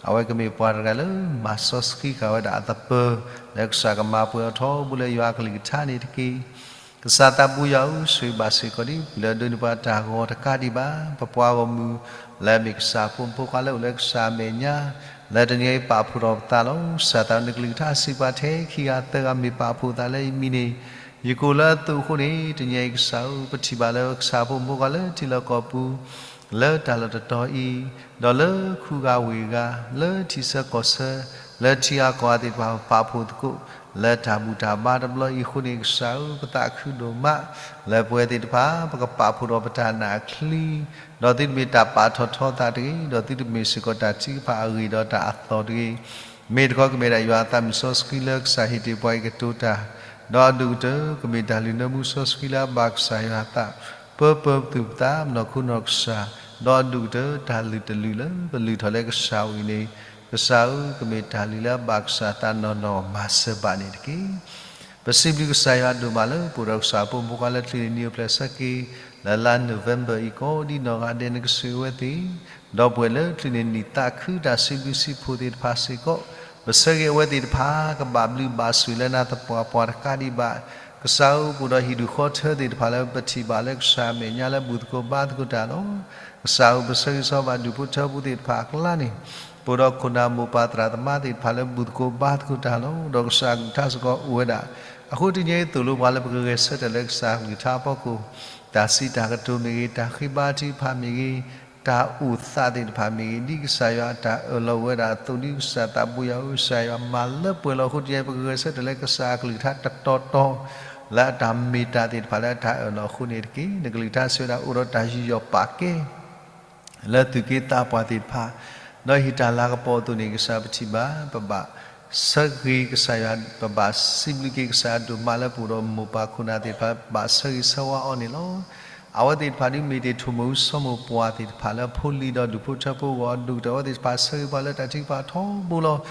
အဝဲကမ့ၢ်ပှၤတဂၤလၢမၤစီဆှံဃာ်ဝဲဒၣ်အသပၢၤ လၢကစၢ်ကမၤပှဲၤအီၤထီဘိလၢယွၤအကလုၢ်ကထါန့ၣ်တက့ၢ်. ကစၢ်သးဘိယွၤဧၢ, ဆိၣ်ဂ့ၤဘၣ်စ့ၢ်ကီးဒ်ပှၤလၢအဒိးန့ၢ်ပှၤတၢ်ဂီၤတကးဒံးဘၣ်, ပပှၤဂီၢ်မုၢ် လၢအမ့ၢ်ကစၢ်ဖိမုၣ်ဖိခွါလၢအိၣ်လၢကစၢ်အမဲာ်ညါ, လၢတနံၤအံၤပာ်ဖှိၣ်ထီၣ်ပသးလီၤ. ကစၢ်သးနကလုၢ်ကထါစံးပှၤထဲခံဂၤသၢဂၤမ့ၢ်ပာ်ဖှိၣ်သးလၢယမံၤန့ၣ်, ယကအိၣ်လၢအသိးအဃိန့ၣ်, တနံၤအံၤကစၢ်ဧၢ, ပထံၣ်ဘၣ်လၢကစၢ်ဖိမုၣ်ဖိခွါလၢထံလီၢ်ကီၢ်ပူၤ လၢတၢ်လီၢ်တတီၤအံၤ, ဒီးလၢခူဂၤဝ့ၢ်ဂၤ, လၢထံဆၢကီၢ်ဆၢ, လၢထံဂၤကီၢ်ဂၤသ့ၣ်တဖၣ် ပပာ်ဖှိၣ်သကိး လၢတၢ်ဘူၣ်တၢ်ဘါတဘျီအံၤအဃိန့ၣ်, ကစၢ်ဧၢ, ပသးခုဒိၣ်မး လၢပဝဲသ့ၣ်တဖၣ် ပကပာ်ဖှိၣ်ထီၣ်ပတၢ်နာ်အချံ, ဒီးသုတမ့ၢ်တၢ်ပာ်ထီၣ်ထီသးတဂ့ၤ, ဒီးသုတမ့ၢ်စ့ၢ်ကီးတၢ်ထုကဖၣ်အဂ့ၢ်ဒီးတၢ်အသီၣ်တဂ့ၤ, မ့ၢ်တခီကမ့ၢ်ဒၣ်ယွၤအသးမုၢ်စီဆှံလၢကစၢ်ဟ့ၣ်တ့ၢ်ပှၤအံၤကတိၤတၢ်, ဒီးအဒိၣ်ကတၢၢ် ကမ့ၢ်တၢ်လုၢ်နၢမူစီဆှံလၢအဘၣ်ကစၢ်ယွၤအသး, ပၢပၢပသူၣ်ပသး ပနီၢ်ခိနီၢ်ကစၢ်, ဒီးအဒိၣ်ကတၢၢ်တၢ်လုၢ်တလုၢ်လၢပလုၢ်ထီၣ်လၢကစၢ်အအိၣ်အံၤန့ၣ်, ကစၢ်ဧၢ, ကမ့ၢ်တၢ်လုၢ်လၢအဘၣ်ကစၢ်သးနီၢ်နီၢ်မၤစၢၤဘၣ်န့ၣ်တက့ၢ်. ပစံးဘျုးကစၢ်ယွၤဒိၣ်မးလၢပအိၣ်ဒီးကစၢ်အဖိမုၣ်ဖိခွါလၢချုးန့ၢ်နံၣ်အိၣ်ဖျဲၣ်ဆၢက့ၤ လၢလါ November အံၤကိးဒ်နီၢ်ဂၤဒဲး နကဆိၣ်ဂ့ၤအဝဲသ့ၣ် ဒီပုၢ်ဝဲၢ်လၢချုးန့ၢ်နံၣ်သးခုတၢ်စံးဘျုးစံးဖှိၣ်သ့ၣ်တဖၣ်စ့ၢ်ကီး, ပဆၢဂ့ၤအဝဲသ့ၣ်တဖၣ် ကဘၣ်ဘျုးဘၣ်ဆိၣ်လၢနၤသပှၢ်ပှၢ်တကးဒံးဘၣ်. ကစၢ်ဧၢ, ပအိၣ်ဒီးဟံၣ်ဒူၣ်ဃီထၢသ့ၣ်တဖၣ်လၢပထံၣ်ဘၣ်လၢကစၢ်အမဲာ်ညါလၢဘူၣ်သကိးဘါသကိးတၢ်လီၤ. ကစၢ်ဧၢ, ပဆၢဂ့ၤဆၢဝါဘၣ်ဒူၣ်ဖိထၢဖိသ့ၣ်တဖၣ်အကျါန့ၣ်, ပအိၣ်ဒီးခိၣ်နၢ်မိၢ်ပၢ်သရၣ်သမါသ့ၣ်တဖၣ်လၢဘူၣ်သကိးဘါသကိးတၢ်လီၤ. ဒီးကစၢ်အကလုၢ်ကထါစ့ၢ်ကီးအိၣ်ဝဲဒၣ်. အဃိတနံၤအံၤသိၣ်လိပှၤလၢပကဂဲၤဆၢထၢၣ်လၢကစၢ်အကလုၢ်ကထါအဖီခိၣ်, တၢ်စံးတၢ်ကတိၤမ့ၢ်ဂ့ၤ, တၢ်ဃ့ဘါထုကဖၣ်မ့ၢ်ဂ့ၤ, တၢ်အိၣ်သးသ့ၣ်တဖၣ်မ့ၢ်ဂ့ၤ, ဒ်ကစၢ်ယွၤအတၢ်အၢၣ်လီၤအိၣ်ဝဲဒၣ်အသိး ဒ်ကစၢ်သးဘိယွၤဧၢ ကစၢ်ယွၤမၤလၢပှဲၤလီၤ. အဃိတနံၤအံၤ ပကဂဲၤဆၢထၢၣ်လၢကစၢ်အကလုၢ်ကထါတတီၤတီၤ လၢအတၢ်မ့ၢ်တၢ်သ့ၣ်တဖၣ်လၢအတၢ်အၢၣ်လီၤအဃိန့ၣ်တက့ၢ်. နကလုၢ်ကထါစံးဝဲဒၣ် အိၣ်ဒီးတၢ်ယူးယီၣ်ပာ်ကဲ လၢသူၣ်က့သးပှၢ်သ့ၣ်တဖၣ်, ဒီးဟ့ၣ်တၢ်လၤကပီၤအသိးန့ၣ် ကစၢ်ပထံၣ်ဘၣ်, ပဘၣ်ဆၢဂ့ၤကစၢ်ယွၤ, ပဘၣ်စံးဘျုးက့ၤကစၢ်အဒိၣ်မးလၢပအိၣ်ဒီးမိၢ်ပၢ်ခိၣ်နၢ်သ့ၣ်တဖၣ် ဘၣ်ဆၢဂ့ၤဆၢဝါအီၤန့ၣ်လီၤ. အဝဲသ့ၣ်တဖၣ်ဒ်မ့ၢ်တ့ၢ်ထိၣ်မိၢ်အူစီၤမိၢ်ပှၢ်သ့ၣ်တဖၣ်လၢအဖိလံၤဒီးဒူၣ်ဖိထၢဖိအဂီၢ် ဒူၣ်ကတၢၢ်အဝဲသ့ၣ်တဖၣ်ဆၢဂ့ၤပှၤလၢတၢ်ထုကဖၣ်ထီဘိလီၤ.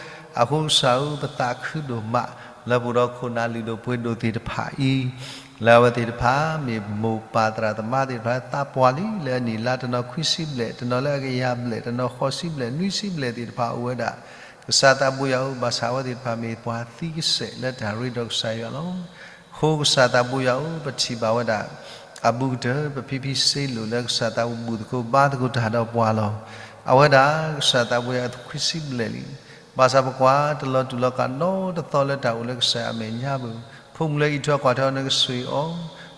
အဃိကစၢ်ဧၢ ပသးခုဒိၣ်မး လၢပအိၣ်ဒီးခိၣ်နၢ်လုၢ်ဒိၣ်ပှ့ၤဒိၣ်သ့ၣ်တဖၣ်အံၤ လၢအဝဲသ့ၣ်တဖၣ် မ့ၢ်မိၢ်ပၢ်သရၣ်သမါသ့ၣ်တဖၣ်လၢသးပှၢ်လံ လၢအနံၣ်လါတနီၤခွံဆံဘျဲၣ်, တနီၤလၢအကယၤဘျဲၣ်, တနီၤဃိးဆံဘျဲၣ်, နွံဆံဘျဲၣ်သ့ၣ်တဖၣ်အိၣ်ဝဲဒၣ်. ကစၢ်သးဘိယွၤဧၢ, ဘၣ်ဆၣ်အဝဲသ့ၣ်တဖၣ်မ့ၢ်ပှၤသံကစဲးလၢတၢ်ရ့ဒီးကစၢ်ယွၤလီၤ. အဃိကစၢ်သးဘိယွၤဧၢ, ပထံၣ်ဘၣ်ဝဲဒၣ် အဘူးကတၢၢ် ပဖံဖံစ့လိာ်လၢကစၢ်သးဘိဘူးသကိးဘါသကိးတၢ်ဒီးပှၤလီၤ. အဝဲဒၣ်ကစၢ်သးဘိယွၤခွံဆံဘျဲၣ်လံ. ဘၣ်ဆၣ်ပကွၢ်တလီၤတူာ်လီၤကာ်နီတသီလၢတၢ်အိၣ်လၢကစၢ်ယွၤအမဲာ်ညါဘၣ်. ဖိမုၣ်လၢအံးထွဲကွၢ်ထွဲအီၤ နကဆိၣ်ဂ့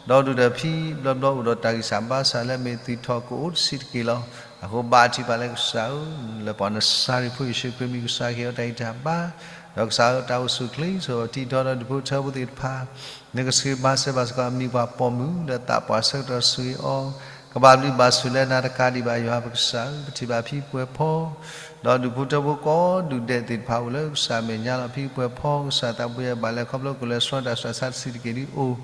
ၤအီၤ, ဒီးဒုၣ်ဒီးဖံဘျီဘျီအိၣ်ဒီးတၢ်ဂံၢ်စၢ်ဘါစၢ်လၢအမ့ၢ်သုးထီၣ်ကအိၣ်တဆံးတက့ၢ်လီၤ. အဃိဘါထုကဖၣ်လၢကစၢ်ဧၢ, လၢပှၤနစၤရ့းဖိယ့ၣ်ၡူးခရံာ်မံၤကစၢ်ဟ့ၣ်အီၤတၢ်ဂံၢ်တၢ်ဘါ, ဒီးကစၢ်ဧၢ တၢ်အိၣ်ဆူၣ်အိၣ်ချ့ ဆိၣ်ဂ့ၤအီၤတံထီၣ်ဒီးဒူၣ်ဖိထၢဖိသ့ၣ်တဖၣ် နကဆိၣ်ဂ့ၤမၤစၢၤဘၣ်စ့ၢ်ကီးအမံၤပှၤပိာ်မုၣ်လၢသးပှၢ်ဆၢကတီၢ်ဆိၣ်ဂ့ၤအီၤ, ကဘၣ်ဘျုးဘၣ်ဆိၣ်လၢနၤတကးဒံးဘၣ် ယွၤပကစၢ်ဧၢ, ပထံၣ်ဘၣ်ဖံပှဲၤဖီ ဒီးဒူၣ်ဖိထၢဖိကိးဒူၣ်ဒဲးသ့ၣ်တဖၣ်အိၣ်လၢကစၢ်အမဲာ်ညါလီၤ. ဖံပှဲၤဖီ ကစၢ်သးဘိယွၤဘၣ်လဲၤခီဖျိ ကလဲၤဆှၢတၢ်ဆူးတၢ်ဆါတဆံးတက့ၢ်ဒ်အံၤ,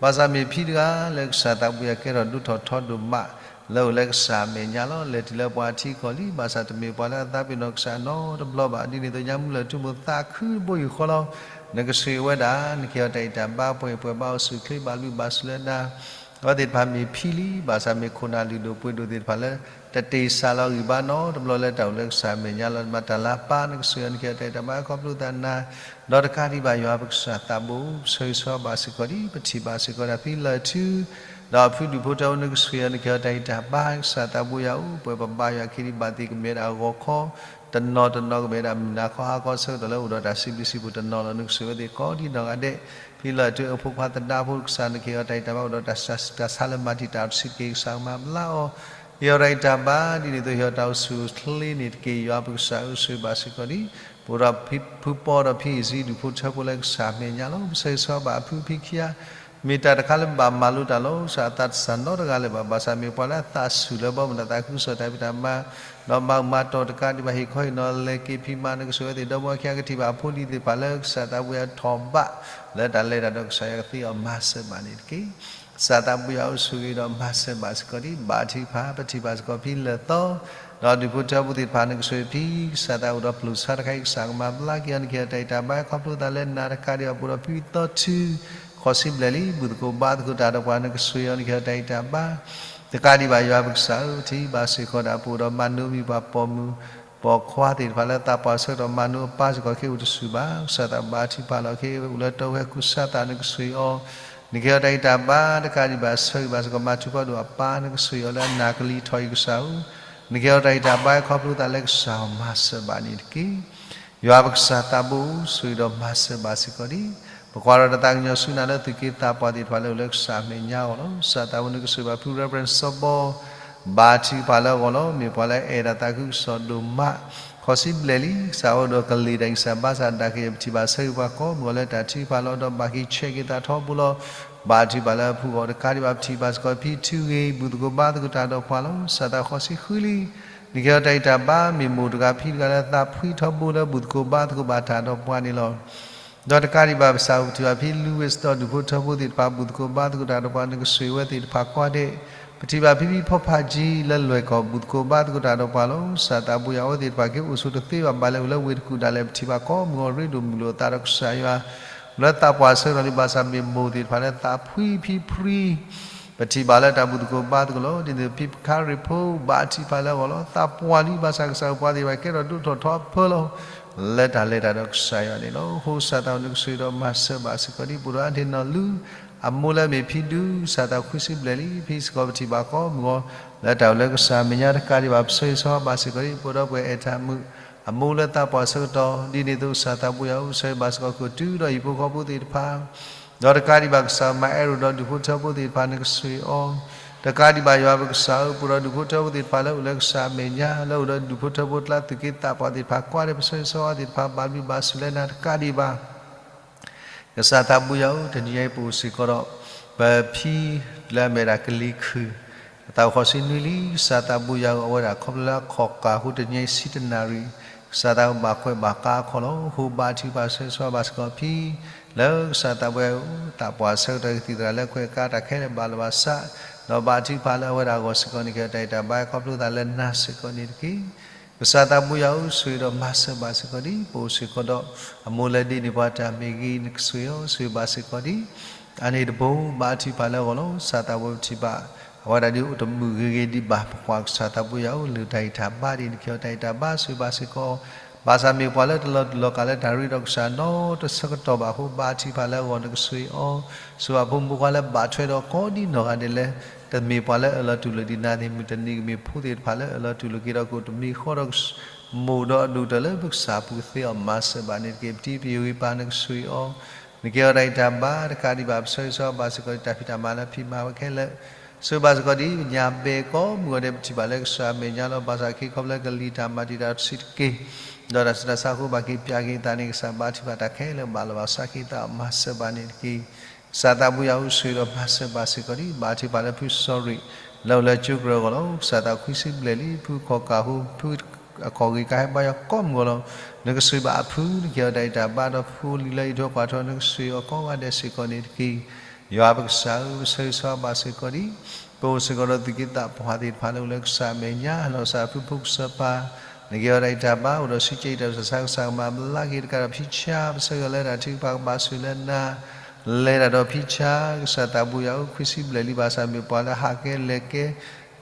ဘၣ်ဆၣ်မ့ၢ်ဖံတဂၤလၢကစၢ်သးဘိယွၤကဲထီၣ်ဒိၣ်ထီၣ်ထီဒိၣ်မး လၢအိၣ်လၢကစၢ်အမဲာ်ညါလီၤ. လဲၤတုၤလၢပှၤအထံအကီၢ်လံ, ဘၣ်ဆၣ်တမ့ၢ်ပှၤလၢအသးပ့ၤနီၣ်ကစၢ်နီတဘျီဘၣ်. ဒ်န့ၣ်အသိးညါမူလၢာ်ထူမိၢ်သးခုတဘိယူၢ်ဃီလီၤ. နကဆိၣ်ဂ့ၤဝဲဒၣ်, နကဟ့ၣ်အီၤတၢ်ဂံၢ်တၢ်ဘါ ပှဲၤပှဲၤဘါအိၣ်ဆူၣ်အိၣ်ချ့ ဘၣ်ဘျုးဘၣ်ဆိၣ်လၢနၤ အဝဲသ့ၣ်တဖၣ်မ့ၢ်ဖံလံ, ဘၣ်ဆၣ်မ့ၢ်ခိၣ်နၢ်လုၢ်ဒိၣ်ပှ့ၤဒိၣ်သ့ၣ်တဖၣ်လၢ တတ့ၢ်စၢ်လီၤဂံၢ်ဘါနီတဘျီလၢတၢ်အိၣ်လၢကစၢ်အမဲာ်ညါလီၤ. မၤတၢ်လၤပာ် နကဆိၣ်ဂ့ၤအီၤ နကဟ့ၣ်အီၤတၢ်ဂံၢ်တၢ်ဘါ ခီဖျိသးနၤ, ဒီးတကးဒံးဘၣ် ယွၤပကစၢ်သးဘိ, ပဆၢဂ့ၤဆၢဝါဘၣ်စ့ၢ်ကီးဒ် ပထံၣ်ဘၣ်စ့ၢ်ကီးဒၣ်ဖံလၢာ်ထူ ဒီးအဖုဒူၣ်ဖိထၢဖိ နကဆိၣ်ဂ့ၤအီၤ နကဟ့ၣ်အီၤတၢ်ဂံၢ်တၢ်ဘါ. ကစၢ်သးဘိယွၤဧၢ, ပဝဲပဘါယွၤအခံဒံးဘၣ်သ့ၣ် ကမ့ၢ်ဝဲဒၣ်အဂီၤခီ, တနီၤတနီၤကမ့ၢ်ဝဲဒၣ်မုၢ်နၤခီဟါခီဆၢကတီၢ်လၢအိၣ်ဒီးတၢ်စံးဘျုးစံးဖှိၣ်တနီၤလီၤ. နကဆိၣ်ဂ့ၤအဝဲသ့ၣ်ကိးဒ်နီၢ်ဂၤဒဲး, ဖံလၢာ်ထူအဖိခွါသဒါဖိ ကစၢ်နကဟ့ၣ်အီၤတၢ်ဂံၢ်တၢ်ဘါ အိၣ်ဒီးတၢ်ဆူးတၢ်ဆါလၢမၤတံာ်တာ်အီၤတဆံးတက့ၢ် ကစၢ်ကမၤဘျါအီၤ ဟ့ၣ်အီၤတၢ်ဂံၢ်တၢ်ဘါ ဒ်န့ၣ်အသိး ဟ့ၣ်အီၤတၢ်အိၣ်ဆူၣ်အိၣ်ချ့န့ၣ်တက့ၢ်. ယွၤပကစၢ်ဧၢ, ဆိၣ်ဂ့ၤဘၣ်စ့ၢ်ကီးဒ် ပအိၣ်ဒီးဖံဖုပီဒီးဖံအံၤစံး ဒူၣ်ဖိထၢဖိလၢကစၢ်အမဲာ်ညါလီၤ. ပဆၢဂ့ၤဆၢဝါဘၣ်အဖုဖံခံဂၤ, မ့ၢ်တၢ်တခါလၢဘၣ်မၤလိတၢ်လီၤ. ကစၢ်အသးတစၢ်နီတဂၤလၢၤဘၣ်, ဘၣ်ဆၣ်မ့ၢ်ပှၤလၢအသးဆူၣ်လၢဘီမုၢ်ဒီးသးခုကစီၣ်တၢ်ဖံးတၢ်မၤ, ဒီးမၤမၤတီၤတကးဒံးဘၣ် ဟ့ၣ်ခီဟ့ၣ်နီၤလဲၤက့ၤဖံးမၤ နကဆိၣ်ဂ့ၤအဝဲသ့ၣ်ဒီမါခံဂၤ ကထံၣ်ဘၣ်အဖိလံၤသ့ၣ်တဖၣ်လၢကစၢ်သးဘိယွၤထီၣ်ဘး လၢတၢ်လဲၤတၢ်ဒီးကစၢ်ယွၤကသ့အီၤမၤစၢၤဘၣ်န့ၣ်တက့ၢ်. ကစၢ်သးဘိယွၤဧၢ, ဆိၣ်ဂ့ၤဒီးမၤစၢၤဘၣ်စ့ၢ်ကီးဒ် ဘါထုကဖၣ် ပထံၣ်ဘၣ်စ့ၢ်ကီးဖံလၢာ်သီ ဒီးဒူၣ်ဖိထၢဖိသ့ၣ်တဖၣ် နကဆိၣ်ဂ့ၤဖံ ကစၢ်သးအိၣ်ဒီးပျိာ်ဆါတခါအံၤ ကစၢ်ကမၤဘျါက့ၤအီၤ နကဟ့ၣ်အီၤတၢ်ဂံၢ်တၢ်ဘါ ခီဖျိသးလၢနၤတကးဒံးဘၣ် ပအိၣ်ဒီးဖံသီထူ ဃိးဆံဘျဲၣ်လံ ဘူၣ်သကိးဘါသကိးတၢ်ဒီးပှၤ နကဆိၣ်ဂ့ၤအီၤ နကဟ့ၣ်အီၤတၢ်ဂံၢ်တၢ်ဘါ တကးဒံးဘၣ် ယွၤပကစၢ်ဧၢ, ပထံၣ်ဘၣ်စ့ၢ်ကီးဒၣ် ပအိၣ်ဒီးမၤနၢၤမံၤပှၤပိာ်မုၣ် ပိာ်ခွါသ့ၣ်တဖၣ်လၢသးပှၢ်ဆၢကတီၢ်မၤနၢၤအပၢ်စ့ၢ်ကီး က့ၤအိၣ်တဆူၣ်ဘၣ်. ကစၢ်သးဘါထုကဖၣ်လီၤ က့ၤအိၣ်လၢတၢ်ဟဲကူစါသး နကဆိၣ်ဂ့ၤအီၤ နကဟ့ၣ်အီၤတၢ်ဂံၢ်တၢ်ဘါ တကးဒံးဘၣ် ဆၢဂ့ၤဘၣ်စ့ၢ်ကီး မၤထူးဖးဒိၣ်အပၢ် နကဆိၣ်ဂ့ၤအီၤလၢအနၢ်ကလံၤထီၣ်အံၤ ကစၢ်ဧၢ, နကဟ့ၣ်အီၤတၢ်ဂံၢ်တၢ်ဘါ ခီဖျိသးလၢကစၢ်မၤစၢၤဘၣ်န့ၣ်တက့ၢ်. ယွၤပကစၢ်သးဘိဧၢ, ဆိၣ်ဂ့ၤဒီးမၤစၢၤဘၣ်စ့ၢ်ကီးဒံး ပကွၢ်ဒီးတၢ်သးကညီၤဆူနၤလၢ သူၣ်က့သးပှၢ်သ့ၣ်တဖၣ်လၢအိၣ်လၢကစၢ်အမဲာ်ညါအဂီၢ်လီၤ. ကစၢ်သးဘိ နကဆိၣ်ဂ့ၤဘၣ်ဖု Reverend စီၤဘီ ဘါထုကဖၣ်လၢအဂီၢ်လီၤ. မ့ၢ်ပှၤလၢအအဲၣ်တၢ်သးခုကစီၣ်ဒိၣ်မး ဃိးဆံဘျဲၣ်လံ. ကစၢ်အိၣ်ဒီးကလ့ၢ်တၢ်ဂံၢ်စၢ်ဘါစၢ် ဒၣ်ကယဲၢ် ပထံၣ်ဘၣ်ဆၢဂ့ၤပှၤကိးမုၢ်ဂီၤလၢတၢ်ထုကဖၣ်လီၤ ဒီးဘၣ်က့ၤဆဲးက့ၤသးထီဘိလီၤ. ဘါထုကဖၣ်လၢအဖုဂီၢ်တကးဒံးဘၣ် ပထံၣ်ဘၣ်စ့ၢ်ကီးဖံထူဂ့ၤ ဘူၣ်သကိးဘါသကိးတၢ်ဒီးပှၤလီၤ. ကစၢ်သးဃိးဆံဃုလံ. နကဟ့ၣ်အီၤတၢ်ဂံၢ်တၢ်ဘါ မ့ၢ်မိၢ်တဂၤဖံတဂၤလၢသးဖှံထီဘိလၢဘူၣ်သကိးဘါသကိးဘၣ်တၢ်ဒီးပှၤန့ၣ်လီၤ. ဒီးတကးဒံးဘၣ် ကစၢ်အိၣ်ပထံၣ်ဘၣ်ဖံ Louis ဒီးဒူၣ်ဖိထၢဖိသ့ၣ်တဖၣ် ဘူၣ်သကိးဘါသကိးတၢ်ဒီးပှၤ နကဆိၣ်ဂ့ၤဝဲသ့ၣ်တဖၣ်ကိးဂၤဒဲး, ပ ပထံၣ်ဘၣ်ဖံဖံဖီဖးကံ လၢလွဲၢ်ကီၢ်ဘူၣ်သကိးဘါသကိးတၢ်ဒီးပှၤလီၤ. ကစၢ်သးဘိယွၤ အဝဲသ့ၣ်တဖၣ်က့ၤအိၣ်ဆိးတသ့ဘၣ် ဘၣ်လဲၤအိၣ်လၢဝ့ၢ်တကူၣ်ဒၣ်လဲာ် ပထံၣ်ဘၣ်ကိးမုၢ်ဂီၤရ့ဒိၣ်မုၢ်လိာ်အသးဒီးကစၢ်ယွၤ လၢသးပှၢ်ဆၢကတီၢ်လံ ဘၣ်ဆၣ်မ့ၢ်မိၢ်သ့ၣ်တဖၣ်လၢသးဖှံဖံဖှံ ပထံၣ်ဘၣ်လၢတၢ်ဘူၣ်သကိးဘါသကိးလီၤ. ဒ်န့ၣ်အသိးဖံဖုခါရ့ၣ်ဖိ ဘါထုကဖၣ်လၢအဂီၢ်လီၤ. သးပှၢ်လံ ဘၣ်ဆၣ်ကစၢ်ယွၤပှၤသ့ၣ်တဖၣ်ကဲထီၣ်ဒိၣ်ထီၣ်ထီအဖၢလီၤ လၢတၢ်လဲၤတၢ်ဒီးကစၢ်ယွၤန့ၣ်လီၤ. အဃိကစၢ်သးဘိယွၤ နကဆိၣ်ဂ့ၤဒီးမၤစၢၤဘၣ်စ့ၢ်ကီးဒံး ပအိၣ်ဒီးအါန့ၢ်နီၢ်လူၤ အမိၢ်လၢအမ့ၢ်ဖံဒု ကစၢ်သးခွံဆံဘျဲၣ်လံ ဖံစ့ၢ်ကီး ပထံၣ်ဘၣ်ကိးမုၢ်ဂီၤ လၢတၢ်အိၣ်လၢကစၢ်အမဲာ်ညါတကးဒံးဘၣ် ပဆၢဂ့ၤဆၢဝါဘၣ်စ့ၢ်ကီးဒံး ပအိၣ်ဒီးပှၤအဲၣ်တၢ်မုာ် အမိၢ်လၢသးပှၢ်ဆၢကတီၢ် ဒ်န့ၣ်အသိးကစၢ်သးဘိယွၤ အိၣ်ဆၢဂ့ၤဘၣ်စ့ၢ်ကီး ကတုၤဒီးဟံၣ်ဖိဃီဖိသ့ၣ်တဖၣ် ဒီးတကးဒံးဘၣ်ကစၢ်မၤအဲၣ်ရိၣ်ဒီးဒူၣ်ဖိထၢဖိသ့ၣ်တဖၣ် နကဆိၣ်ဂ့ၤအီၤ တကးဒံးဘၣ်ယွၤပကစၢ်ဧၢ ပအိၣ်ဒီးဒူၣ်ဖိထၢဖိသ့ၣ်တဖၣ်လၢအိၣ်လၢကစၢ်အမဲာ်ညါ လၢအိၣ်ဒီးဒူၣ်ဖိထၢဖိကျါသူၣ်က့သးပှၢ်သ့ၣ်တဖၣ် ကွၢ်ဒီးပဆၢဂ့ၤဆၢဝါသ့ၣ်တဖၣ် ဘၣ်ဘျုးဘၣ်ဆိၣ်လၢနၤတကးဒံးဘၣ် ကစၢ်သးဘိယွၤဧၢ တနံၤအံၤပအိၣ်စ့ၢ်ကီးဒီး ပဖံလၢအမ့ၢ်ဒၣ်ကလံၤခုၣ် အသးအိၣ်ဃိးဆံနွံလံ ကစၢ်သးဘိယွၤဧၢ အဝဲဒၣ်ခီဖျိလၢအခီၣ်ကၢ်အဃိ တနံၤအံၤဆံတနၣ်ရံၣ် ကစၢ်သးဘိဘၣ်ကွဲးဘၣ်ကါအခီၣ်လီၤ. အဃိဘါထုကဖၣ်ဆၢဂ့ၤဆၢဝါဘၣ်စ့ၢ်ကီးဖံ လၢကစၢ်သးဘိယွၤဧၢ သးပှၢ်ဆၢကတီၢ်ကသံၣ်သရၣ်လၢခွဲးကါတၢ်ခဲလၢာ်ဘၣ်လီၤဘၣ်စး ဒီးဘါထုကဖၣ်လၢအဝဲဒၣ်အဂီၢ်စ့ၢ်ကီးန့ၣ် ကဲထီၣ်တၢ်အံးတၢ်ဘါခီဖျိသးလၢနၤစ့ၢ်ကီးန့ၣ်တက့ၢ်. ကစၢ်သးဘိယွၤဧၢ ဆိၣ်ဂ့ၤဒီးမၤစၢၤဘၣ်စ့ၢ်ကီးဒံး ပအိၣ်စ့ၢ်ကီးဒီး အမိၢ်လၢဒ့န့ၢ်ပှၤတၢ်မ့ၢ်ဂ့ၤ နကဆိၣ်ဂ့ၤအီၤ ဆိၣ်ဂ့ၤဘၣ်စ့ၢ်ကီးဒံး အါန့ၢ်တဘိ ဘါထုကဖၣ်လၢအဂီၢ်လီၤ. ကစၢ်သးဘိပထံၣ်ဘၣ် အဝဲဒၣ်ဒ်အိၣ်တမုာ်ဂ့ၤဂ့ၤဒံးဘၣ် ပကွၢ်ကစၢ်သးဘိယွၤဧၢ လၢတၢ်အံးတၢ်ဘါဒ်န့ၣ် ကဲထီၣ်တၢ်အံးတၢ်ဘါ ဆိၣ်ဂ့ၤဘၣ်စ့ၢ်ကီး ဘၣ်ဆၣ်မ့ၢ်ပှၤလၢတလီၤတူာ်လီၤကာ်လၢတၢ်ရ့ဒီးကစၢ်နီတဆၢကတီၢ်ဘၣ်အဃိ ဘါထုကဖၣ်လၢအဂီၢ် နကဆိၣ်ဂ့ၤအီၤ ဆိၣ်ဂ့ၤဘၣ်ဖိမုၣ်ဖိခွါလၢဘၣ်ထွဲဒီးကိးဒံနီၢ်ဂၤဒဲးလၢ တမ့ၢ်ပှၤလၢအလီၤတူာ်လိာ်ဒံးနၤန့ၣ် မုၢ်တနံၤကမ့ၢ်ဖိသ့ၣ်တဖၣ်လၢအလီၤတူာ်လိာ်က့ၤဒီးကအိၣ်တမံၤဃီဒီး မိၢ်ဒီးအဒိၣ်ကတၢၢ်လၢပကစၢ်ပူၤကသ့အီၤ မၤစၢၤဘၣ်န့ၣ်တက့ၢ်. ပတံၤပယိၤဂ့ၤပၢ် နကဆိၣ်ဂ့ၤအီၤ နကဲထီၣ်တၢ်အံးတၢ်ဘါ တကးဒံးဘၣ် ပဆၢဂ့ၤဆၢဝါဘၣ်စ့ၢ်ကီးဒံး တၢ်ဖံးတၢ်မၤလၢဖံးမၤဝဲခဲလၢာ် ဆိၣ်ဂ့ၤဘၣ်စ့ၢ်ကီးဒံး ညၣ်ဘဲၣ်ကိးမုၢ်ဂီၤဒဲး ပထံၣ်ဘၣ်လၢကစၢ်အမဲာ်ညါလီၤ. ဘၣ်ဆၣ်ခဲခီဖျိလၢကလံၤတၢ်မၤတံာ်တာ်တဆံးတက့ၢ် ဒီးတၢ်ဆူးတၢ်ဆါအဃိ ဘၣ်က့ၤပျၢ်က့ၤအသးန့ၣ် ကစၢ်ဘါထုကဖၣ်တၢ်ခဲလၢာ်ဘၣ်လီၤဘၣ်စးက့ၤသး မၤစၢၤဘၣ်န့ၣ်တက့ၢ်. ကစၢ်သးဘိယွၤဧၢ ဆိၣ်ဂ့ၤဒီးမၤစၢၤဘၣ်စ့ၢ်ကီးဒံး ဘါထုကဖၣ်လၢဖုစီၤရံး လၢအိၣ်လၢကၠိကရၢအဂီၢ်လီၤ. ကစၢ်သးခွံဆံဘျဲၣ်လံ ဖုအခီၣ်ကၢ်အဃိ ဖုအခီၣ်ဂ့ၤကါဟဲဘါယွၤကိးမုၢ်ဂီၤလီၤ. နကဆိၣ်ဂ့ၤဘၣ်အဖု နကဲထီၣ်တၢ်အံးတၢ်ဘါဒီးဖုလံၤလၢအံးထွဲကွၢ်ထွဲ နကဆိၣ်ဂ့ၤအီၤကိးဂၤဒဲးစ့ၢ်ကီးန့ၣ်တက့ၢ်. ယွၤပကစၢ်ဧၢ ပဆၢဂ့ၤဆၢဝါဘၣ်စ့ၢ်ကီးဒံး ပအိၣ်စ့ၢ်ကီးဒီးသူၣ်က့သးပှၢ်သ့ၣ်တဖၣ်လၢအိၣ်လၢကစၢ်အမဲာ်ညါ လီၤစၢ်ဖုဖိကစၢ်ပၢ် နကဲထီၣ်တၢ်အံးတၢ်ဘါ အိၣ်ဒီးဆံးကဲအံၤတၢ်ဆူးတၢ်ဆါ ကစၢ်ကမၤဘျါက့ၤတကးဒီးဖံဆါ ပဆၢဂ့ၤလၢတၢ်ထုကဖၣ်ကဘၣ်ဆိၣ်လၢနၤ လဲၤတၢ်ဒီးဖံဆါ ကစၢ်သးဘိယွၤဧၢ ခွံဆံဘျဲၣ်လံ ဘၣ်ဆၣ်မ့ၢ်ပှၤလၢဟးကဲလဲၤကဲ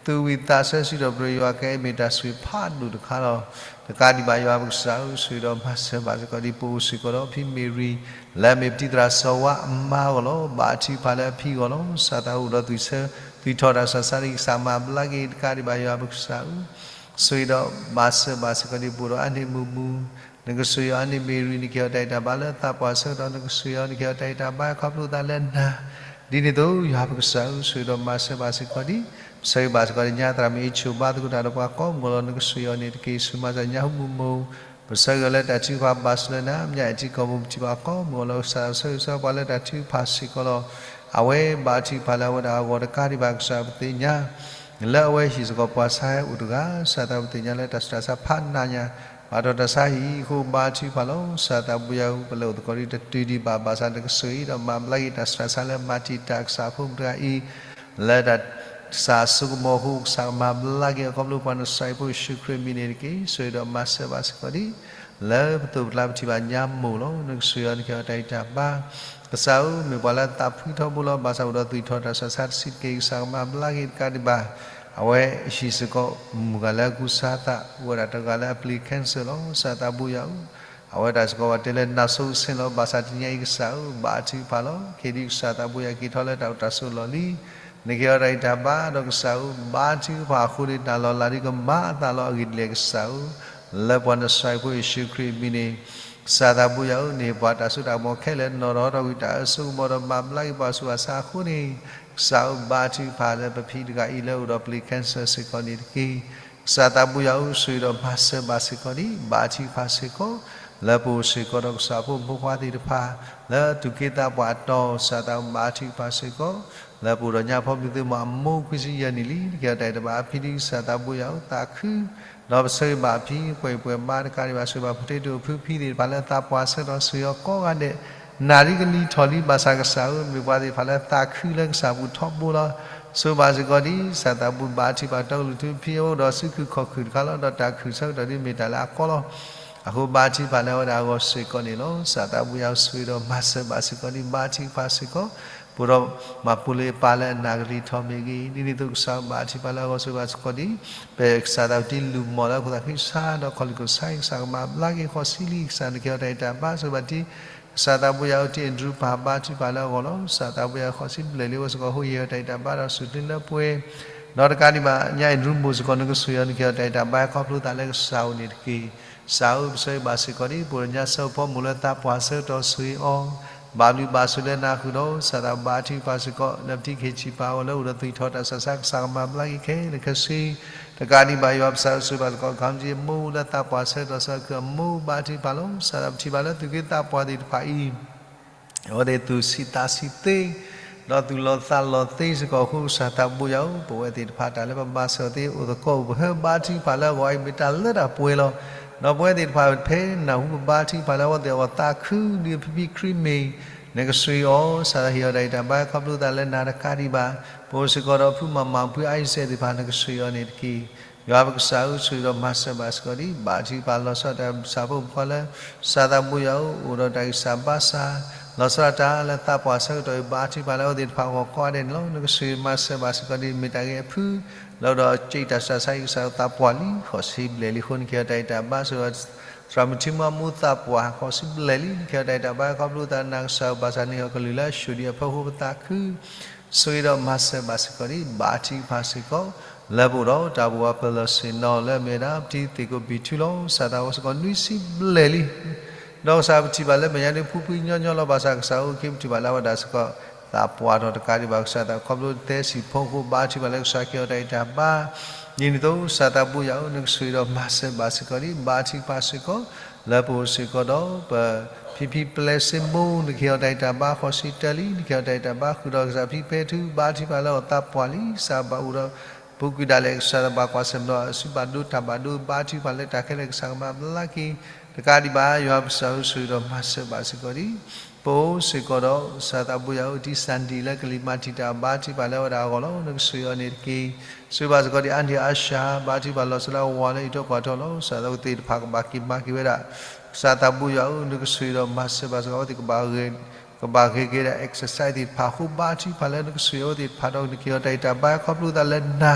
သူၣ်ဝံၣ်သးဆၢ စံးထီၣ်ပတြၢၤယွၤကဲ မ့ၢ်တၢ်ဆိၣ်ဂ့ၤဖးဒိၣ်တခါလီၤ. တကးဒံးဘၣ်ယွၤပကစၢ်ဧၢ ဆိၣ်ဂ့ၤဒီးမၤစၢၤဘၣ်စ့ၢ်ကီးဒံး ပအိၣ်စ့ၢ်ကီးဒီးဖံမ့ၢ်ရံၤ လၢအမ့ၢ်ပတံၤသရၣ်စီၤဝါအမါအဂီၢ်လီၤ. ဘါထုကဖၣ်လၢအဖံအဂီၢ်လီၤ. ကစၢ်သးအိၣ်ဒီးသွံၣ်ဆၢ သွံၣ်ထီၣ်တၢ်ဆူးတၢ်ဆါဒံး ကစၢ်မၤဘျါက့ၤ တကးဒံးဘၣ်ယွၤပကစၢ်ဧၢ ဆိၣ်ဂ့ၤဒီးမၤစၢၤဘၣ်စ့ၢ်ကီးဒံး ပအိၣ်ဒီးအါန့ၢ်မုာ်မုာ် နကဆိၣ်ဂ့ၤအီၤန့ၣ်မ့ၢ်ရံၤ နကဲထီၣ်တၢ်အံးတၢ်ဘါလၢသးပှၢ်ဆၢကတီၢ် နကဆိၣ်ဂ့ၤအီၤ နကဲထီၣ်တၢ်အံးတၢ်ဘါ ခီဖျိသးလၢနၤ ဒ်န့ၣ်အသိး ယွၤပကစၢ်ဧၢ ဆိၣ်ဂ့ၤဒီးမၤစၢၤဘၣ်စ့ၢ်ကီးဒံး ပဆၢဂ့ၤဘၣ်စ့ၢ်ကီးဒံး ညါသရၣ်မုၣ်အ့ၣ်ဆိၣ် ဘါသကိးတၢ်ဒီးပှၤကိးမုၢ်ဂီၤလီၤ နကဆိၣ်ဂ့ၤအီၤန့ၣ်တက့ၢ် ဆူမဲာ်ညါဟူမုၢ်မိၢ် ပဆၢဂ့ၤလၢတၢ်ထုကဖၣ်ဘၣ်ဆိၣ်လၢနၤ မၠးအဲၣ်ထံကီၢ်ပူၤ ပထံၣ်ဘၣ်ကိးမုၢ်ဂီၤလီၤ ကစၢ်ဆၢဂ့ၤဆၢဝါပှၤလၢတၢ်ထုကဖၣ်စ့ၢ်ကီးလီၤ. အဝဲဘါထုကဖၣ်လၢအဝဲဒၣ်အဂီၢ်တကးဒံးဘၣ် ကစၢ်ပသ့ၣ်ညါ လၢအဝဲဟံၣ်စ့ၢ်ကီးပှၤဆါဟဲအိၣ်တဂၤ ကစၢ်သးပသ့ၣ်ညါလၢတၢ်ဆူးတၢ်ဆါဖးနးညါ ဘၣ်ထီၣ်တၢ်ဆါဟံၣ်အဃိ ဘါထုကဖၣ်လီၤ. ကစၢ်သးဘိယွၤဧၢ ပလဲၤအိၣ်သကိးဒံးတတုၤဒံးဘၣ် ဘၣ်ဆၣ်နကဆိၣ်ဂ့ၤဒီးမၤဘျါက့ၤတၢ်ဆူးတၢ်ဆါလၢမၤတံာ်တာ်ကစၢ်ဖိမုၣ်တဂၤအံၤ လၢတၢ်ဆူးတၢ်ဆါအစိကမီၤအဃိ ကစၢ်ကမၤဘျါက့ၤအီၤခီဖျိပှၤနစၤရ့းဖိယ့ၣ်ၡူးခရံာ်အမံၤန့ၣ်တက့ၢ်. ဆိၣ်ဂ့ၤဒီးမၤစၢၤဘၣ်စ့ၢ်ကီးဒံး လၢပသိးပကျါပထံၣ်ဘၣ်ညါမိၢ်လီၤ. နကဆိၣ်ဂ့ၤအီၤ နကဲထီၣ်တၢ်အံးတၢ်ဘါ ကစၢ်ဧၢ မ့ၢ်ပှၤလၢသးဖှံထီဘိလီၤ. ဘၣ်ဆၣ်အိၣ်ဒီးသွံၣ်ထီၣ်တၢ်ဆူးတၢ်ဆါတဆံးတက့ၢ်. ကစၢ်ကမၤဘျါက့ၤတကးဒံးဘၣ် အဝဲဟံၣ်စ့ၢ်ကီးမုၣ်ဂၤလၢအကူစါသး အိၣ်ဝဲဒၣ်တဂၤလၢအပျံၤ cancer လီၤ. ကစၢ်သးဘိယွၤဧၢ အဝဲတၢ်စ့ၢ်ကီးပှၤတဲလၢနၢ်စိကဆ့ၣ်လီၤ. ဘၣ်ဆၣ်တနံၤအံၤကစၢ်ဧၢ ဘါထုကဖၣ်လီၤ. ခဲဒံးကစၢ်သးဘိယွၤက့ၤထီၣ်လၢတၢ်အိၣ်တၢ်ဆိးလီၢ်လံ နကဲထီၣ်တၢ်အံးတၢ်ဘါဒီးကစၢ်ဧၢ ဘါထုကဖၣ်အဃိန့ၣ် တၢ်လီၤလးဒ်ကမၤအသးလီၤအဂ့ၢ်ဒ်လဲၣ်ကစၢ်ဧၢ လၢပှၤနစၤရ့းဖိယ့ၣ်ၡူးခရံာ်အမံၤန့ၣ် ကစၢ်သးဘိယွၤဧၢ န့ၢ်ပှၤတၢ်စိတၢ်ကမီၤခဲလၢာ် နီၢ်ထီၣ်ထီၣ်ကွံာ်တၢ်အၢစိကမီၤဒီးမၤဘျါက့ၤပှၤဆူးပှၤဆါအဃိန့ၣ် ကစၢ်ဧၢ ဘါထုကဖၣ်လၢပဖံတဂၤအံၤလၢအိၣ်ဒီးပျံၤ cancer စ့ၢ်ကီးန့ၣ်တက့ၢ်. ကစၢ်သးဘိယွၤဧၢ ဆိၣ်ဂ့ၤဒီးမၤစၢၤဘၣ်စ့ၢ်ကီးဒံး ဘါထုကဖၣ်စ့ၢ်ကီး လၢပအိၣ်စ့ၢ်ကီးဒီးကစၢ်ဖိမုၣ်ဖိခွါသ့ၣ်တဖၣ် လၢသူၣ်က့သးပှၢ်အတီၤ ကစၢ်သးဘိယွၤ ဘါထုကဖၣ်စ့ၢ်ကီး လၢပအိၣ်ဒီးညါဖီမုၢ်သုမီၤအမိၢ်ခွံဆံယဲၢ်နံၣ်လံ နကဲထီၣ်တၢ်အံးတၢ်ဘါအဖံဒံး ကစၢ်သးဘိယွၤဧၢ သးခု ဒီးပဆၢဂ့ၤဘၣ်အဖံ ပှဲၤပှဲၤဘါတကးဒံးဘၣ် ဆိၣ်ဂ့ၤဘၣ် potato ဖုဖံသ့ၣ်တဖၣ်လၢသးပှၢ်ဆၢကတီၢ် ဆိၣ်ဂ့ၤအီၤကိးဂၤဒဲး နၢ်ဒ်ကလံၤထီၣ်လံ ဘၣ်ဆၣ်ကစၢ်ဧၢ မ့ၢ်ပှၤသ့ၣ်တဖၣ်လၢသးခုလၢကစၢ်ပူၤထီဘိလီၤ. ဆိၣ်ဂ့ၤဘၣ်စ့ၢ်ကီးဒ် ကစၢ်သးဘိယွၤဘါထုကဖၣ် တီကလုာ်ထူဖံအအိၣ်ဒီးစုခုၣ်ခီၣ်ခုၣ်တခါလီၤ. ဒီးတၢ်ခုၣ်ဆၢကတီၢ်ဒ်မ့ၢ်တၢ်လၢအကီလီၤ. အဃိဘါထုကဖၣ်လၢအဝဲဒၣ်အဂီၢ်စ့ၢ်ကီးန့ၣ်လီၤ. ကစၢ်သးဘိယွၤဆိၣ်ဂ့ၤဒီးမၤစၢၤဘၣ်စ့ၢ်ကီးဒ် ဘါထုကဖၣ်စ့ၢ်ကီး ပအိၣ်ဒီးမၤပူၤလၢပၢ်လၢအနၢ်ကလံၤထီၣ်မ့ၢ်ဂ့ၤ, ဒ်န့ၣ်အသိးကစၢ်ဘါထုကဖၣ်လၢအဂီၢ်ဆိၣ်ဂ့ၤဘၣ်စ့ၢ်ကီးဒ် ပကစၢ်သးဝံၣ်တံလူၢ်မီၢ်လၢအခိၣ်သးခုစါ ဒီးခီၣ်လံၢ်ခိၣ်ဆါ ကစၢ်ကမၤဘျါက့ၤဃီဆံလံ ကစၢ်နကဟ့ၣ်အီၤတၢ်ဂံၢ်တၢ်ဘါ ဆိၣ်ဂ့ၤဘၣ်တံ ကစၢ်သးဘိယွၤအိၣ်တံ Andrew ပၢ်ဘါထုကဖၣ်လၢအဂီၢ်လီၤ. ကစၢ်သးဘိယွၤဃီဆံဘျဲၣ်လံ အဝဲစ့ၢ်ကီးဟ့ၣ်အီၤတၢ်ဂံၢ်တၢ်ဘါဒီးစူၢ်က့ၤနာ်က့ၤလၢပှဲၤ ဒီးတကးဒံးဘၣ် ညါ Andrew မိၢ်စ့ၢ်ကီး နကဆိၣ်ဂ့ၤအီၤ နကဟ့ၣ်အီၤတၢ်ဂံၢ်တၢ်ဘါ ခီဖျိသးလၢကစၢ်အိၣ်န့ၣ်တက့ၢ်. ကစၢ်ဧၢ ပဆိၣ်ဂ့ၤဘၣ်စ့ၢ်ကီးဒ် ပအိၣ်ဒီးညါဆၢဖီမုၢ်လၢသးပှၢ်ဆၢကတီၢ်ဆိၣ်ဂ့ၤအီၤ ဘၣ်ဘျုးဘၣ်ဆိၣ်လၢနၤဃုာ်ဒီး ကစၢ်သးဘါထုကဖၣ်စ့ၢ်ကီး လၢပထံၣ်က့ၤထံၣ်ပာ်အီၤလၢအိၣ်ဒီးသွံၣ်ထီၣ်တၢ်ဆူးတၢ်ဆါ ကစၢ်ကမၤဘျါက့ၤခဲလၢာ်ခဲဆ့ တကးဒံးဘၣ် ယွၤပကစၢ်ဧၢ ဆိၣ်ဂ့ၤဘၣ်စ့ၢ်ကီး ခီမ့ၢ်အမိၢ်လၢသးပှၢ်ဆၢကတီၢ်ဆၢက့ၤအမိၢ် ဘါထုကဖၣ်လီၤ. ကစၢ်သးပထံၣ်ဘၣ်လၢသူၣ်က့သးပှၢ်သ့ၣ်တဖၣ်အံၤ အဝဲသ့ၣ်သူၣ်ဆံးသးဆံးသ့ ဒီးသူၣ်လီၤသးလီၤသ့စ့ၢ်ကီးအဃိ ကစၢ်သးဘိယွၤဧၢ ပဝဲသ့ၣ်တဖၣ်တၢ်လၢပဘၣ်ဆၢအီၤသ့အိၣ်သကိး ပဟၢဘါထုကဖၣ်လၢအဂီၢ်အံၤ မ့ၢ်တၢ်လၢတၢ်ပှဲၤလီၤ. ဒီးပဝဲသ့ၣ်တဖၣ်ဖဲနၢ်ဟူပဘါထုကဖၣ်လၢအဝဲသ့ၣ်အဂီၢ်သးခု ဒ်ဖံဖံခရံာ်မ့ၢ် နကဆိၣ်ဂ့ၤအီၤ ကစၢ်သးဟ့ၣ်အီၤတၢ်ဂံၢ်တၢ်ဘါ ခီဖျိသးလၢနၤတကးဒံးဘၣ် ပအိၣ်စ့ၢ်ကီးဒီးဖုမၤမၤဖု Isaac သ့ၣ်တဖၣ် နကဆိၣ်ဂ့ၤအီၤန့ၣ်တက့ၢ်. ယွၤပကစၢ်ဧၢ ဆိၣ်ဂ့ၤဒီးမၤစၢၤဘၣ်စ့ၢ်ကီးဒ် ဘါထုကဖၣ်လီၤဆီဒၣ်တၢ် ပၢ်ဖိမုၣ်ဖိခွါလၢ ကစၢ်သးဘိယွၤဧၢ အိၣ်ဒီးတၢ်ဂံၢ်စၢ်ဘါစၢ် လီၤဆီဒၣ်တၢ်လၢသးပှၢ်ဆၢကတီၢ်အံၤ ဘါထုကဖၣ်လၢအဝဲသ့ၣ်တဖၣ်အဂီၢ်ကိးဂၤဒဲးန့ၣ်လီၤ. နကဆိၣ်ဂ့ၤမၤစၢၤဘၣ်စ့ၢ်ကီးဒ် မ့ၢ်တၢ်ဂ့ၤအဖု လၢအိၣ်ဒီးစံးတၢ်ဆူးတၢ်ဆါအံၤ ကစၢ်သးပှၢ်လံ ဃိးဆံဘျဲၣ်လံအဃိ နကဟ့ၣ်အီၤတၢ်ဂံၢ်တၢ်ဘါ ဆိၣ်ဂ့ၤ သရၣ်မုၣ်ထံမွၢ်မူသးပှၢ် ဃိးဆံဘျဲၣ်လံ နကဟ့ၣ်အီၤတၢ်ဂံၢ်တၢ်ဘါ ခီဖျိသးနၤကစၢ်ဧၢ ဘၣ်ဆၣ်နဟ့ၣ်အီၤကလုၢ်လၢအဆူၣ်ဒံးအဖီခိၣ် ပသးခု ဆိၣ်ဂ့ၤဒီးမၤစၢၤဘၣ်စ့ၢ်ကီးဒ် ဘါထုကဖၣ်စ့ၢ်ကီး လၢပအိၣ်ဒီးတၢ်ဘှီပလီၢ်ဆ့ၣ်နီၤ လၢအမ့ၢ်ဝဲဒၣ်ပတံၤသကိးဘံၣ်ထူလီၤ. ကစၢ်သးဝဲစ့ၢ်ကီးနွံဆံဘျဲၣ်လံ ဒီးကစၢ်ပထံၣ်ဘၣ်လၢမဲာ်ညါဒ်ဖှံဖှံညီညီလီၤ ဘၣ်ဆၣ်ကစၢ်အိၣ်က့ၤ ပထံၣ်ဘၣ်လၢအဝဲဒၣ်စ့ၢ်ကီး သးပှၢ်ထီၣ်တကးဒံးဘၣ် ကစၢ်သးခီဖျိ သဲစံၣ်ဖိအဃိ ဘါထုကဖၣ်လၢကစၢ်ကဟ့ၣ်အီၤတၢ်ဂံၢ်တၢ်ဘါ ဒ်န့ၣ်အသိး ကစၢ်သးဘိယွၤဧၢ နကဆိၣ်ဂ့ၤဒီးမၤစၢၤဘၣ်စ့ၢ်ကီးဒ် ဘါထုကဖၣ်စ့ၢ်ကီး လၢပအိၣ်စ့ၢ်ကီးဒီး ပဖံဖံပျဲစ့မိၢ် နကဟ့ၣ်အီၤတၢ်ဂံၢ်တၢ်ဘါ ဃိးဆံတၢလံ နကဟ့ၣ်အီၤတၢ်ဂံၢ်တၢ်ဘါ ဃုာ်ဒီးကစၢ်ဖံဖဲထူ ဘါထုကဖၣ်လၢအီၤသးပှၢ်လံ ကစၢ်ဘၣ်အိၣ်ဒီး ပူၤကွံာ်ဒၣ်လဲာ် ကစၢ်သးဘၣ်ကွၢ်ဆၢၣ်မဲာ်ဒီး အစုဘၣ်ဒိတၢ်ဘၣ်ဒိ ဘါထုကဖၣ်လၢတၢ်ခဲလၢာ် ကစၢ်ကမၤဘျါက့ၤ တကးဒံးဘၣ် ယွၤပကစၢ်ဧၢ ဆိၣ်ဂ့ၤဒီးမၤစၢၤဘၣ်စ့ၢ်ကီးဒ် ပအိၣ်စ့ၢ်ကီးဒီး ကစၢ်သးဘိယွၤဧၢ တံၢ်စၣ်ဒံၣ်လၢကလံၤမၤတံာ်တာ် ဘါထုကဖၣ်လၢအဝဲဒၣ်အဂီၢ်လီၤ နကဆိၣ်ဂ့ၤအီၤန့ၣ်တက့ၢ်. ဆိၣ်ဂ့ၤဘၣ်စ့ၢ်ကီးဒ် အါန့ၢ်အါစှၤ ဘါထုကဖၣ်လီၤဆီလၢအဝၤလၢအံးထွဲကွၢ်ထွဲလီၤ ကစၢ်သးဝဲသ့ၣ်တဖၣ်ကဘၣ်က့ၤမၤက့ၤဝဲဒၣ် ကစၢ်သးဘိယွၤဧၢ နကဆိၣ်ဂ့ၤဒီးမၤစၢၤဘၣ်စ့ၢ်ကီး အဝဲသ့ၣ်ကဘၣ်ဂဲၤ ကဘၣ်ဂဲၤက့ၤဒၣ် exercise သ့ၣ်တဖၣ်အဃိ ဘါထုကဖၣ်လၢနကဆိၣ်ဂ့ၤအဝဲသ့ၣ်တဖၣ်ဒီး နကဟ့ၣ်အီၤတၢ်ဂံၢ်တၢ်ဘါ ခီဖျိသးလၢနၤ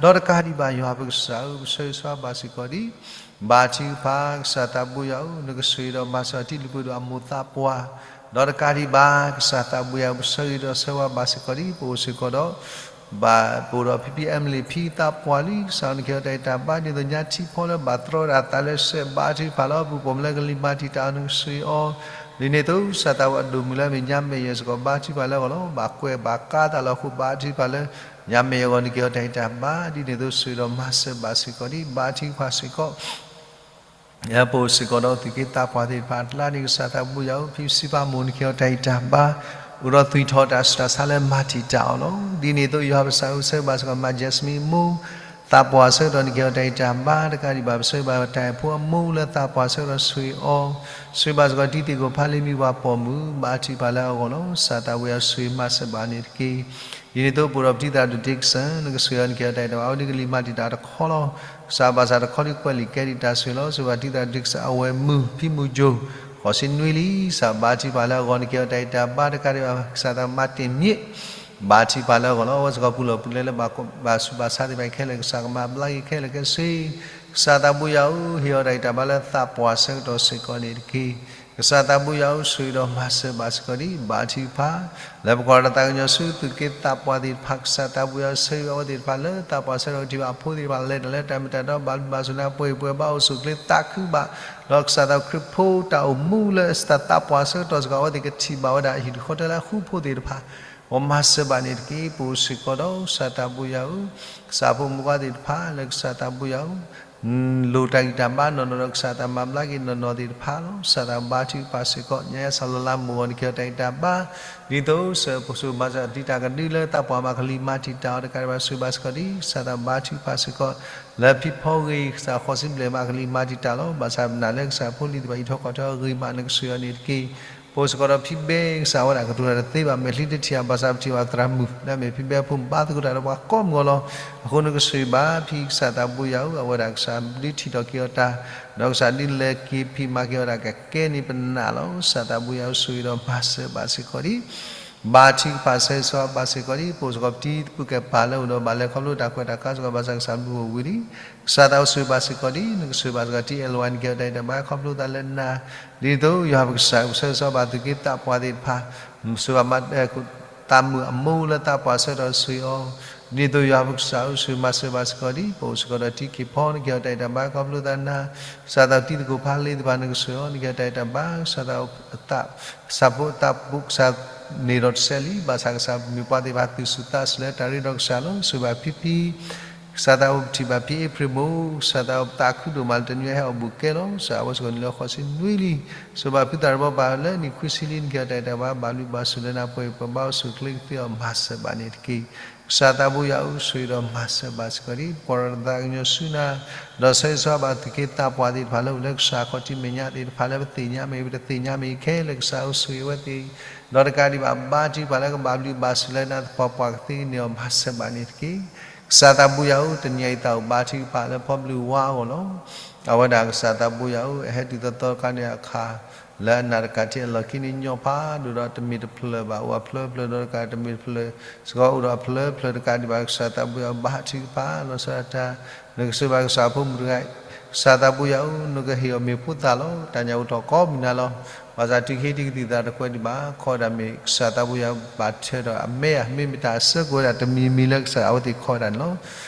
ဒီးတကးဒံးဘၣ် ယွၤပကစၢ်ဧၢ ပဆၢဂ့ၤဆၢဝါဘၣ်စ့ၢ်ကီးဒ် ဘါထုကဖၣ် ကစၢ်သးဘိယွၤဧၢ နကဆိၣ်ဂ့ၤဒီးမၤစၢၤအတံၤလုၢ်ပှ့ၤဒိၣ်အမိၢ်သးပှၢ် ဒီးတကးဒံးဘၣ် ကစၢ်သးဘိယွၤဧၢ ပဆၢဂ့ၤဒီးဆၢဝါဘၣ်စ့ၢ်ကီးဒ် ပအိၣ်စ့ၢ်ကီးဒီး ဘၣ်ပအိၣ်ဒီးဖံဖံ Emily ဖံသးပှၢ်လံ ကစၢ်နကဟ့ၣ်အီၤတၢ်ဂံၢ်တၢ်ဘါ ဒ်သိးညါထံဖီလၢဘၣ်တြီဝဲဒၣ်အသးလၢစဲး ဘါထုကဖၣ်လီၤ ပူၤပိာ်မုၣ်လၢကလံၤမၤတံာ်တာ်အီၤ နကဆိၣ်ဂ့ၤအီၤ ဒ်န့ၣ်အသိး ကစၢ်သးဝဲအဒိၣ်မုၣ်လၢအမ့ၢ်ညါမဲာ်ယဲၢ်စ့ၢ်ကီး ဘါထုကဖၣ်လၢအဂီၢ်လီၤ ဘၣ်ကွဲးဘၣ်ကါသးလီၤအဃိ ဘါထုကဖၣ်လၢ ညါမဲာ်ယဲၢ်အဂီၢ် နကဟ့ၣ်အီၤတၢ်ဂံၢ်တၢ်ဘါ ဒ်န့ၣ်အသိး ဆိၣ်ဂ့ၤဒီးမၤစၢၤဘၣ်စ့ၢ်ကီးဒ် ဘါထုကဖၣ်စ့ၢ်ကီး ပအိၣ်စ့ၢ်ကီးဒီးသူၣ်က့သးပှၢ်သ့ၣ်တဖၣ်အကျါန့ၣ် ကစၢ်သးဘိယွၤဧၢ ဖံစံးဖးမိၢ် နကဟ့ၣ်အီၤတၢ်ဂံၢ်တၢ်ဘါ အိၣ်ဒီးသွံၣ်ထီၣ်တၢ်ဆူးတၢ်ဆါလၢမၤတံာ်တာ်အီၤလီၤ. ဒ်န့ၣ်အသိး ယွၤပကစၢ်ဧၢ ဆၢဂ့ၤဘၣ်စ့ၢ်ကီး မၤ Jasmine မိၢ် သးပှၢ်ဆၢကတီၢ် နကဟ့ၣ်အီၤတၢ်ဂံၢ်တၢ်ဘါ တကးဒံးဘၣ် ပဆၢဂ့ၤဘၣ်တၢ်အဲၣ်ဖိအမိၢ်လၢသးပှၢ်ဆၢကတီၢ် ဆိၣ်ဂ့ၤအီၤ ဆိၣ်ဂ့ၤဘၣ်စ့ၢ်ကီး တံၤသကိးဖးလ့မံဝၤပိာ်မုၣ် ဘါထုကဖၣ်လၢအဂီၢ်လီၤ. ကစၢ်သးဘိယွၤ ဆိၣ်ဂ့ၤမၤစၢၤဘၣ်န့ၣ်တက့ၢ်. ဒ်န့ၣ်အသိး ပအိၣ်ဒီးပတံၤသရၣ်ဒိၣ် Dixon နကဆိၣ်ဂ့ၤအီၤ နကဟ့ၣ်အီၤတၢ်ဂံၢ်တၢ်ဘါ အဝဲဒၣ်ကလံၤမၤတံာ်တာ်တခီလီၤ. ကစၢ်ဘၣ်ဆၣ်တခီဒ်ကွဲးလံာ်ကဲဒ်တၢ်ဆိၣ်ဂ့ၤလီၤ. ဆိၣ်ဂ့ၤဘၣ်တံၤသရၣ်ဒိၣ် Dixon အဝဲမုၣ် ဖံမုၣ်ကၠိ ဃိးဆံနွံလံ ကစၢ်ဘါထုကဖၣ်လၢအဂီၢ် နကဟ့ၣ်အီၤတၢ်ဂံၢ်တၢ်ဘါ တကးဒံးဘၣ် ကစၢ်သးမၤတ့ၢ်မံၣ် ဘါထုကဖၣ်လၢအဂီၢ်လီၤ. အဝဲစ့ၢ်ကီးပူၤလီၢ်ပူၤလဲလၢဘၣ်ဆူးဘၣ်ဆါသ့ၣ်တဖၣ်ခဲလၢာ် ကစၢ်ကမၤဘျါက့ၤခဲလၢာ်ခဲဆ့ ကစၢ်သးဘိယွၤဧၢ ဟ့ၣ်အီၤတၢ်ဂံၢ်တၢ်ဘါလၢသးပှၢ်ဆၢကတီၢ်စ့ၢ်ကီးန့ၣ်တက့ၢ်. ကစၢ်သးဘိယွၤဧၢ ဆိၣ်ဂ့ၤဒီးမၤစၢၤဘၣ်စ့ၢ်ကီးဒ် ဘါထုကဖၣ် လၢပကွၢ်ဒီးသးကညီၤဆူသူၣ်က့သးပှၢ်သ့ၣ်တဖၣ် ကစၢ်သးဘိယွၤဧၢ ဆၢဂ့ၤဘၣ်အဝဲသ့ၣ်တဖၣ်လၢသးပှၢ်ဆၢကတီၢ် ထံၣ်ဘၣ်အဖိသ့ၣ်တဖၣ် လဲၤတၢ်လၢတၢ်မ့ၢ်တၢ်တီ ဘၣ်လုၢ်ဘၣ်စူၢ်နၢ်ပှဲၤပှဲၤဘၣ်အိၣ်ဆူၣ်အိၣ်ချ့သးခုဘၣ် ဒီးကစၢ်သးခရံာ်ဖိတၢ်အိၣ်မူလၢသးပှၢ်ဆၢကတီၢ်စ့ၢ်ကီး အဝဲသ့ၣ်ကထံၣ်ဘၣ်ဝဲဒၣ်ဟံၣ်တဃီတၢၢ်လၢအဃူဖိသ့ၣ်တဖၣ် မ်မၤစၢၤဘၣ်န့ၣ်တက့ၢ်. ပအိၣ်စ့ၢ်ကီးဒီးကစၢ်သးဘိယွၤဧၢ ကစၢ်ဖိမုၣ်ဖိခွါသ့ၣ်တဖၣ်လၢကစၢ်သးဘိယွၤဧၢ လိၣ်တၢ်ဂံၢ်တၢ်ဘါနီၢ်နီၢ်ဒီး ကစၢ်သးမၤဘျါက့ၤနီၢ်နီၢ်သ့ၣ်တဖၣ်လီၤ. ကစၢ်သးဘါထုကဖၣ်စ့ၢ်ကီး ညါယါစၢ်လီၤလါမုၢ်ဂီၤ နကဟ့ၣ်အီၤတၢ်ဂံၢ်တၢ်ဘါ ဒ်သိးစၢၤပစိၤမၤစၢၤတံၤတၢ်ကဒုလၢသးပှၢ်မၤကလံၤမၤတံာ်တာ်အီၤတကးဒံးဘၣ် ဆိၣ်ဂ့ၤဘၣ်စ့ၢ်ကီးဒ် ကစၢ်သးဘါထုကဖၣ်စ့ၢ်ကီး လၢဖံဖီဂ့ၤ ကစၢ်ဃိးဆံဘျဲၣ်မၤကလံၤမၤတံာ်တာ်လီၤ. ဘၣ်ဆၣ်ပနာ်လၢကစၢ်ဖိလံၤသ့ၣ်တဖၣ်အံးထွဲကွၢ်ထွဲအဂ့ၢ်မး နကဆိၣ်ဂ့ၤအီၤန့ၣ်တက့ၢ်. ပအိၣ်စ့ၢ်ကီးဒီးဖံဘဲကစၢ်ဝဲဒၣ်ကတိၤတၢ်တသ့ဘၣ် မဲာ်ချံတထံၣ်အဘၣ်ဆၣ်ပထံၣ်ဘၣ်သရၣ်မုၣ် လၢအမ့ၢ်ဖံဘဲအဖိဘါသကိးတၢ်ဒီးပှၤကိးမုၢ်ဂီၢ်လီၤ. အဃိနကဆိၣ်ဂ့ၤဘၣ်ဖံကစၢ်သးဘိယွၤဧၢ အဝဲဒၣ်ကစၢ်ဒုးထံၣ်ထီၣ်က့ၤအီၤတၢ် ဒီးကစၢ်ဒုးလဲၤက့ၤဖံးမၤက့ၤအီၤတၢ်ကကဲန့ၢ်ပနၢ်လီၤ. ကစၢ်သးဘိယွၤဧၢ ဆိၣ်ဂ့ၤဒီးမၤစၢၤဘၣ်စ့ၢ်ကီးဒံး ဘါထုကဖၣ်ဆၢဂ့ၤဆၢဝါဘၣ်စ့ၢ်ကီးဒံး ပအိၣ်စ့ၢ်ကီးပတံၤသကိးကဲပၢ်လၢအိၣ်ဒီးဘၣ်လဲၤခီဖျိတၢ်ကွဲးတၢ်ခါစ့ၢ်ကီး ဘၣ်ဆၣ်ကစၢ်ဘျုးအိၣ်ဝံၤလံ ကစၢ်သးဘိယွၤဧၢ ဆိၣ်ဂ့ၤဘၣ်စ့ၢ်ကီးဒံး နကဆိၣ်ဂ့ၤဘၣ်စ့ၢ်ကီး ထံအဲၣ်လဝါ နကဟ့ၣ်အီၤတၢ်အံၤတၢ်ဘါ ခီဖျိသးလၢနၤ ဒ်သိးယွၤပကစၢ် ဆၢဂ့ၤဆၢဝါဘၣ်သူၣ်က့သးပှၢ်သ့ၣ်တဖၣ် ဆိၣ်ဂ့ၤဘၣ် သးမုာ်အမိၢ်လၢသးပှၢ်ဆၢကတီၢ်ဆိၣ်ဂ့ၤအီၤ ဒ်သိးယွၤပကစၢ်ဧၢ ဆိၣ်ဂ့ၤမၤစၢၤဘၣ်စ့ၢ်ကီးဒံး ပအိၣ်စ့ၢ်ကီးဒီးတံၤက့ၤဖီ နကဟ့ၣ်အီၤတၢ်အံၤတၢ်ဘါ ခီဖျိသးနၤ ကစၢ်သးတံၤသကိးဖးလ့သ့ၣ်တဖၣ် နကဆိၣ်ဂ့ၤအီၤ နကဟ့ၣ်အီၤတၢ်အံၤတၢ်ဘါ ကစၢ်သး ကစၢ်ဖိအသးပူၤ ကစၢ်န့ၣ်ဒီးတဆဲးလံ ဘၣ်ဆၣ်ကစၢ်မ့ၢ်ပှၤသ့ၣ်တဖၣ်သူၣ်ဆူၣ်သးဆူၣ်လၢတၢ်ရ့ဒီးကစၢ်လီၤ. ဆိၣ်ဂ့ၤဘၣ်ဖံဖံ ကစၢ်သးအိၣ်ပထံၣ်ဘၣ်ဖံအ့ဖြ့ၣ်မိၢ် ကစၢ်သးအိၣ်ပသးခုဒိၣ်မးလၢတနွံဟဲအီၣ်ဘူးကဲလီၤ ကစၢ်အဝဲစ့ၢ်ကီးန့ၣ်လၢဃိးဆံနွံလံ ဆိၣ်ဂ့ၤဘၣ်ဖုသးတဘီဘၣ်လၢနံၣ်ခွံဆံလံ နကဟ့ၣ်အီၤတၢ်အံၤတၢ်ဘါ ဘၣ်ဘျုးဘၣ်ဆိၣ်လၢနၤ ပှဲၤပှဲၤဘါအိၣ်ဆူၣ်ချ့ကသ့အီၤ မၤစၢၤဘၣ်န့ၣ်တက့ၢ်. ကစၢ်သးဘိယွၤဧၢ ဆိၣ်ဂ့ၤဒီးမၤစၢၤဘၣ်စ့ၢ်ကီးဒံး ပကွၢ်ရီၤတသးကညီၤဆူနၤ ဒီးဆၢဂ့ၤဆၢဝါဘၣ်သူၣ်က့သးပှၢ်သ့ၣ်တဖၣ်လၢအိၣ်လၢကစၢ်ခီၣ်ထံးမဲာ်ညါသ့ၣ်တဖၣ်လၢပသ့ၣ်ညါမ့ၢ် ပတသ့ၣ်ညါမ့ၢ်ခဲလၢာ် ကစၢ်ဧၢ ဆိၣ်ဂ့ၤဝဲသ့ၣ် ဒီးတကးဒံးဘၣ် ဘါထုကဖၣ်လၢကဘၣ်ဘျုးဘၣ်ဆိၣ်လၢနၤ သပှၢ်ပှၢ်ကသ့ကန့ၢ်အီၤ မၤစၢၤဘၣ်န့ၣ်တက့ၢ်. ကစၢ်သးဘိယွၤဧၢ တနံၤအံၤသးအိၣ်ဘါထုကဖၣ်လၢဖီဘျုးဝါအဂီၢ်လီၤ. အဝဲဒၣ်ကစၢ်သးဘိယွၤဧၢ အဟဲတုၤသီသီတခါန့ၣ်အခါ လၢအနၢ်တကးထံအလီၢ်ခံန့ၣ် ညီဖးဒိၣ်ဒီးတမ့ၢ်တဖျၢၣ်ဘၣ် အိၣ်အဖျၢၣ်ဖျၢၣ်ဒီးတကးတမ့ၢ်တဖျၢၣ် စ့ၢ်ကီးအိၣ်ဒီးအဖျၢၣ်ဖျၢၣ်တကးဒံးဘၣ် ကစၢ်သးဘိယွၤဧၢ ဘါထုကဖၣ်လီၤဆီဒၣ်တၢ် နကဆိၣ်ဂ့ၤဘၣ်ကစၢ်ဖိမုၣ်တဂၤ ကစၢ်သးဘိယွၤဧၢ နကဟ့ၣ်အီၤမ့ၤဖိသၣ်လီၤ. တၢ်ညၣ်အိၣ်ထီၣ်ကိးမုၢ်နၤလီၤ. ဘၣ်ဆၣ်တုၤခံထံၣ်ကသံၣ်သးတကွဲးဒံးဘၣ် ခီဒၣ်မ့ၢ်ကစၢ်သးဘိယွၤဘၣ်ထွဲဒီးအမဲာ်ဧါ မ့မ့ၢ်တၢ်အစၢကဝဲဒၣ်တမံၤမံၤလၢကစၢ်အဝဲသ့ၣ်ခီဒၣ်န့ၣ်လီၤ.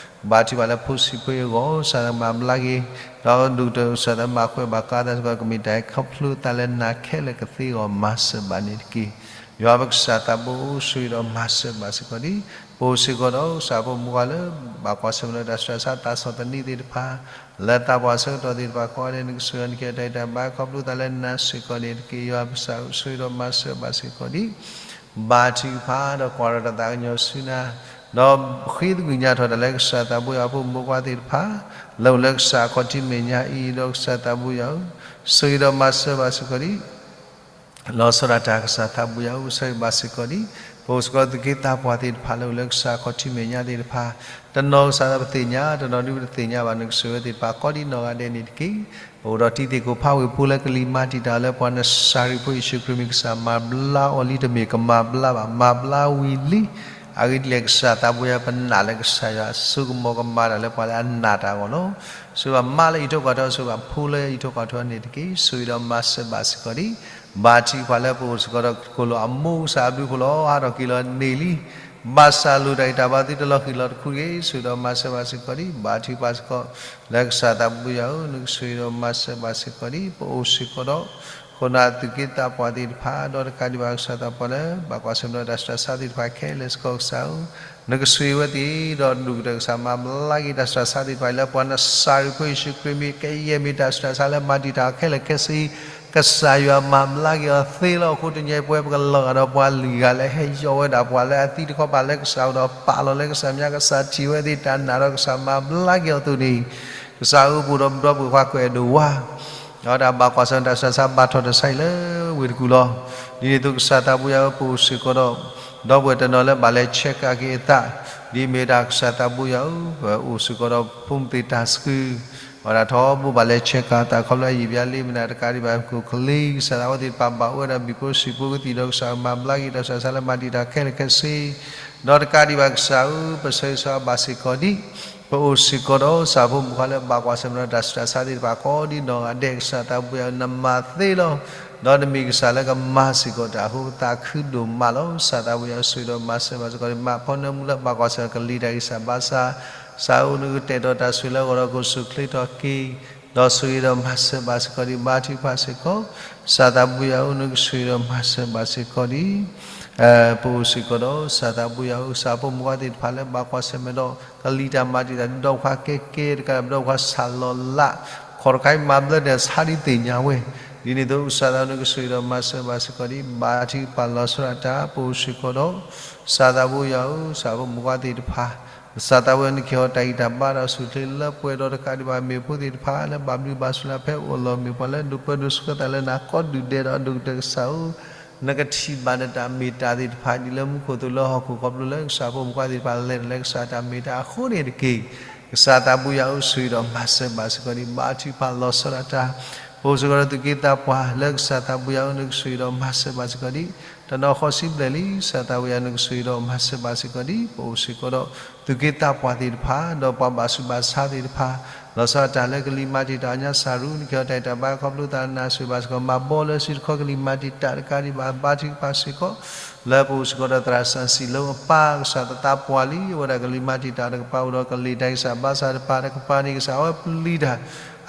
ဘါထုကဖၣ်လၢဖိဆံးဖိအဂီၢ် ကစၢ်မၤဘျါက့ၤ ဒီးဒိၣ်ကတၢၢ်ကစၢ်သးမၤခွဲးဘၣ်ကါသးစ့ၢ်ကီး ကမ့ၢ်တၢ်ဟဲခီဖျိသးလၢနၤခဲလၢာ်ကသ့အဂီၢ် မၤစၢၤဘၣ်န့ၣ်တက့ၢ်. ယွၤပကစၢ်သးဘိဧၢ ဆိၣ်ဂ့ၤဒီးမၤစၢၤဘၣ်စ့ၢ်ကီးဒံး ပအိၣ်စ့ၢ်ကီးဒီးကစၢ်ဖိမုၣ်ခွါလၢ ဘၣ်ကွၢ်ဆၢၣ်မဲာ်ဒီးတၢ်ဆူးတၢ်ဆါ တၢ်ဆီၣ်သနံးသ့ၣ်တဖၣ် လၢသးပှၢ်ဆၢကတီၢ်သ့ၣ်တဖၣ်ကိးဂၤဒဲး နကဆိၣ်ဂ့ၤအီၤ နကဟ့ၣ်အီၤတၢ်အံၤတၢ်ဘါ ခီဖျိသးလၢနၤစ့ၢ်ကီးန့ၣ်တက့ၢ်. ယွၤပကစၢ်ဧၢ ဆိၣ်ဂ့ၤဒီးမၤစၢၤဘၣ်စ့ၢ်ကီးဒံး ဘါထုကဖၣ်ဒီးကွၢ်ဒီးတၢ်သးကညီၤဆူနၤ ဒီးဃ့သကွံာ်ညါထီၣ်တၢ်လၢကစၢ်သးဘိယွၤအဖိမုၣ်ဖိခွါသ့ၣ်တဖၣ် လၢအိၣ်လၢကစၢ်အခီၣ်ထံးမဲာ်ညါအံၤ ဒီးကစၢ်သးဘိယွၤဧၢ ဆိၣ်ဂ့ၤဒီးမၤစၢၤဘၣ်စ့ၢ်ကီးဒံး လီၤဆီဒၣ်တၢ် ကစၢ်သးဘိယွၤဧၢ ဆိၣ်ဂ့ၤဘၣ်စ့ၢ်ကီးဒံး ပအိၣ်စ့ၢ်ကီးသူၣ်က့သးပှၢ်သ့ၣ်တဖၣ်လၢအိၣ်လၢကစၢ်အခီၣ်ထံးမဲာ်ညါသ့ၣ်တဖၣ် တနီၤကစၢ်လၢပသ့ၣ်ညါ တနီၤဒ်ပတသ့ၣ်ညါဘၣ် နကဆိၣ်ဂ့ၤသ့ၣ်တဖၣ်ကိးဒ်နီၢ်ဂၤဒဲးန့ၣ်တက့ၢ်. ပအိၣ်ဒီးတံၤသကိးဖးဝ့ၢ်ဖိလၢကလံၤမၤတံာ်တာ်လၢပှၤနစၤရ့းဖိယ့ၣ်ၡူးခရံာ်မ့ၢ်ကစၢ်မၤဘျါအီၤလံ တမ့ၢ်ကမၤဘျါဘၣ် မၤဘျါဝံၤလံ အဂ့ၢ်ဒ်လဲၣ်ကစၢ်သးဘိယွၤ ပနာ်လၢကစၢ်ယွၤအစိကမီၤကမၤတၢ်လၢပှၤလၢအနာ်တၢ်အဂီၢ်လီၤ. ဆိၣ်ဂ့ၤဘၣ်မါလၢအံးထွဲကွၢ်ထွဲ ဆိၣ်ဂ့ၤဘၣ်ဖိလၢအံးထွဲကွၢ်ထွဲန့ၣ်တက့ၢ်. ဆိၣ်ဂ့ၤဒီးမၤစၢၤဘၣ်စ့ၢ်ကီးဒံး ဘါထုကဖၣ်လၢပအိၣ်စ့ၢ်ကီးဒီး ကိၣ်လိာ်အမိၢ်ကစၢ်အဘျုးအဖှိၣ်လီၤ ဟးထီၣ်က့ၤလီၤန့ၢ်လံ ဘၣ်ဆၣ်လိၣ်တၢ်ဂံၢ်တၢ်ဘါသုတလီၤဃံၤလီၤတခူတဂ့ၤ. ဆိၣ်ဂ့ၤဒီးမၤစၢၤဘၣ်စ့ၢ်ကီးဒံး ဘါထုကဖၣ်စ့ၢ်ကီး လၢကစၢ်သးဘိယွၤဧၢ နကဆိၣ်ဂ့ၤဒီးမၤစၢၤဘၣ်စ့ၢ်ကီးဒံး ပအိၣ်စ့ၢ်ကီးဒီး ခိၣ်နၢ်သူၣ်က့သးပှၢ်သ့ၣ်တဖၣ် ဒီးတကးဒံးဘၣ်ကစၢ်သးပှၢ်လၢ ဘၣ်ကွၢ်ဆၢၣ်မဲာ်ဒီးတၢ်ဆူးတၢ်ဆါသ့ၣ်တဖၣ်ခဲလၢာ်စ့ၢ်ကီးကစၢ်ဧၢ နကဆိၣ်ဂ့ၤဝဲသ့ၣ် ဒီးဒိၣ်ကတၢၢ်ကစၢ်မၤဘျါက့ၤတၢ်ဆူးတၢ်ဆါသ့ၣ်တဖၣ်လၢပှၤနစၤရ့းဖိယ့ၣ်ၡူးခရံာ်မ့ၢ်ကယဲၢ်မ့ၢ်တၢ်ဆူးတၢ်ဆါလၢမၤတံာ်တာ်ခဲလၢာ်ခဲဆ့ ကစၢ်ယွၤမၤဘျါက့ၤအီၤသ့လီၤ. အဃိတနံၤအံၤပဝဲပကလီၤဂာ်ဒီးပှၤလွံၢ်ဂၤလၢဟဲယီၢ်ဝဲဒၣ်ပှၤလၢအသံတခီပၤလၢကစၢ်အိၣ်ဒီးပာ်လီၤလၢကစၢ်မဲာ်ညါ ကစၢ်ထံၣ်ဝဲသ့ၣ်တၢ်နာ်ဒီးကစၢ်မၤဘျါက့ၤအီၤအသိးန့ၣ် ကစၢ်ဧၢ ပအိၣ်ဒီးပဒီပုၢ်ဝဲၢ်ခွါကွဲးဒိၣ်ဝါ ဒီးတၢ်ဘၣ်ကွၢ်ဆၢၣ်မဲာ်တၢ်ဆူးတၢ်ဆါဘၣ်ထီၣ်တစဲးလၢဝ့ၢ်တကူၣ်လီၤ. ဒ်န့ၣ်အသိးကစၢ်သးဘိယွၤဧၢ ပအိၣ်စ့ၢ်ကီးဒီး ဒီပုၢ်ဝဲၢ်တနီၤလၢဘၣ်လဲၤဆဲးကးက့ၤအသး ဒ်မ့ၢ်ဝဲဒၣ်ကစၢ်သးဘိယွၤဧၢ ပအိၣ်စ့ၢ်ကီးဒီးဖိမုၣ်သ့ၣ်တၢ်ဆှု ဝဲဒၣ်ထီဘိဘၣ်လဲၤဆဲးကးအသးခီဖျိအယံာ်ဘျါလံ မနုၤတကးဒံးဘၣ် ကိၣ်ကလံၤ ကစၢ်သးဝဲသ့ၣ်တဖၣ်ဘၣ်အိၣ်ဝဲဒၣ်ဘံၣ်ဖိဆံးဖိကသံၣ်ဒီးကစၢ်မၤဘျါက့ၤတၢ်ဆူးတၢ်ဆါလၢမၤတံာ်တာ်ခဲလၢာ်ခဲဆ့ ဒီးတကးဒံးဘၣ်ကစၢ်ဧၢ ပဆၢဂ့ၤဆၢဝါဘၣ်စ့ၢ်ကီးဒံး ပအိၣ်စ့ၢ်ကီးဒီးကစၢ်ဖိမုၣ်ခွါလၢဘၣ်ကွၢ်ဆၢၣ်မဲာ်ဒီးတၢ်ဆူးတၢ်ဆါသ့ၣ်တဖၣ်ကိးဒ်နီၢ်ဂၤဒဲး ကစၢ်သးဘိယွၤဧၢ နမၤသ့လီၤ. ဒီးနမ့ၢ်ကစၢ်လၢကမၤစ့ၢ်ကီးတၢ်အဃိ ပသးခုဒိၣ်မးလီၤ. ကစၢ်သးဘိယွၤဧၢ ဆိၣ်ဂ့ၤဒီးမၤစၢၤဘၣ်စ့ၢ်ကီးဒံး မၤဖီနၢမူလၢဘၣ်ကွၢ်ဆၢၣ်မဲာ်ကလံၤတၢ်ဂံၢ်စၢ်ဘါစၢ် ကစၢ်ဧၢ နကတဲာ်ကတီၤတၢ်ဆိၣ်ဂ့ၤလၢအဂီၢ်ဒီးကအိၣ်ဆူၣ်ချ့ထီၣ်က့ၤ ဒီးဆိၣ်ဂ့ၤဒီးမၤစၢၤဘၣ်စ့ၢ်ကီးဒံး ဘါထုကဖၣ်စ့ၢ်ကီး ကစၢ်သးဘိယွၤဧၢ နကဆိၣ်ဂ့ၤဒီးမၤစၢၤဘၣ်စ့ၢ်ကီးဒံး ပအိၣ်စ့ၢ်ကီးဒီး ကစၢ်သးဘိယွၤဧၢ ကစၢ်ဖိမုၣ်ခွါသ့ၣ်တဖၣ်လၢဘၣ်ကွၢ်ဆၢၣ်မဲာ်ဒီး ကလံၤတၢ်မၤတံာ်တာ် ဒီပုၢ်ဝဲၢ်ခွါကဲကဲတကး ဒီပုၢ်ဝဲၢ်ခွါဆၣ်လီၤလး ခီၣ်တခါအံၤမၤဘျၢန့ၣ် ဆါဒ်သ့ၣ်ညါဝဲ ဒ်န့ၣ်အသိး ကစၢ်သးဘိယွၤဧၢ နကဆိၣ်ဂ့ၤဒီးမၤစၢၤဘၣ်စ့ၢ်ကီးဒံး ဘါထုကဖၣ်လီၤဆီဒၣ်တၢ် ပအိၣ်စ့ၢ်ကီးဒီး ကစၢ်သးဘိယွၤဧၢ ကစၢ်ဖိမုၣ်ခွါသ့ၣ်တဖၣ် ကစၢ်သးဘိယွၤဧၢ နကဟ့ၣ်အီၤတၢ်ဂံၢ်တၢ်ဘါဒီးဆူၣ်ချ့လၢပှဲၤဒီးတကးဒံးဘၣ် မ့ၢ်ဖိသ့ၣ်တဖၣ်လၢဘၣ်ဘျုးဘၣ်ဆိၣ်လၢဖဲအိၣ်အလီၢ် မ့ၢ်ပှၤလၢဒိးပၢဒိးဆှၢသးလၢနၤကိးဒူၣ်ဒဲးဒီးအဒိၣ်ကတၢၢ်ကစၢ်ဧၢ နကထံၣ်ဘၣ်နတၢ်မ့ၢ်တၢ်သ့ၣ်တဖၣ် ဒ်လၢမူခိၣ်သလုးလၢဟီၣ်ခိၣ်ခီဖျိလၢကစၢ်ဖိမုၣ်ခွါသ့ၣ်တဖၣ်လဲၤတၢ်လၢကစၢ်တၢ်မ့ၢ်တၢ်အဃိန့ၣ်တက့ၢ်. ကစၢ်သးဘိယွၤဧၢဆိၣ်ဂ့ၤဒီးမၤစၢၤဘၣ်စ့ၢ်ကီးဒံး ဘါထုကဖၣ်လီၤဆီဒၣ်တၢ် ပအိၣ်စ့ၢ်ကီးဒီးသူၣ်က့သးပှၢ်လၢကစၢ်သးဘိယွၤဧၢ နကဆိၣ်ဂ့ၤဒီးမၤစၢၤဘၣ်စ့ၢ်ကီးဒံး တနီၤဃီဆံဘျဲၣ်လံ ကစၢ်သးဘိယွၤနကဆိၣ်ဂ့ၤဒီးမၤစၢၤဘၣ်စ့ၢ်ကီးဒံး ပအိၣ်စ့ၢ်ကီးဒီးသူၣ်က့သးပှၢ်သ့ၣ်တဖၣ် ဒီးပှၤဘၣ်ဆူးဘၣ်ဆါသ့ၣ်တဖၣ် လီၤဆီဒၣ်တၢ်လၢကလံၤမၤတံာ်တာ်အီၤညါစၢ်ရူ နကဟ့ၣ်အီၤတၢ်ဂံၢ်တၢ်ဘါခီဖျိသးနၤဆိၣ်ဂ့ၤဘၣ်စ့ၢ်ကီး မၤဘီလၢစုတခီကလံၤမၤတံာ်တာ်တကးဒံးဘၣ် ဘါထုကဖၣ်စ့ၢ်ကီး လၢပအိၣ်စ့ၢ်ကီးဒီးသရၣ်စီဆှံလၢအပၢ် ကစၢ်သးပှၢ်လံ အဝဲဒၣ်ကလံၤမၤတံာ်တာ်တကပၤ အိၣ်ဒီးကလံၤတၢ်ဂံၢ်စၢ်ဘါစၢ်တကပၤ တကပၤန့ၣ် ကစၢ်အဝဲပျံၤတၢ်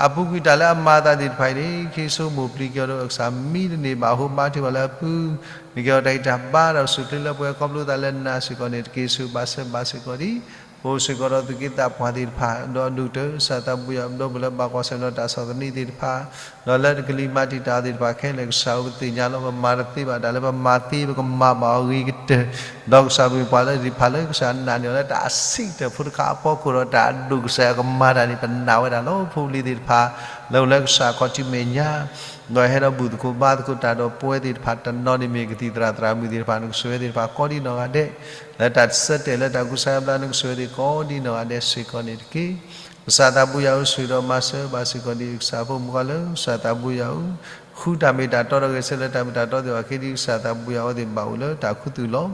အပူၤကွံာ်တၢ်လၢအမၤအသးသ့ၣ်တဖၣ်အံၤန့ၣ် ခ့ဆိကမိၣ်ပျံၤက့ၤအီၤဒီးကစၢ်မံတန့ၢ်ဘၣ်အဃိ ဘါထုကဖၣ်လၢအပူၤ နကဟ့ၣ်အီၤတၢ်ဂံၢ်တၢ်ဘါဒီး စူၢ်ချ့လၢပှဲၤခီဖျိသးလၢနၤစ့ၢ်ကီးန့ၣ်တက့ၢ် ဆိၣ်ဂ့ၤဘၣ်စၢၤဘၣ်စ့ၢ်ကီးဒံး ပအိၣ်စ့ၢ်ကီးဒီးသူၣ်က့သးပှၢ်သ့ၣ်တဖၣ် ဒီးအဒိၣ်ကတၢၢ် ကစၢ်သးဘိယွၤ ပဒီပုၢ်ဝဲၢ်လၢဘၣ်ကွၢ်ဆၢၣ်မဲာ်ဒီးတၢ်ဆီၣ်သနံးသ့ၣ်တဖၣ် ဒီးလၢကလံၤမၤတံာ်တာ်အီၤသ့ၣ်တဖၣ်ခဲလၢာ် ကစၢ်ဧၢ ပသ့ၣ်ညါလီၤ ပမၤတသ့ဘၣ်တၢ်လၢပမၤသ့ ပကမၤဘၣ်အီၤဂ့ၤကတၢၢ် ဒီးကစၢ်ပမ့ၢ်ပှၤလၢသ့ၣ်တဖၣ်လၢကစၢ်နာ်န့ၢ်အီၤလၢတၢ်အဆံးကတၢၢ်ဖိတခါအဖီခိၣ်ဒီး တၢ်အဒိၣ်ကစၢ်အကမၤတၢ်န့ၣ် ပနာ်ဝဲဒၣ်လီၤ ဖိပလံၤသ့ၣ်တဖၣ် လၢအိၣ်လၢကစၢ်ခီၣ်ထံးမဲာ်ညါ ဒီးဟဲဒီးဘူၣ်သကိးဘါသကိးတၢ်ဒီးပဝဲသ့ၣ်တဖၣ် တနီၤန့ၣ်မ့ၢ်ကသံၣ်သရၣ်သရၣ်မုၣ်သ့ၣ်တဖၣ် နကဆိၣ်ဂ့ၤသ့ၣ်တဖၣ်ကိးဒံနီၢ်ဂၤဒဲး လၢတၢ်ဆၢတဲာ်လၢတၢ်ကူစါယါဘျါ နကဆိၣ်ဂ့ၤသ့ၣ်ကိးဒံနီၢ်ဂၤဒဲးစ့ၢ်ကီးန့ၣ်တက့ၢ်. ကစၢ်သးဘိယွၤဧၢ ဆိၣ်ဂ့ၤဒီးမၤစၢၤဘၣ်စ့ၢ်ကီးဒံး ကစၢ်ဖိမုၣ်ခွါလၢ ကစၢ်သးဘိယွၤဧၢ ဃုတၢ်မ့ၢ်တၢ်တီဒီးဂဲၤဆၢလၢတၢ်မ့ၢ်တၢ်တီသ့ၣ်တဖၣ်အခံဒံး ကစၢ်သးဘိယွၤအဝဲသ့ၣ်ဘၣ်အိၣ်လၢတၢ်ခူသူၣ်လီၤ.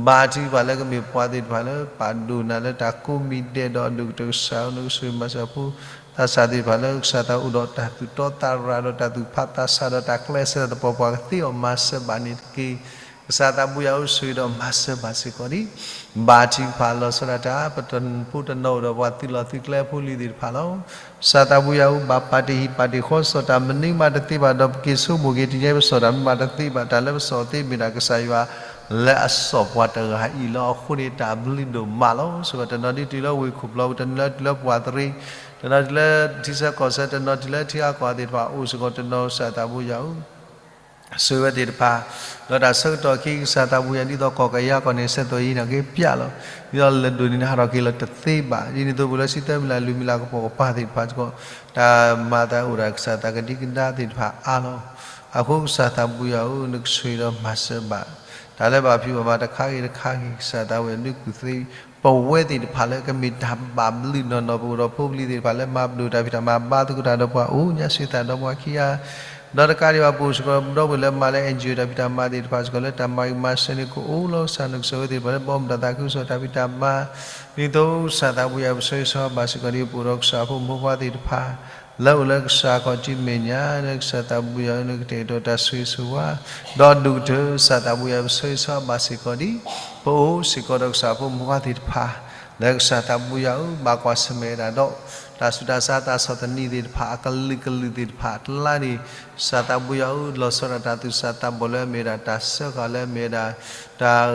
ဘါထုကဖၣ်လၢကမ့ၢ်ပှၤသ့ၣ်တဖၣ်လၢ ပာ်ဒိၣ်နၤလၢတၢ်ကိးမံၤဒဲးဒီးအဒိၣ်ကတၢၢ်ကစၢ်ဧၢ နကဆိၣ်ဂ့ၤမၤစၢၤဖိသးစၢ်သ့ၣ်တဖၣ်လၢကစၢ်သးအိၣ်ဒီးတၢ်သူၣ်တီသးရၤဒီးတၢ်သူၣ်ဖးသးဆးဒီးတၢ်ကျဲးစၢးသပှၢ်ပှၢ်ကသ့အီၤမၤစၢၤဘၣ်န့ၣ်တက့ၢ်. ကစၢ်သးဘိယွၤဧၢ ဆိၣ်ဂ့ၤဒီးမၤစၢၤဘၣ်စ့ၢ်ကီးဒံး ဘါထုကဖၣ်လီၤဆီဒၣ်တၢ် ပတဖိတနီၤအိၣ်ဒီးပှၤသုးလီၢ်သုးကျဲဖိလံၤသ့ၣ်တဖၣ်လီၤ. ကစၢ်သးဘိယွၤဧၢ ဘၣ်ပာ်တ့ၢ်ဟံၣ်ပာ်တ့ၢ်ဃီ စီၤတၢ်မနုၤမးတသ့ဘၣ်ဒီး ပက့ၤဆိကမိၣ်က့ၤ တနံၤအံၤပစီၣ်တၢ်မနုၤမးတသ့ဘၣ် တၢ်လၢပစီၣ်သ့မ့ၢ်ဒၣ်ကစၢ်ယွၤ လၢအစီၣ်ပှၤတဂၤအံၤလီၤ. အဃိန့ၣ်တၢ်ဘျုးဒိၣ်မးလီၤ. စ့ၢ်ကီးတနီၤဒ်တုၤလၢဝ့ၢ်ခိၣ်ပျီပူၤ တနီၤလၢတုၤလၢပှၢ်သရ့ တနီၤတုၤလၢထံဆၢကီၢ်ဆၢ တနီၤတုၤလၢထံဂၤကီၢ်ဂၤသ့ၣ်တဖၣ် အိၣ်စ့ၢ်ကီးတနီၤ ကစၢ်သးဘိယွၤဧၢ ဆိၣ်ဂ့ၤဝဲသ့ၣ်တဖၣ် ဒီးတၢ်ဆၢကတီၢ်အခံ ကစၢ်သးဘိယွၤ ဒ်သိးကီၢ်ကယါကီၢ်န့ၣ် ဆၢကတီၢ်အံၤန့ၣ် က့ၤပျၢ်လီၤ. ဒ်သိးလၢဒိၣ်န့ၣ် နဟးထီၣ်က့ၤလီၤတသ့ဘၣ်. ဒ်န့ၣ်အသိး ပအိၣ်လၢဆံသၢမံၤလၢ် လွံၢ်မံၤလၢ်ကပိာ်ကပၤသ့ၣ်တဖၣ်စ့ၢ်ကီး တၢ်မၤအသးအိၣ်ဒၣ်ကစၢ်သးကဒံကဒါသ့ၣ်တဖၣ်အါလီၤ. အဃိကစၢ်သးဘိယွၤဧၢ နကဆိၣ်ဂ့ၤဒီးမၤစၢၤဘၣ် တၢ်လၢဘၣ်ဖံးဘၣ်မၤတခါဂ့ၤတခါဂ့ၤ ကစၢ်သးဝဲဒုးကူၣ်သ့ ပဝဲသ့ၣ်တဖၣ်လၢကမ့ၢ်တၢ်ဘၣ်ဘျုးနီၢ်နီၢ် ပအိၣ်ဒီးဖိပလံၤသ့ၣ်တဖၣ်လၢမၤဘျုးတၢ်ဖံးတၢ်မၤ ဘါသကိးတၢ်ဒီးပှၤအိၣ်ညါ ဆံးသးဒီးပှၤခံဂၤ ဒီးတကးဒံးဘၣ် ပအိၣ်စ့ၢ်ကီး ပဒီပုၢ်ဝဲၢ်လၢမၤလၢ အၣ်အၣ်ကၠူ တၢ်ဖံးတၢ်မၤသ့ၣ်တဖၣ်စ့ၢ်ကီး လၢတၢ်မၤဂ့ၤမၤစၢၤန့ၣ် ကအိၣ်လီၤ. ကစၢ်နကဆိၣ်ဂ့ၤသ့ၣ်တဖၣ်လၢ ဘီမုၢ်တၢ်သးခုကစီၣ်တၢ်ဖံးတၢ်မၤ ဒ်သိးကစၢ်သးဘိယွၤ ပဆိၣ်ဂ့ၤဆိၣ်ဝါဘၣ်စ့ၢ်ကီးဒ် ပအိၣ်ဒီးကစၢ်ဖိမုၣ်ဖိခွါသ့ၣ်တဖၣ် လၢအိၣ်လၢကစၢ်ခီၣ်ထံးမဲာ်ညါ လၢကစၢ်သးဘိယွၤ နကတဲာ်ကတီၤတၢ်ဆိၣ်ဂ့ၤဆိၣ်ဝါ ဒီးဒိၣ်ကတၢၢ် ကစၢ်သးဘိယွၤ ပဆိၣ်ဂ့ၤဆိၣ်ဝါဘၣ်စ့ၢ်ကီးဒ် ပအိၣ်စ့ၢ်ကီးဒီးကစၢ်ဖိမုၣ်ဖိခွါသ့ၣ်တဖၣ် လၢကစၢ်သးဘိယွၤဧၢ ဘၣ်ကွၢ်ဆၢၣ်မဲာ်ဝဲဒၣ်ဒီး တၢ်ဆူးတၢ်ဆါတၢ်ဆီၣ်သနံးသ့ၣ်တဖၣ် အကလုာ်ကလုာ်သ့ၣ်တဖၣ်အကျါန့ၣ် ကစၢ်သးဘိယွၤဧၢ လီၤဆီဒၣ်တၢ်သူၣ်စၢ်သးဘီၣ်လၢအမ့ၢ်ဝဲဒၣ်တၢ်စၢဃာ်လၢအမ့ၢ်ဝဲဒၣ် တၢ်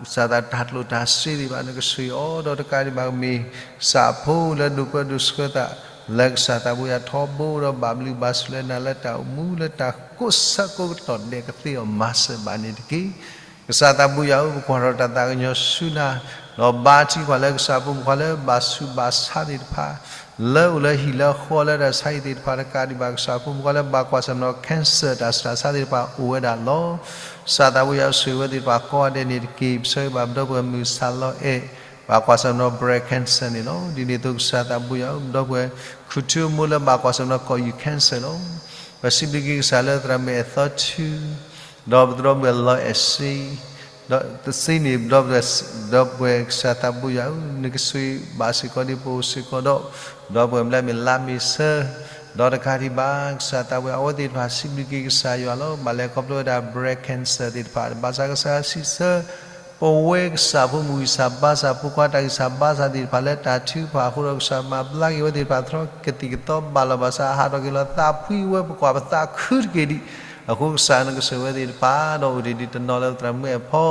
ကစၢ်သးတၢ်ကျိၣ်တၢ်စ့သ့ၣ်တဖၣ် နကဆိၣ်ဂ့ၤအီၤဒီးတကးဒံးဘၣ်ကမ့ၢ် ကစၢ်ဖိလၢဒိၣ်ပၢဒိၣ်ဆှၢသး လၢကစၢ်သးဘိယွၤထီဘိဒီးဘၣ်ဘျုးဘၣ်ဆိၣ်လၢနၤလၢတၢ်အိၣ်မူလၢတၢ်ကိးဆၢကိးကတီၢ်ဒဲး ကသ့အီၤမၤစၢၤဘၣ်န့ၣ်တက့ၢ်. ကစၢ်သးဘိယွၤဧၢ ပကွၢ်ထီၣ်တၢ်သးကညီၤဆူနၤ ဒီးဘါထုကဖၣ်လၢကစၢ်ဖိမုၣ်ဖိခွါလၢဘၣ်ဆူးဘၣ်ဆါသ့ၣ်တဖၣ် လၢအိၣ်လၢဟံၣ်လၢဃီလၢတၢ်ဆါဟံၣ်သ့ၣ်တဖၣ်တကးဒံးဘၣ် ကစၢ်ဖိမုၣ်ဖိခွါလၢဘၣ်ကွၢ်ဆၢၣ်မဲာ်ဒီး cancer တၢ်ဆူးတၢ်ဆါသ့ၣ်တဖၣ်အိၣ်ဝဲဒၣ်လီၤ. ကစၢ်သးဘိယွၤဆိၣ်ဂ့ၤဝဲသ့ၣ်တဖၣ်ကိးဂၤဒဲးန့ၣ်တက့ၢ်. ပဆၢဂ့ၤဘၣ်ပဒီပုၢ်ဝဲၢ်မုၢ်ဆါလီၤအဲၣ် ဘၣ်ကွၢ်ဆၢၣ်မဲာ်ဒီး breast cancer န့ၣ်လီၤ. ဒ်န့ၣ်အသိးကစၢ်သးဘိယွၤဧၢ ပဒီပုၢ်ဝဲၢ် ခူၣ်ထူအမိၢ်လၢဘၣ်ကွၢ်ဆၢၣ်မဲာ်ဒီး ကီၢ်ယူၢ် cancer လီၤ. ပစံးဘျုးက့ၤကစၢ်လၢသရၣ်မုၣ်အဲၣ်သီထူ ဒီးပသရၣ်မုၣ်အလီအဲၣ်စ့ ဒီးတစ့န့ၣ် ပဒီပုၢ်ဝဲၢ် ဒီပုၢ်ဝဲၢ်ကစၢ်သးဘိယွၤဧၢ နကဆိၣ်ဂ့ၤဘၣ်စ့ၢ်ကီးဒ်ပအိၣ်စ့ၢ်ကီးဒီး ဒီပုၢ်ဝဲၢ်မ့ၢ်လၢမ့ၢ်လါမ့ၢ်ဆၢ ဒီးတကးဒံးဘၣ် ကစၢ်သးဘိယွၤ အဝဲသ့ၣ်တဖၣ်စံးဘျုးက့ၤကစၢ်ယွၤလီၤ. ဘၣ်လဲၤခီဖျိဝဲဒၣ် breast cancer သ့ၣ်တဖၣ် ဘၣ်ဆၣ်ကစၢ်ယွၤစံးဆၢ ပဝဲကစၢ်ဖိမုၣ်ဂံၢ်စၢ်ဘါစၢ် ဖိခွါတၢ်ဂံၢ်စၢ်ဘါစၢ်သ့ၣ်တဖၣ်လၢတၢ်ထုကဖၣ်အဃိဒီး ကစၢ်မၤဘျါက့ၤဝဲသ့ၣ်တဖၣ် သရီကသံၣ်ကသီဘၣ်လီၤ. ဘၣ်ဆၣ်အဟးထီၣ်က့ၤလီၤ သးဖှံဝဲ ပကွၢ်ပသးခုတက့ၢ်ဒံး အဃိကစၢ်နကဆိၣ်ဂ့ၤဝဲသ့ၣ်တဖၣ် ဒီးအိၣ်တ့ၢ်ဒံးတနီၤလၢသရၣ်မုၣ်အဲၣ်ဖီ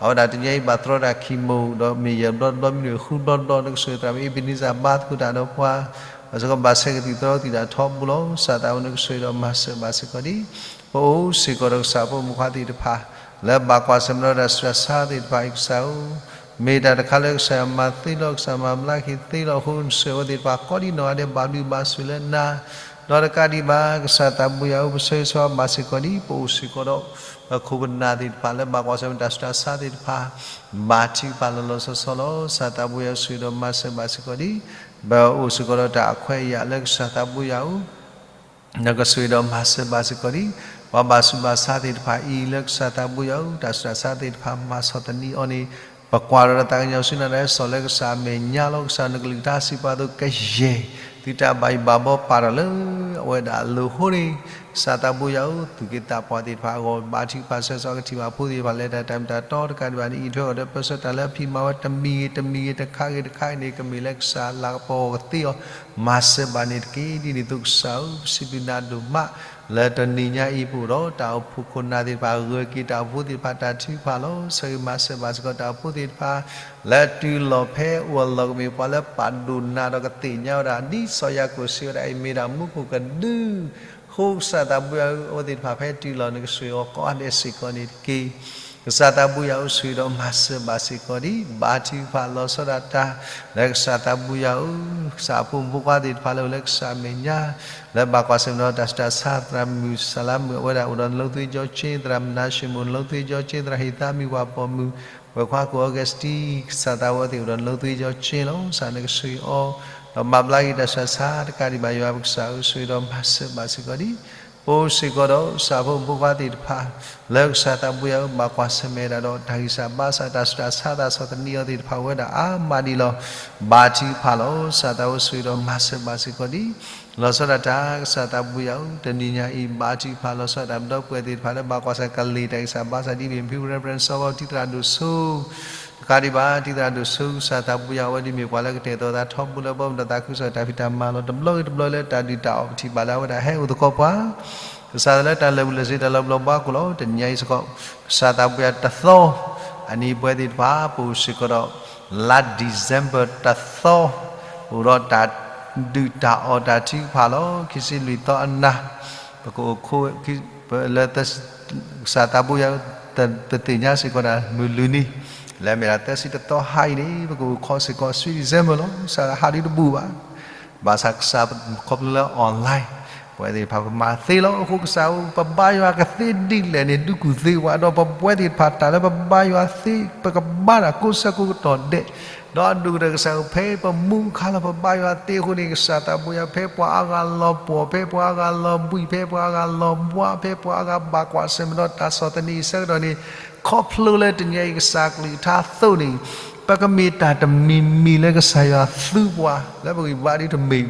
အဝဲဒၣ်တနံၤအံၤဘၣ်သရီတၢ်ခံမိၢ် ဒီးမ့ၢ်ယဲၢ်ဘျီတဘျီ မ့ၢ်နွံဃုဘျီတဘျီ နကဆိၣ်ဂ့ၤသရၣ်မုၣ်အ့ဘ့နံစၢ် ဘါသကိးတၢ်ဒီးပှၤ ဘၣ်ဆၣ်ကဘၣ်ဆဲးကသံၣ်သရီကသံၣ်တၢ်ထီဘိလီၤ. ကစၢ်သးဝဲနကဆိၣ်ဂ့ၤဒီးမၤစၢၤဘၣ်စ့ၢ်ကီးဒံး ပအိၣ်စ့ၢ်ကီးဒီးကစၢ်ဖိမုၣ်ခွါသ့ၣ်တဖၣ် လၢဘၣ်ကွၢ်ဆၢၣ်မဲာ်ဒီးတၢ်ဆူးတၢ်ဆါသ့ၣ်တဖၣ်အံၤ ကစၢ်ဧၢ မ့ၢ်တၢ်တခါလၢကစၢ်ယွၤမၤသ့လီၤ ကစၢ်မၤဘျါက့ၤသ့လီၤ. အဃိနဆိၣ်ဂ့ၤဝဲသ့ၣ်တဖၣ်ကိးဒံနီၢ်ဂၤဒဲး ဘၣ်ဘျုးဘၣ်ဆိၣ်လၢနၤ ဒီးတကးဒံးဘၣ် ကစၢ်သးဘိယွၤဧၢ, ပဆၢဂ့ၤဆၢဝါဘၣ်စ့ၢ်ကီးဒံး ပအိၣ်စ့ၢ်ကီးဒီး ပခိၣ်ပနၢ်သ့ၣ်တဖၣ်လၢဘၣ်ကွၢ်ဆၢၣ်မဲာ်တၢ်ဆူးတၢ်ဆါသ့ၣ်တဖၣ် ဘါထုကဖၣ်လီၤလီၤဆီဆီလီၤ. ကစၢ်သးဘိယွၤဧၢ, ဆိၣ်ဂ့ၤဒီးမၤစၢၤဘၣ်စ့ၢ်ကီးဒံး ပအိၣ်စ့ၢ်ကီးဒီးတၢ်အခွဲးအယာ်လၢကစၢ်သးဘိယွၤဧၢ နကဆိၣ်ဂ့ၤဒီးမၤစၢၤဘၣ်စ့ၢ်ကီးဒံး ပှၤဘၣ်ဆူးဘၣ်ဆါသ့ၣ်တဖၣ်အံၤလၢကစၢ်သးဘိယွၤဧၢ, တၢ်ဆူးတၢ်ဆါသ့ၣ်တဖၣ်မၤဆီၣ်သနံးအီၤန့ၣ် ပကွၢ်ဒီးတၢ်သးကညီၤဆူနၤဒီးဟဲစိာ်လၢကစၢ်အမဲာ်ညါလီၤ. ကစၢ်နကလုၢ်ကထါစံးပှၤအသိး ကယဲၢ် သုတၢ်ဘၣ်ယိၣ်ဘၣ်ဘီပာ်ဒီးလၢ အဝဲဒၣ်အလိၤအဃိန့ၣ် ကစၢ်သးဘိယွၤဧၢ, သူၣ်က့သးပှၢ်သ့ၣ်တဖၣ်အဂီၢ် ဘါထုကဖၣ်ဆၢဂ့ၤဆၢဝါကထံၣ်ဘၣ်ဖိသ့ၣ်တဖၣ် လဲၤတၢ်တၢ်မ့ၢ်တၢ်တီတကးဒံးဘၣ်န့ၣ် အံးထွဲအီၤဒီးပၢဆှၢတၢ်လၢအဖံးမၤဝဲ တမံၤဂ့ၤတမံၤဂ့ၤ တခါဂ့ၤတခါဂ့ၤန့ၣ် ကမ့ၢ်လၢကစၢ်လၤကပီၤအဂီၢ်ကသ့အီၤ မၤစၢၤဘၣ်န့ၣ်တက့ၢ်. ဒ်န့ၣ်အသိးကစၢ်ဧၢ, ပစံးဘျုးနၤဒိၣ်မး လၢတနံၤညါအံၤ ပအိၣ်ဒီးတၢ်အိၣ်ဖှိၣ်ခိၣ်နၢ်သ့ၣ်တဖၣ် ဂၢၢ်က့ၤတၢ်အိၣ်ဖှိၣ်သ့ၣ်တဖၣ်တၢ်ထုကဖၣ်လီၤ. ဆၢဂ့ၤမၤစၢၤဘၣ်စ့ၢ်ကီးတၢ်အိၣ်ဖှိၣ်သ့ၣ်တဖၣ် လၢတုၤလီၤဖဲအိၣ်အလီၢ် ကမ့ၢ်ပှၤလၢပာ်ဒိၣ်နၤဒီးကသ့ၣ်ညါဝဲဒၣ် ဒ်စီၤယၤကိာ်စံးဝဲဒၣ်အံၤ မ့ၢ်ဒၣ်မူခိၣ်ကဒု ဃိကစၢ်သးဘိယွၤဧၢ, အဝဲသ့ၣ်တဖၣ်ဖဲတုၤလီၤ နကဆိၣ်ဂ့ၤအီၤကိးဂၤဒဲးစ့ၢ်ကီးန့ၣ်တက့ၢ်. ကစၢ်သးဘိယွၤဧၢ, ဆိၣ်ဂ့ၤဒီးမၤစၢၤဘၣ်စ့ၢ်ကီးဒံး ဘါထုကဖၣ်လီၤဆီဒၣ်တၢ် လၢကစၢ်သးဘိယွၤဧၢ, ကစၢ်အဖိမုၣ်ဖိခွါသ့ၣ်တဖၣ်လၢအိၣ်လၢကစၢ်အမဲာ်ညါ လၢဘၣ်ကွၢ်ဆၢၣ်မဲာ်ဒီးတၢ်ဆူးတၢ်ဆါ သရၣ်မုၣ်စၤလါမုၣ် အဝဲဒၣ်အိၣ်ဒီးနလိသ့ကၠီကၠ့, သရၣ်မုၣ်နါၡ့မိၣ်နလိသ့ကၠီကၠ့, သရၣ်ဟ့ၣ်သါမံၤပှၤပိာ်မုၣ် ဝဲၢ်ခွါကိၣ်အီကဲစတံ ကစၢ်သးဘိယွၤသ့ၣ်အိၣ်ဒီးနလိသ့ကၠီကၠ့လီၤ. ကစၢ်နကဆိၣ်ဂ့ၤအီၤ ဒီးမၤဘျါက့ၤတၢ်ဆူးတၢ်ဆါတကးဒံးဘၣ် ယွၤပကစၢ်ဧၢ, ဆိၣ်ဂ့ၤဒီးမၤစၢၤဘၣ်စ့ၢ်ကီးဒံး ပအိၣ်စ့ၢ်ကီးဒီးကစၢ်ဖိမုၣ်ဖိခွါသ့ၣ်တဖၣ် လၢကစၢ်သးဘိယွၤဧၢ ဘၣ်ကွၢ်ဆၢၣ်မဲာ်ဒၣ်ဒီး တၢ်ဂံၢ်စၢ်ဘါစၢ် တၢ်ဆူးတၢ်ဆါ တၢ်ဆီၣ်သနံးအီၤသ့ၣ်တဖၣ်ဝဲဒၣ်အါမးဒံးလီၤ. ဘါထုကဖၣ်လီၤ. ကစၢ်သးဘိယွၤဆိၣ်ဂ့ၤဒီးမၤစၢၤဘၣ်စ့ၢ်ကီးဒံး လီၤဆီဒၣ်တၢ် ကစၢ်သးဘိယွၤဧၢ, တနံၤညါအံၤ ဘါထုကဖၣ်လီၤဆီဒၣ်တၢ် ပဒီပုၢ်ဝဲၢ်သ့ၣ်တဖၣ်လၢဘၣ်ကွၢ်ဆၢၣ် ကလ့ၢ်တၢ်ဂံၢ်စၢ်ဘါစၢ် ဒ်မ့ၢ်ဖံ Reverend စီၤဘီ တံၤသရၣ်ဒိၣ်စိ တကးဒံးဘၣ် တံၤသရၣ်ဒိၣ်စိ ကစၢ်သးဘိယွၤ အဝဲဒ်မ့ၢ်ပှၤလၢကတဲာ်ကတီၤသးထီဘိလၢ ဘီမုၢ်ဒီးသးခုကစီၣ်တၢ်ဖံးတၢ်မၤလီၤ. တဘျီဂ့ၤတဘျီလၢတၢ်ဒုၣ်တၢ်အီၣ်ပထံၣ်ဘၣ်လၢအဝဲဒၣ်ဟဲအိၣ်သကိးပှၤ ကစၢ်လၢတၢ်လၢာ်ဘူၣ်လၢာ်စ့ၤ တၢ်လၢပျီဘၣ်ကိၣ်လီၤ. တနံၤညါအံၤစ့ၢ်ကီး ကစၢ်သးဘိယွၤတသီ အနံၤပဝဲသ့ၣ်တဖၣ် ပအိၣ်စ့ၢ်ကီးဒီး လါ December တသီ အိၣ်ဒီးတၢ်ဒုၣ်တၢ်အီၣ်တၢ်ထုကဖၣ်လီၤ. ခံဆံလွံၢ်သီအနၤ ပကအိၣ်ခိး လၢ ကစၢ်သးဘိယွၤ ပသ့ၣ်ညါစ့ၢ်ကီးဒၣ် မုၢ်လွံၢ်နံၤ လၢအမ့ၢ်ဒၣ်သၢဆံတသီဟါအံၤန့ၣ် ပကအိၣ်ခိးစ့ၢ်ကီး Sweet December လီၤ. ကစၢ်ဟးဒုတဘူၣ်ဘၣ် ဘၣ်ဆၣ်ကစၢ်ခီဖျိလၢ online ပဝဲသ့ၣ်တဖၣ်ပမၤသ့လီၤ. အဃိကစၢ်ဧၢ ပဘါယွၤကသ့ဒ်လဲၣ်န့ၣ် ဒုးကူၣ်သ့ဝဲ ဒီးပဝဲသ့ၣ်တဖၣ်တၢ်လၢပဘါယွၤသ့ ပကဘါတၢ်ကိးဆၢကိးကတီၢ်ဒဲး ဒီးအဒိၣ်ကတၢၢ်ကစၢ်ဧၢ ဖဲပမူအခါလီၤ ပဘါယွၤသ့အဃိန့ၣ် ကစၢ်သးဘိယွၤ ဖဲပှၤအါဂၤလီၤပှီၢ် ဖဲပှၤအါဂၤလီၤဘှံး ဖဲပှၤအါဂၤလီၤဘှါ ဖဲပှၤအါဂၤဘၣ်ကွၢ်ဆၢၣ်မဲာ်ဒီးတၢ်ဆီၣ်သနံးအဆၢကတီၢ်န့ၣ် ခီဖျိလၢတနံၤအံၤကစၢ်ကလုၢ်ကထါအသိးန့ၣ် ပကမ့ၢ်တၢ်တမံၤမံၤလၢကစၢ်ယွၤသူပှၤ လၢပဂံၢ်ဘါဒ်တမ့ၢ်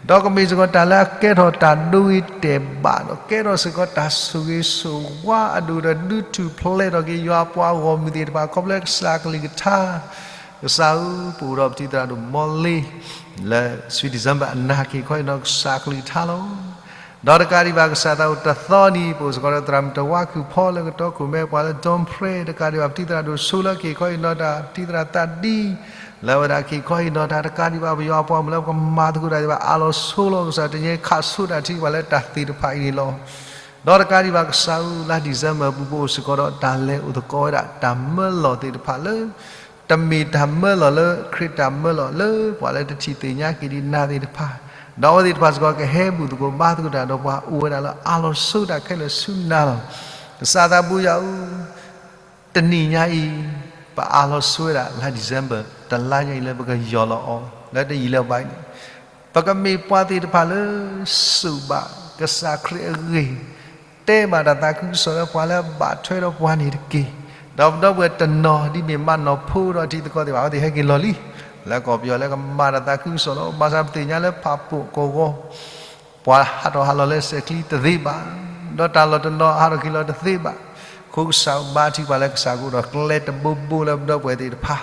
ဒီးကမ့ၢ်စ့ၢ်ကီးတၢ်လၢအကဲထီၣ်တၢ်ဒိဂ့ၤတဲာ်ဘၣ် ဒီးကဲထီၣ်စ့ၢ်ကီးတၢ်ဆိၣ်ဂ့ၤဆိၣ်ဝါအဒိၣ်ဒီး ဒုးထူၣ်ဖျဲးထီၣ်က့ၤယွၤပှၤဂီၢ်မုၢ်သ့ၣ်တဖၣ် ခီဖျိကစၢ်ကလုၢ်ကထါ ကစၢ်ဧၢ ပအိၣ်ဒီးပတံၤသရၣ်ဒိၣ်မီလ့ လၢ Sweet December အနၤက့ၤခီအံၤနီၤ ကစၢ်ကလုၢ်ကထါလီၤ. ဒီးတကးဒံးဘၣ် ကစၢ်သးအိၣ်တသီနံၤ ပအိၣ်စ့ၢ်ကီးဒီးသရၣ်မုၣ်တဝါခုၣ်ဖီလၢကတီခိၣ်မဲ ပှၤလၢ Don Prayer တကးဒံးဘၣ် ပတံၤသရၣ်ဒိၣ်ဆိလၢက့ၤခီအံၤနီၤ တၢ်တံၤသရၣ်သးဒံ လၢအဝဲဒၣ်က့ၤခီအံၤနီၤ တၢ်တကးဒံးဘၣ် ပယွၤအပှၤမုၣ်လၢပကမၤသကိးတၢ်ဒံးဘၣ် အါလီၤဆိလီၤ ကစၢ်တနံၤအံၤ ခးဆိတၢ်ထုကဖၣ်လၢတၢ်သ့ၣ်တဖၣ်အံၤန့ၣ်လီၤ. ဒီးတကးဒံးဘၣ် ကစၢ်ဧၢ လါ December ပူၤ ပအိၣ်စ့ၢ်ကီးဒီးတၢ်လဲၤအိၣ်သကိးဝဲဒၣ် တၢ်မၢလီၤသ့ၣ်တဖၣ်လၢ တမ့ၢ်တၢ်မၢလီၤလၢခရံာ်တၢ်မၢလီၤလၢ ပှၤလၢတထံၣ်သ့ၣ်ညါက့ၤဒံးနၤသ့ၣ်တဖၣ်, ဒီးအဝဲသ့ၣ်တဖၣ်စ့ၢ်ကီးကဟဲဘူၣ်သကိးဘါသကိးတၢ်ဒီးပှၤ အိၣ်ဝဲဒၣ်လၢအါလီၤဆိတၢ်ခဲလၢာ်ဆူနၤလီၤ. ကစၢ်သးဘိယွၤဧၢ, တနံၤညါအံၤ ပအါလီၤဆိဝဲဒၣ်လါ December တလါညါအံၤလၢပကယီၢ်လီၤအီၤ လၢတယံာ်လၢဘၣ်အံၤန့ၣ် ပကမ့ၢ်ပှၤသ့ၣ်တဖၣ်လၢ စူၢ်ဘၣ်ကစၢ်ခရံာ်အဂ့ၢ်, တဲဘၣ်တၢ်သးခုကစီၣ်လၢပှၤလၢအဘၣ်ထွဲဒီးပှၤန့ၣ်တက့ၢ်. ဒီးပဒီပုၢ်ဝဲၢ်တနီၤ ဒ်မ့ၢ်မၤနီၢ်ဖိဒီးတံၤသကိးသ့ၣ်တဖၣ် အဝဲသ့ၣ်ဟဲက့ၤလီၤလံ လၢကီၢ်ပယီၤလၢကမၤတၢ်သးခုကစီၣ်လီၤ. ဘၣ်ဆၣ်ပသ့ၣ်ညါလၢဖးပိာ်ကဝီၤ ပှၤဟးထီၣ်ဟးလီၤလၢစဲးချံတသ့ဘၣ်, ဒီးတၢ်လီၢ်တနီၤဟးထီၣ်က့ၤလီၤတသ့ဘၣ်. အဃိကစၢ်ဘါထုကဖၣ်လၢကစၢ်ကအိၣ်ဒီးကျဲတဘိဘိလၢပဒီပုၢ်ဝဲၢ်သ့ၣ်တဖၣ်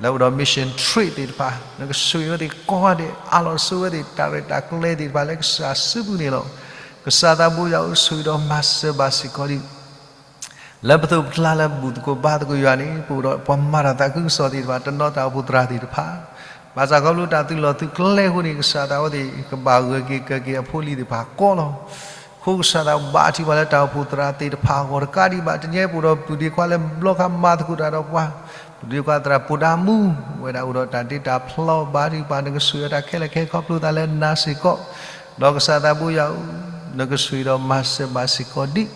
လၢအိၣ်ဒီး mission trip သ့ၣ်တဖၣ် နကဆိၣ်ဂ့ၤဝဲသ့ၣ်ကိးဂၤဒဲး အါလီၤဆိဝဲသ့ၣ် တၢ်ရဲၣ်တၢ်ကျဲၤသ့ၣ်တဖၣ်လၢကစၢ်စုပူၤန့ၣ်လီၤ. ကစၢ်သးဘိယွၤဧၢ ဆိၣ်ဂ့ၤဒီးမၤစၢၤဘၣ်စ့ၢ်ကီးဒံး လၢပသိးပကျါလၢဘူၣ်သကိးဘါသကိးယွၤန့ၣ် ပအိၣ်ဒီးပှၤမၤတၢ်သးခုကစီၣ်သ့ၣ်တဖၣ် တနီၤတၢ်အိၣ်ဖှိၣ်သရၣ်သ့ၣ်တဖၣ် ဘၣ်ဆၣ်ခီဖျိတၢ်သုးလီၢ်သုးကျဲအဃိန့ၣ် ကစၢ်သးဝဲသ့ၣ် ကဘၣ်ဂၢၢ်က့ၤကၢၤက့ၤအဖိအလံၤသ့ၣ်တဖၣ်ကိးလီၤ. အဃိကစၢ်သးဘါထုကဖၣ်လၢတၢ်အိၣ်ဖှိၣ်သရၣ်သ့ၣ်တဖၣ်အဂီၢ်တကးဒံးဘၣ် တနံၤအံၤပအိၣ်ဒီးပုၢ်ဒ့ခွါလၢဘျီခါမၤသကိးတၢ်ဒီးပှၤ ပုၢ်ဒ့ခွါသရၣ်ပိာ်ဒါမူ ဝဲဒၣ်အိၣ်ဒီးတၢ်တ့တၢ်ဖျီ ဘါထုကဖၣ် နကဆိၣ်ဂ့ၤတၢ်ခဲလၢာ်ခဲဆ့ ခီဖျိသးလၢနၤစ့ၢ်ကီး ဒီးကစၢ်သးဘိယွၤဧၢ, နကဆိၣ်ဂ့ၤဒီးမၤစၢၤဘၣ်စ့ၢ်ကီးဒံး,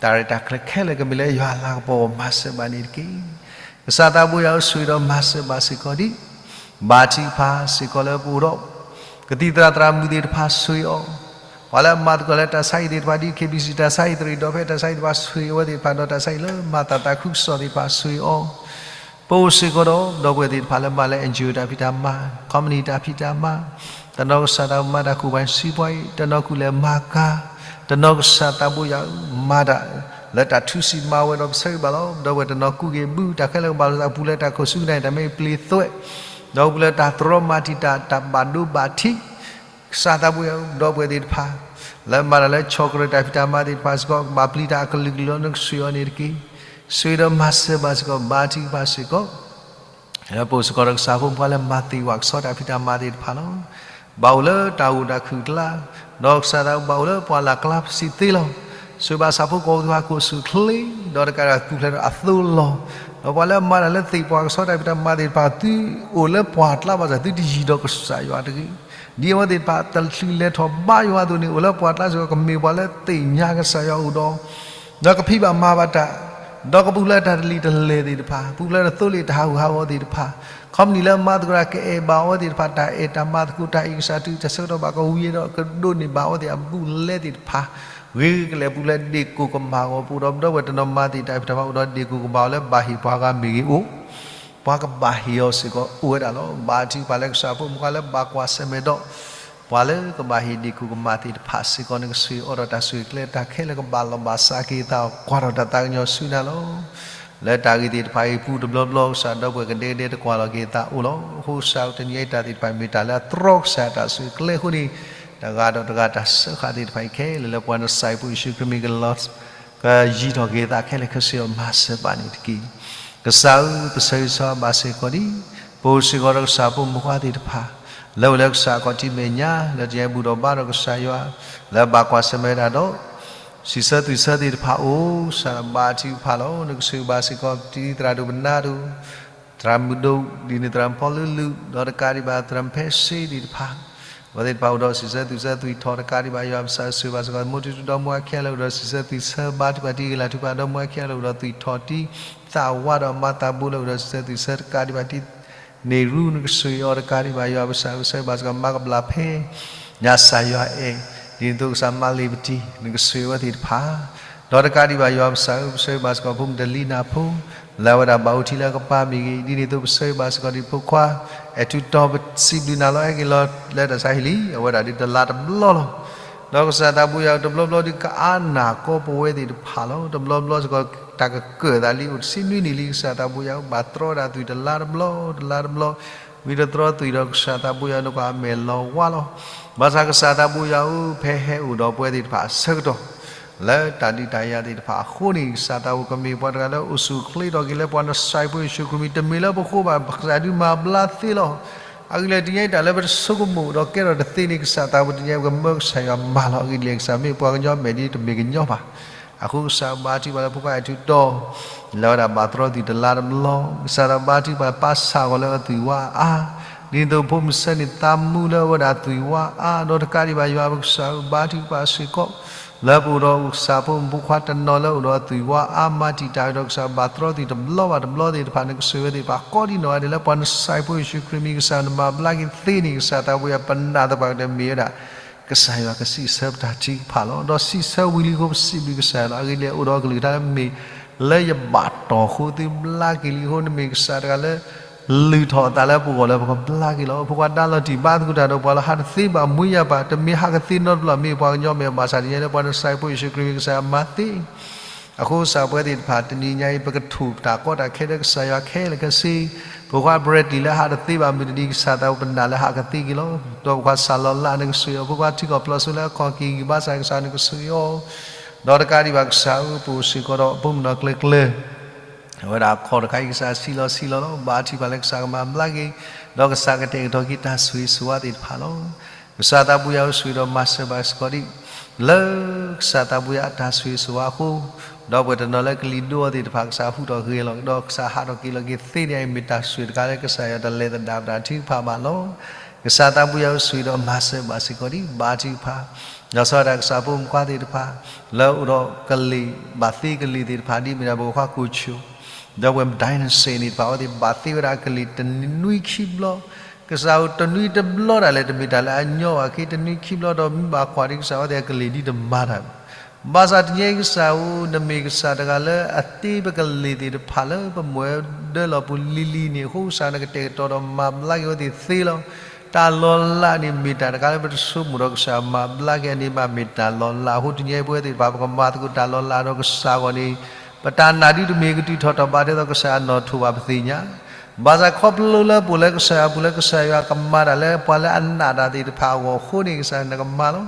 တၢ်ရဲၣ်တၢ်ကျဲၤခဲလၢာ်ကမ့ၢ်လၢယွၤလၤကပီၤအဂီၢ် မၤစၢၤဘၣ်န့ၣ်တက့ၢ်. ကစၢ်သးဘိယွၤဧၢ, ဆိၣ်ဂ့ၤဒီးမၤစၢၤဘၣ်စ့ၢ်ကီးဒံး, ဘါထုကဖၣ်စ့ၢ်ကီးလၢပအိၣ်ဒီး ကသံၣ်သရၣ်သရၣ်မုၣ်သ့ၣ်တဖၣ်ဆိၣ်ဂ့ၤအီၤ, ပှၤလၢအမၤသကိးလၢတၢ်ဆါဟံၣ်သ့ၣ်တဖၣ် ဒ် ခ့ဘံၣ်စံၣ် တၢ်ဆါဟံၣ် သရံၣ်ဒီဖဲ တၢ်ဆါဟံၣ်သ့ၣ်တဖၣ် ဆိၣ်ဂ့ၤအဝဲသ့ၣ်တဖၣ် ဒီးတၢ်ဆါဟံၣ်လၢမၤသးသးခုကစီၣ်သ့ၣ်တဖၣ် ဆိၣ်ဂ့ၤအီၤ ပအိၣ်စ့ၢ်ကီးဒီး ဒီပုၢ်ဝဲၢ်သ့ၣ်တဖၣ်လၢမၤလၢ အၣ်အၣ်ကၠီအိၣ် တၢ်ဖံးတၢ်မၤ, ခီပနံၣ်တၢ်ဖံးတၢ်မၤ, တနီၤကစၢ်သးဘိမၤတၢ်ကူၣ်ဘၣ်စံးပှၤအံၤ, တနီၤကူၣ်လဲၤမၤကၤ, တနီၤကစၢ်သးဘိယွၤဧၢ, မၤတၢ်လၢတၢ်ထုးစံးမၤဝဲဒီးပဆၢဂ့ၤဘၣ်လီၤ. ဒီပုၢ်ဝဲၢ်တနီၤကူၣ်က့ၤဘု တၢ်ခဲလၢာ်ကဘၣ်လိာ်သး ပူၤလၢတၢ်ခိၣ်ဆူကနၣ်အံၤ တၢ်မ့ၢ်ပျ့ၤသွဲၣ်, ဒီးပူၤလၢတၢ်တြီမၤတံာ်တာ် တၢ်ဘၣ်ဒိဘၣ်ထံး ကစၢ်သးဘိယွၤဧၢ, ဒီပုၢ်ဝဲၢ်သ့ၣ်တဖၣ် လၢမၤတၢ်လၢဆီၣ်ကရၢၢ်တၢ်ဖံးတၢ်မၤသ့ၣ်တဖၣ်စ့ၢ်ကီး ကဘၣ်ပျံၤတၢ်အကလုာ်ကလုာ်လီၤ. နကဆိၣ်ဂ့ၤအီၤန့ၣ်တက့ၢ်. ဆိၣ်ဂ့ၤဒီးမၤစၢၤဘၣ်စ့ၢ်ကီး ဘါထုကဖၣ်စ့ၢ်ကီး လၢပအိၣ်စ့ၢ်ကီးဒီးကစၢ်ဖိမုၣ်ခွါလၢမၤသ့ၣ်ဝဲကဆီတၢ်ဖံးတၢ်မၤသ့ၣ်တဖၣ်လီၤ. ဘၣ်အိၣ်လၢတၢ်အိၣ်တၢ်ခုၣ်အကျါ, ဒီးကစၢ်သးဘိဘၣ်အိၣ်လၢပှၢ်လၢ်ကျါစံးသ့လီၤ. ဆိၣ်ဂ့ၤဘၣ်ဆၣ်ဖိကီၢ်ဖိသ့ၣ်တဖၣ် ကအိၣ်ဆူၣ်အိၣ်ချ့, ဒီးတကးဒံးပူၤဖျဲးဒီးအသိလီၤ. ဒီးပှၤလၢအမၤတၢ်လၢသ့ၣ်ပှၢ်ကဆီတၢ်ဖံးတၢ်မၤသ့ၣ်တဖၣ် သုအိၣ်လၢပှၢ်ကျါဘၣ်ဆၣ် သုတယံၤဒီးကစၢ်ယွၤတဂ့ၤ. ဒ်အဝဲသ့ၣ်တဖၣ်တချုးလဲၤထီၣ်ဘါယွၤအသိးန့ၣ် အိၣ်လၢပှၢ်ကျါစ့ၢ်ကီး ကမ့ၢ်ပှၤလၢသ့ၣ်ညါကစၢ်ယွၤအိၣ်ဒီး ဒီးကဖံးဘၣ်မၤဘၣ်တၢ်, ဒီးကပူၤဖျဲးတၢ်တလံၤတလဲၤသ့ၣ်တဖၣ်, ပူၤဖျဲးတၢ်သိလ့ၣ်တၢ်ဟးဂူာ်ဟးဂီၤသ့ၣ်တဖၣ်, ခီပနံၣ်လၢမၤသကိးတၢ်ကအဲၣ်ဘၣ်အဝဲသ့ၣ်တဖၣ် တၢ်အဲၣ်တၢ်မၤသကိးတၢ်အံၤ ကစၢ်တုၤတၢ်ဆၢကတီၢ်ဘၣ်ကဝံၤဒီး ကဒိးန့ၢ်ဘၣ်အဝဲသ့ၣ်အဘူးအလဲသ့ၣ်တဖၣ်, ဂ့ၤကလဲာ်ပူၤဖျဲးဒ့ၣ်ကိၢ်ကမၣ်အဂီၢ် ပအိၣ်ဒီးပဒီပုၢ်ဝဲၢ်တနီၤမၤသ့ၣ်တၢ်ဖံးတၢ်မၤအိၣ်ဒီးဒ့ၣ်ကိၢ်ကမၣ်အီၤလၢဘၣ်ဟ့ၣ်ပှၤဂၤမ့ၢ်ဂ့ၤအိၣ် ပှၤကဘၣ်ဟ့ၣ်အီၤစ့ၢ်ကီးအိၣ်ဝဲဒၣ်လီၤ. ဘါထုကဖၣ်လၢကစၢ်ဖိမုၣ်ခွါလၢဘၣ်ကွၢ်ဆၢၣ်မဲာ်ဒီး ပှၤလၢကဘၣ်ဟ့ၣ်ဒ့ၣ်ကိၢ်ကမၣ်သ့ၣ်တဖၣ်စ့ၢ်ကီး နကဆိၣ်ဂ့ၤအီၤဒီးတၢ်ဆိၣ်ဂ့ၤကျဲ တၢ်ခဲလၢာ်ကဘၣ်လီၤဘၣ်စးက့ၤအသး ကွၢ်ထီၣ်တၢ်သးကညီၤဆူနၤလီၤ. လၢတၢ်ဂ့ၢ်သ့ၣ်တဖၣ်အံၤပူၤတဘျီဘျီ ကစၢ်ဒီပုၢ်ဝဲၢ်ကဒဲကဒဲတကွၢ်လီၤက့ၤအသးအိၣ်လီၤ. အဃိကစၢ်တနံၤအံၤတၢ်သ့ၣ်တဖၣ်မ့ၢ်တၢ်လၢအတြီကစၢ်ယွၤတၢ်ဆိၣ်ဂ့ၤကျဲအဃိန့ၣ် တဂၤဒီးတဂၤတၢ်စၢဃာ်သ့ၣ်တဖၣ်အံၤခဲလၢာ်လၢပှၤနစၢ်ဖိယ့ၣ်ၡူးခရံာ်မံၤကလီၤ ကယံၤထီၣ်က့ၤသးခဲလၢာ် ကဆိၣ်ဂ့ၤအီၤမၤစၢၤဘၣ်န့ၣ်တက့ၢ်. ကစၢ်ဧၢ, ပဆၢဂ့ၤဆၢဝါဘၣ်စ့ၢ်ကီးဒံး ပအိၣ်စ့ၢ်ကီးဒီးကစၢ်ဖိမုၣ်ခွါသ့ၣ်တဖၣ် လၢအိၣ်လၢကစၢ်အခီၣ်ထံးမဲာ်ညါ လၢတနံၤအံၤဘူၣ်ထီၣ်ဘါထီၣ်ကစၢ်ယွၤ လၢဘၣ်ကွၢ်ဆၢၣ်မဲာ်ဝဲဒၣ်ဒီး စံးဆၢသွံၣ်ဆၢသ့ၣ်တဖၣ်အိၣ် ကစၢ်ဘါထုကဖၣ်လီၤ. နကဆိၣ်ဂ့ၤဘၣ်စ့ၢ်ကီး တံသရၣ်ဒိၣ်ပနၢ်ဒိၣ် သရၣ်မုၣ်ဒိၣ် ဒ်န့ၣ်သရၣ်ဖီလူလူ ဒီးတကးဒံးဘၣ်သရၣ်ဖဲစ့သ့ၣ်တဖၣ် အဝဲသ့ၣ်တဖၣ်အိၣ်ဒီးစံးဆၢသွံၣ်ဆၢ သွံၣ်ထီၣ်တကးဒံးဘၣ်ယွၤပကစၢ် ဆိၣ်ဂ့ၤဘၣ်စ့ၢ်ကီး မိၢ်ထူၣ်ထူၣ်ဒီမါဝၤခံဂၤလၢအိၣ်ဒီးစံးဆၢသွံၣ်ဆၢ ဘါထုကဖၣ်တံဂ့ၤ လၢ်ထုကဖၣ်ဒီမါဝၤခံဂၤလၢအိၣ်ဒီးသွံၣ်ထီၣ်တံ သးဝးဒီးမၤသးဘိလၢအိၣ်ဒီးစံးဆၢသွံၣ်ဆၢ တကးဒံးဘၣ်တံ န့ၢ်ရူ နကဆိၣ်ဂ့ၤအီၤတကးဒံးဘၣ်ယွၤပကစၢ် ပဆၢဂ့ၤဘၣ်စ့ၢ်ကီး မၤကဘျၣ်ဖဲ ညၣ်ကစၢ်ယွၤအဲၣ် ဒ်န့ၣ်အသိးကစၢ်မၤလ့ၤပတံ နကဆိၣ်ဂ့ၤအဝဲသ့ၣ်တဖၣ် ဒီးတကးဒံးဘၣ်ယွၤပကစၢ်ဧၢ ပဆၢဂ့ၤဘၣ်စ့ၢ်ကီး ဖိမုၣ်တလံနၢ်ဖိ လၢအဝဲဒၣ်ဘၣ်အိၣ်ထံလၢအကပၤမ့ၢ်ဂ့ၤ ဒ်န့ၣ်အသိးပဆၢဂ့ၤဘၣ်စ့ၢ်ကီး ဒ်ဖိခွါ အဲၣ်ထူတီ ပစံးဘျုးနၤလီၤ ဟဲက့ၤလီၤလၢတၢ်ဆါဟံၣ်လံ အဝဲဒၣ်ဒ်တလါတဘျီလီၤ. ဒီးကစၢ်သးဘိယွၤ တဘျီဘျီဒ်ကအါနၢ်ကီပဝဲသ့ၣ်တဖၣ်လီၤ. တဘျီဘျီစ့ၢ်ကီး တၢ်ကကၢၢ်သးလံ အိၣ်တဆံနွံနံၣ်လံ ကစၢ်သးဘိယွၤ ဘၣ်တြီဒၣ်သွံၣ်တလါတဘျီ တလါတဘျီ ဝံၤတတြီသွံၣ်ဒီး ကစၢ်သးဘိယွၤ နကွၢ်အမဲာ်လီၤဝါလီၤ. ဘၣ်ဆၣ်ကစၢ်သးဘိယွၤဧၢ ဖဲဟဲအိၣ်ဒီးပဝဲသ့ၣ်တဖၣ်အဆၢကတီၢ် လၢတၢ်ဒုးတၢ်ယၤသ့ၣ်တဖၣ်အဃိန့ၣ် ကစၢ်သးဘိကမ့ၢ်ပှၤတဂၤလၢအိၣ်ဆူၣ်အိၣ်ချ့ထီၣ်က့ၤလၢပှၤနစၢ်ဖိယ့ၣ်ၡူးခရံာ်မံၤ တမ့ၢ်လၢပဃိဘၣ် ကစၢ်ဒုးမၤဘျါသ့လီၤ. အဂ့ၢ်ဒ်လဲၣ် တနံၤအံၤတၢ်လၢပတဆိကမိၣ်ဒီးကဲထီၣ်တသ့န့ၣ် ကစၢ်သးဘိတနံၤအံၤပကမၢကစၢ်ယွၤမၤလီၤ. အဂ့ၢ်ဒ်လဲၣ် ကစၢ်မ့ၢ်ပှၤကညီမဲာ်ဒ်တမ့ၢ်ကညီဘၣ်. အဃိကစၢ်ဘါထုကဖၣ်လၢဖိခွါအဲၣ်ထူတီ လၢအဝဲဒၣ်ဘၣ်တြီသွံၣ်တလါတဘျီ ကစၢ်သးဘါထုကဖၣ်ပာ်ဆၣ်အီၤလၢအသွံၣ်ဝါအါ ဒ်န့ၣ်အသိးဖိမုၣ်ဆၢန့ၣ်သးမူလၢအဝဲဒၣ်သွံၣ်ဝါအါ ဒီးတကးဒံးဘၣ်ယွၤပကစၢ်ဧၢ ဘါထုကဖၣ်စ့ၢ်ကီး လၢပအိၣ်ဒီးကစၢ်ဖိမုၣ်ဖိခွါတနီၤလၢအိၣ်ဒီးအသွံၣ်ဝါအါ မၤတံာ်တာ်ဝဲဒီးကစၢ်ဘၣ်တြီသွံၣ်တဘျီဘၣ်တဘျီသ့ၣ်တဖၣ် နကဆိၣ်ဂ့ၤဝဲသ့ၣ်တဖၣ် ကိးဒံနီၢ်ဂၤဒဲးလၢပှၤနစၢ်ဖိယ့ၣ်ၡူးခရံာ်မံၤ ကစၢ်နမၤဘျါက့ၤသ့န့ၣ် ကစၢ်သးဘိယွၤပနာ်သပှၢ်ကတၢၢ်မ့ၢ်ဝဲဒၣ် ကစၢ်ယွၤကစံးဆၢပတၢ်ထုကဖၣ်လီၤ. ဒီးစံးဆၢဝံၤလံအဃိ ပစံးဘျုးကစၢ်ယွၤလီၤ. အဂ့ၢ်ဒ်လဲၣ် အိၣ်ဒီးအကလုၢ်ကထါလၢမ့ၢ်လၢယဘၣ်တီၢ်အဃိ သုဘျါက့ၤလံအဃိ နမ့ၢ်ကစၢ်တဂၤလၢ လုၢ်ထီၣ်အသးလၢပဂီၢ်လၢပကဘျါက့ၤလီၤ. ဖိခွါဒါလီၤတံၢ်ဘါသကိးတၢ်ဒီးပှၤလၢဟးတသ့ဘၣ် မူယၤပၢ် တမ့ၢ်ဟးကသ့နီတဘျီ မ့ၢ်ပှၤကညီမဲာ်ဘၣ်ဆၣ် တနံၤအံၤလၢပှၤနစၢ်ဖိယ့ၣ်ၡူးခရံာ်မံၤ ကစၢ်ယွၤမၤသ့ အဃိကစၢ်ပဝဲသ့ၣ်တဖၣ် တနံၤညါအံၤ ပကထူၣ်တၢ်ကီတၢ်ခဲလၢကစၢ်ယွၤခဲလၢာ်ခဲဆ့ ဖိခွါ Bradley လၢဟးတသ့ဘၣ်မုၢ်တနံၤ ကစၢ်သးဘိပနာ်လၢဟးကသ့က့ၤလီၤ. ဒီးဖိခွါစၢ်လီၤလး နကဆိၣ်ဂ့ၤအီၤ ဖိခွါထံကီၢ်ဖျိးစိလၢအခီၣ်က့ၤဂံၢ်ဘါစၢ် ကစၢ်နကဆိၣ်ဂ့ၤအီၤ ဒီးတကးဒံးဘၣ်ကစၢ်ဧၢ ပအိၣ်စ့ၢ်ကီးဒီးဖိမုၣ်နီၢ်ကျဲၤကျၢၤ အဝဲဒၣ်အခီၣ်တခါအံၤ ကစၢ်ဆံးလီၤဆံးလီၤလီၤ. ဘါထုကဖၣ်လၢကစၢ်ကမၤဘျါက့ၤ ဒီးကစၢ်ကတဲာ်ကတီၤက့ၤတၢ်ဆိၣ်ဂ့ၤဆိၣ်ဝါသ့ၣ်တဖၣ်လီၤ. ကစၢ်သးဘိယွၤဧၢ ဆိၣ်ဂ့ၤဒီးမၤစၢၤဘၣ်စ့ၢ်ကီးဒံး လၢကစၢ်သးဘိယွၤအတၢ်ဆိၣ်ဂ့ၤဆိၣ်ဝါအဃိ ဒီပုၢ်ဝဲၢ်တနီၤလၢကလံၤဒိအီၤသ့ၣ်တဖၣ် ကစၢ်ဟူးထီၣ်ဂဲၤလီၤ ဒီးကစၢ်ဟးထီၣ်က့ၤလီၤက့ၤသ့န့ၣ်အံၤ မ့ၢ်တၢ်ဆိၣ်ဂ့ၤတခါလၢကစၢ်ယွၤတလဲၤသဒၣ်ပတၢ်ထုကဖၣ်ဘၣ်လီၤ. ကစၢ်သးဘိယွၤအိၣ်ဆိၣ်ဂ့ၤဒီးမၤစၢၤဘၣ်စ့ၢ်ကီးဒ်ဘါထုကဖၣ်, ဒီးစီၤဒၣ်ကစၢ်ဖိမုၣ်ခွါသ့ၣ်တဖၣ် လၢအိၣ်ဒီးကလ့ၢ် ဘၣ်သ့ကလ့ၢ်သ့ၣ်တဖၣ် ဒ်မ့ၢ်ဒၣ်ပကခွါကိၣ်ဆိၣ်, ဒီပုၢ်ဝဲၢ် dinosaur န့ၣ်တဖၣ် အဝဲသ့ၣ်ဘၣ်သ့ဝဲဒၣ်အကလ့ၢ်တနွံခံဘျီ, ကစၢ်ဧၢ တနွံတဘျီဒၣ်လဲာ် တမ့ၢ်တၢ်လၢအညီဘၣ် ခဲတနွံခံဘျီဒီး မ့ၢ်ဘၣ်ကွၢ်ဒ်ကစၢ်အဝဲသ့ၣ်အကလ့ၢ်ဒ်တမၤတၢ် ဘၣ်ဆၣ်တနံၤအံၤကစၢ်ဧၢ နမ့ၢ်ကစၢ်တဂၤလၢအသ့ပကလ့ၢ်သ့ၣ်တဖၣ်လၢပမူဒၢလီၤပူၤလံၤလံၤန့ၣ် အဃိကစၢ်နကတဲာ်ကတီၤဒီးမၤဘျါက့ၤအဝဲသ့ၣ်သ့လီၤ. တၢ်လီၤလးန့ၣ်မ့ၢ်တၢ်တခါလၢပတဆိကမိၣ်ဒီးကစၢ်မၤဘျါက့ၤန့ၣ်ဘၣ် မ့ၢ်တၢ်လီၤလးအဃိ တနံၤအံၤပဝဲသ့ၣ်တဖၣ် ပကမၤသကိးတၢ်လီၤလးဒီးကစၢ်အဂီၢ်န့ၣ် ပတၢ်နာ်ဒုးတမ့ၢ်ကတုၤထီၣ်ထီၣ်ဘးထဲသိးကစၢ်ယွၤနီၣ်ထိၣ်ဘၣ်ပသ့ၣ်ညါ ဘၣ်ဆၣ်ခီဖျိလၢပအိၣ်လၢကစၢ်ယွၤအပူၤလၢကစၢ်ယွၤကမၤတၢ်လၢပှၤလၢအနာ်တၢ်သ့ၣ်တဖၣ်အဂီၢ်အဃိန့ၣ် ကစၢ်နကမၤလီၤ.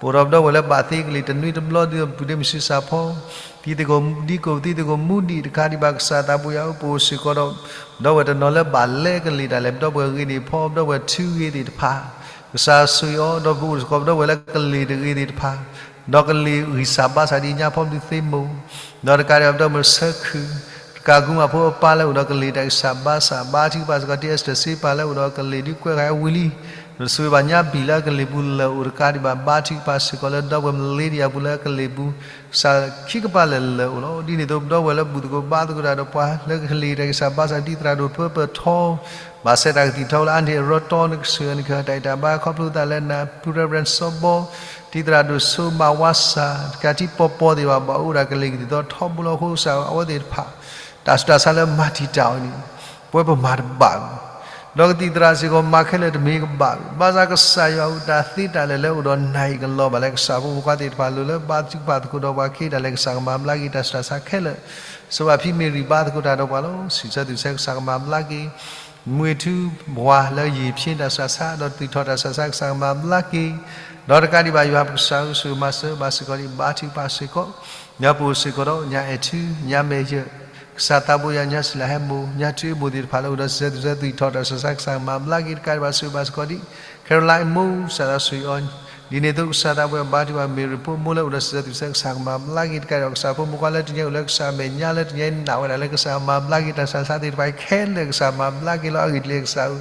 ပအိၣ်ဒီးပဒီပုၢ်ဝဲၢ်လၢဘၣ်သ့ကလ့ၢ်တနွံတဘျီဒ်ပူၤဒ့မုၢ်ဆံးစၢ်ဖီ တံၤသကိးဒံကိး တံၤသကိးမူဒံးတခါဒံးဘၣ် ကစၢ်သးဘိယွၤအိၣ် ပအိၣ်စ့ၢ်ကီးဒီး ပဒီပုၢ်ဝဲၢ်တနီၤလၢဘၣ်လဲကလ့ၢ်တၢ်လဲၣ် ပဒီပုၢ်ဝဲၢ်ဂ့ၤန့ၣ်ဖီ ပဒီပုၢ်ဝဲၢ်ထူဂ့ၤသ့ၣ်တဖၣ် ကစၢ်ဆိၣ်ဂ့ၤအီၤ ဒီးပအိၣ်စ့ၢ်ကီးပဒီပုၢ်ဝဲၢ်လၢကလ့ၢ်တဂ့ၤသ့ၣ်တဖၣ် ဒီးကလ့ၢ်ဂံၢ်စၢ်ဘါစၢ်ဒ်ညါဖီမုၢ်သ့မိၢ် ဒီးတကးဒံးဘၣ်ပဒီပုၢ်ဝဲၢ်ဆၢခုၣ် တကးကူမးဖိအပၢ်လၢအိၣ်ဒီးကလ့ၢ်တၢ်ဂံၢ်စၢ်ဘါစၢ် ဘါထုကဖၣ်စ့ၢ်ကီး တံၤအ့စတၢၢ်စ့ပၢ်လၢအိၣ်ဒီးကလ့ၢ်ဒ်ကွဲးဃာ်အဝံၤလံ ဒီးဆိၣ်ဂ့ၤဘၣ်ညါဘံၣ်လၢအကလ့ၢ်ပူၤလၢအိၣ်တကးဒံးဘၣ် ဘါထုကဖၣ်စ့ၢ်ကီးလၢဒီပုၢ်ဝဲၢ်မလ့ဒံယၤပူၤလၢအကလ့ၢ်ပူၤ ကစၢ်ခံကပၤလၢာ်လၢအိၣ်လီၤ. ဒ်န့ၣ်အသိးပဒီပုၢ်ဝဲၢ်လၢဘူၣ်သကိးဘါသကိးတၢ်ဒီးပှၤလၢကလ့ၢ်တၢ်ဂံၢ်စၢ်ဘါစၢ်ဒ်သရၣ်ဒိၣ်ပၢပၢၢ်ထီ ဘၣ်ဆဲးတၢ်ကသံၣ်ထီလၢအါန့ၢ်အရီတီနကစၢ်ယွၤနကဟ့ၣ်တၢ်အံၣ်တၢ်ဘါခီဖျိသးလၢန ပူၤရဲၣ်ရၣ်စီဘီ တံၤသရၣ်ဒိၣ်ဆိမးဝါစၢ် တကးထံပီပီသ့ၣ်တဖၣ် ဘၣ်အိၣ်ဒၣ်ကလ့ၢ်ကသံၣ်သီထီဘိလီၤအဃိကစၢ်အဝဲသ့ၣ်တဖၣ် တၢ်ဆူးတၢ်ဆါလၢမၤတံာ်တာ်အီၤန့ၣ် ပဝဲပမၤတဘၣ်ဘၣ် ဒီးကသံၣ်သရၣ်စ့ၢ်ကီးမၤခဲလၢာ်တမ့ၢ်ကဘၣ်ဘၣ် ဘၣ်ဆၣ်ကစၢ်ယွၤအိၣ်တၢ်သ့တၢ်လၢာ်လၢအိၣ်ဒီးနၤအံၤကလီၤဘၣ်လၢကစၢ်ဖိမုၣ်ခွါသ့ၣ်တဖၣ် လိၣ်လၢဘါထုကဖၣ်သကိးဒီးပှၤခဲအံၤဒၣ်လဲာ် ကစၢ်ကမၤဘျါက့ၤတၢ်ဆူးတၢ်ဆါခဲလၢာ် စီၤဘၣ်ဖံမ့ၢ်ရံၣ်ဘါသကိးတၢ်ဒီးပှၤလီၤ. စံးဆၢသုးဆၢကစၢ်ကမၤဘျါက့ၤ မွေထူဘှါလၢယံာ်ဖျ့ တၢ်ဆူးတၢ်ဆါ ဒီးသူၣ်ထီၣ်တၢ်ဆူးတၢ်ဆါ ကစၢ်ကမၤဘျါက့ၤ ဒီးတကးဒံးဘၣ်ယွၤပကစၢ်ဧၢ ဆိၣ်ဂ့ၤမၤစၢၤဘၣ်စ့ၢ်ကီးဒံး ဘါထုကဖၣ်စ့ၢ်ကီး ညါပအိၣ်စ့ၢ်ကီးဒီး ညါအဲၣ်ထူ ညါမဲာ်ယၢၢ် ကစၢ်သးဘိယွၤ ညါစံလၤဟဲမိၢ် ညါထူအမိၢ်သ့ၣ်တဖၣ်လၢအိၣ်ဒီးစံးဆၢသုးဆၢ သူၣ်ထီၣ်တၢ်ဆူးတၢ်ဆါ ကစၢ်ကမၤဘျါက့ၤ တကးဒံးဘၣ်ဆိၣ်ဂ့ၤဘၣ်စ့ၢ်ကီးဒံး ခဲရလၢအမိၢ် ကစၢ်သးဆိၣ်ဂ့ၤအီၤ ဒ်န့ၣ်အသိးကစၢ်သးဘိယွၤဘါထုကဖၣ် မ့ၢ်ရံၣ်ဖိမိၢ်လၢအိၣ်ဒီးစံးဆၢသုးဆၢ ကစၢ်ကမၤဘျါက့ၤ တကးဒံးဘၣ်ကစၢ်ဖိမုၣ်ခွါလၢတနံၤအံၤအိၣ်လၢကစၢ်အမဲာ်ညါလၢတနံၤအံၤနာ်ဝဲဒၣ်လၢကစၢ်မၤဘျါက့ၤတၢ်ဆူးတၢ်ဆါသ့ၣ်တဖၣ်ခဲလၢာ် ကစၢ်မၤဘျါက့ၤလီၤ အဂ့ၢ်ဒ်လဲၣ်ကစၢ်ဧၢ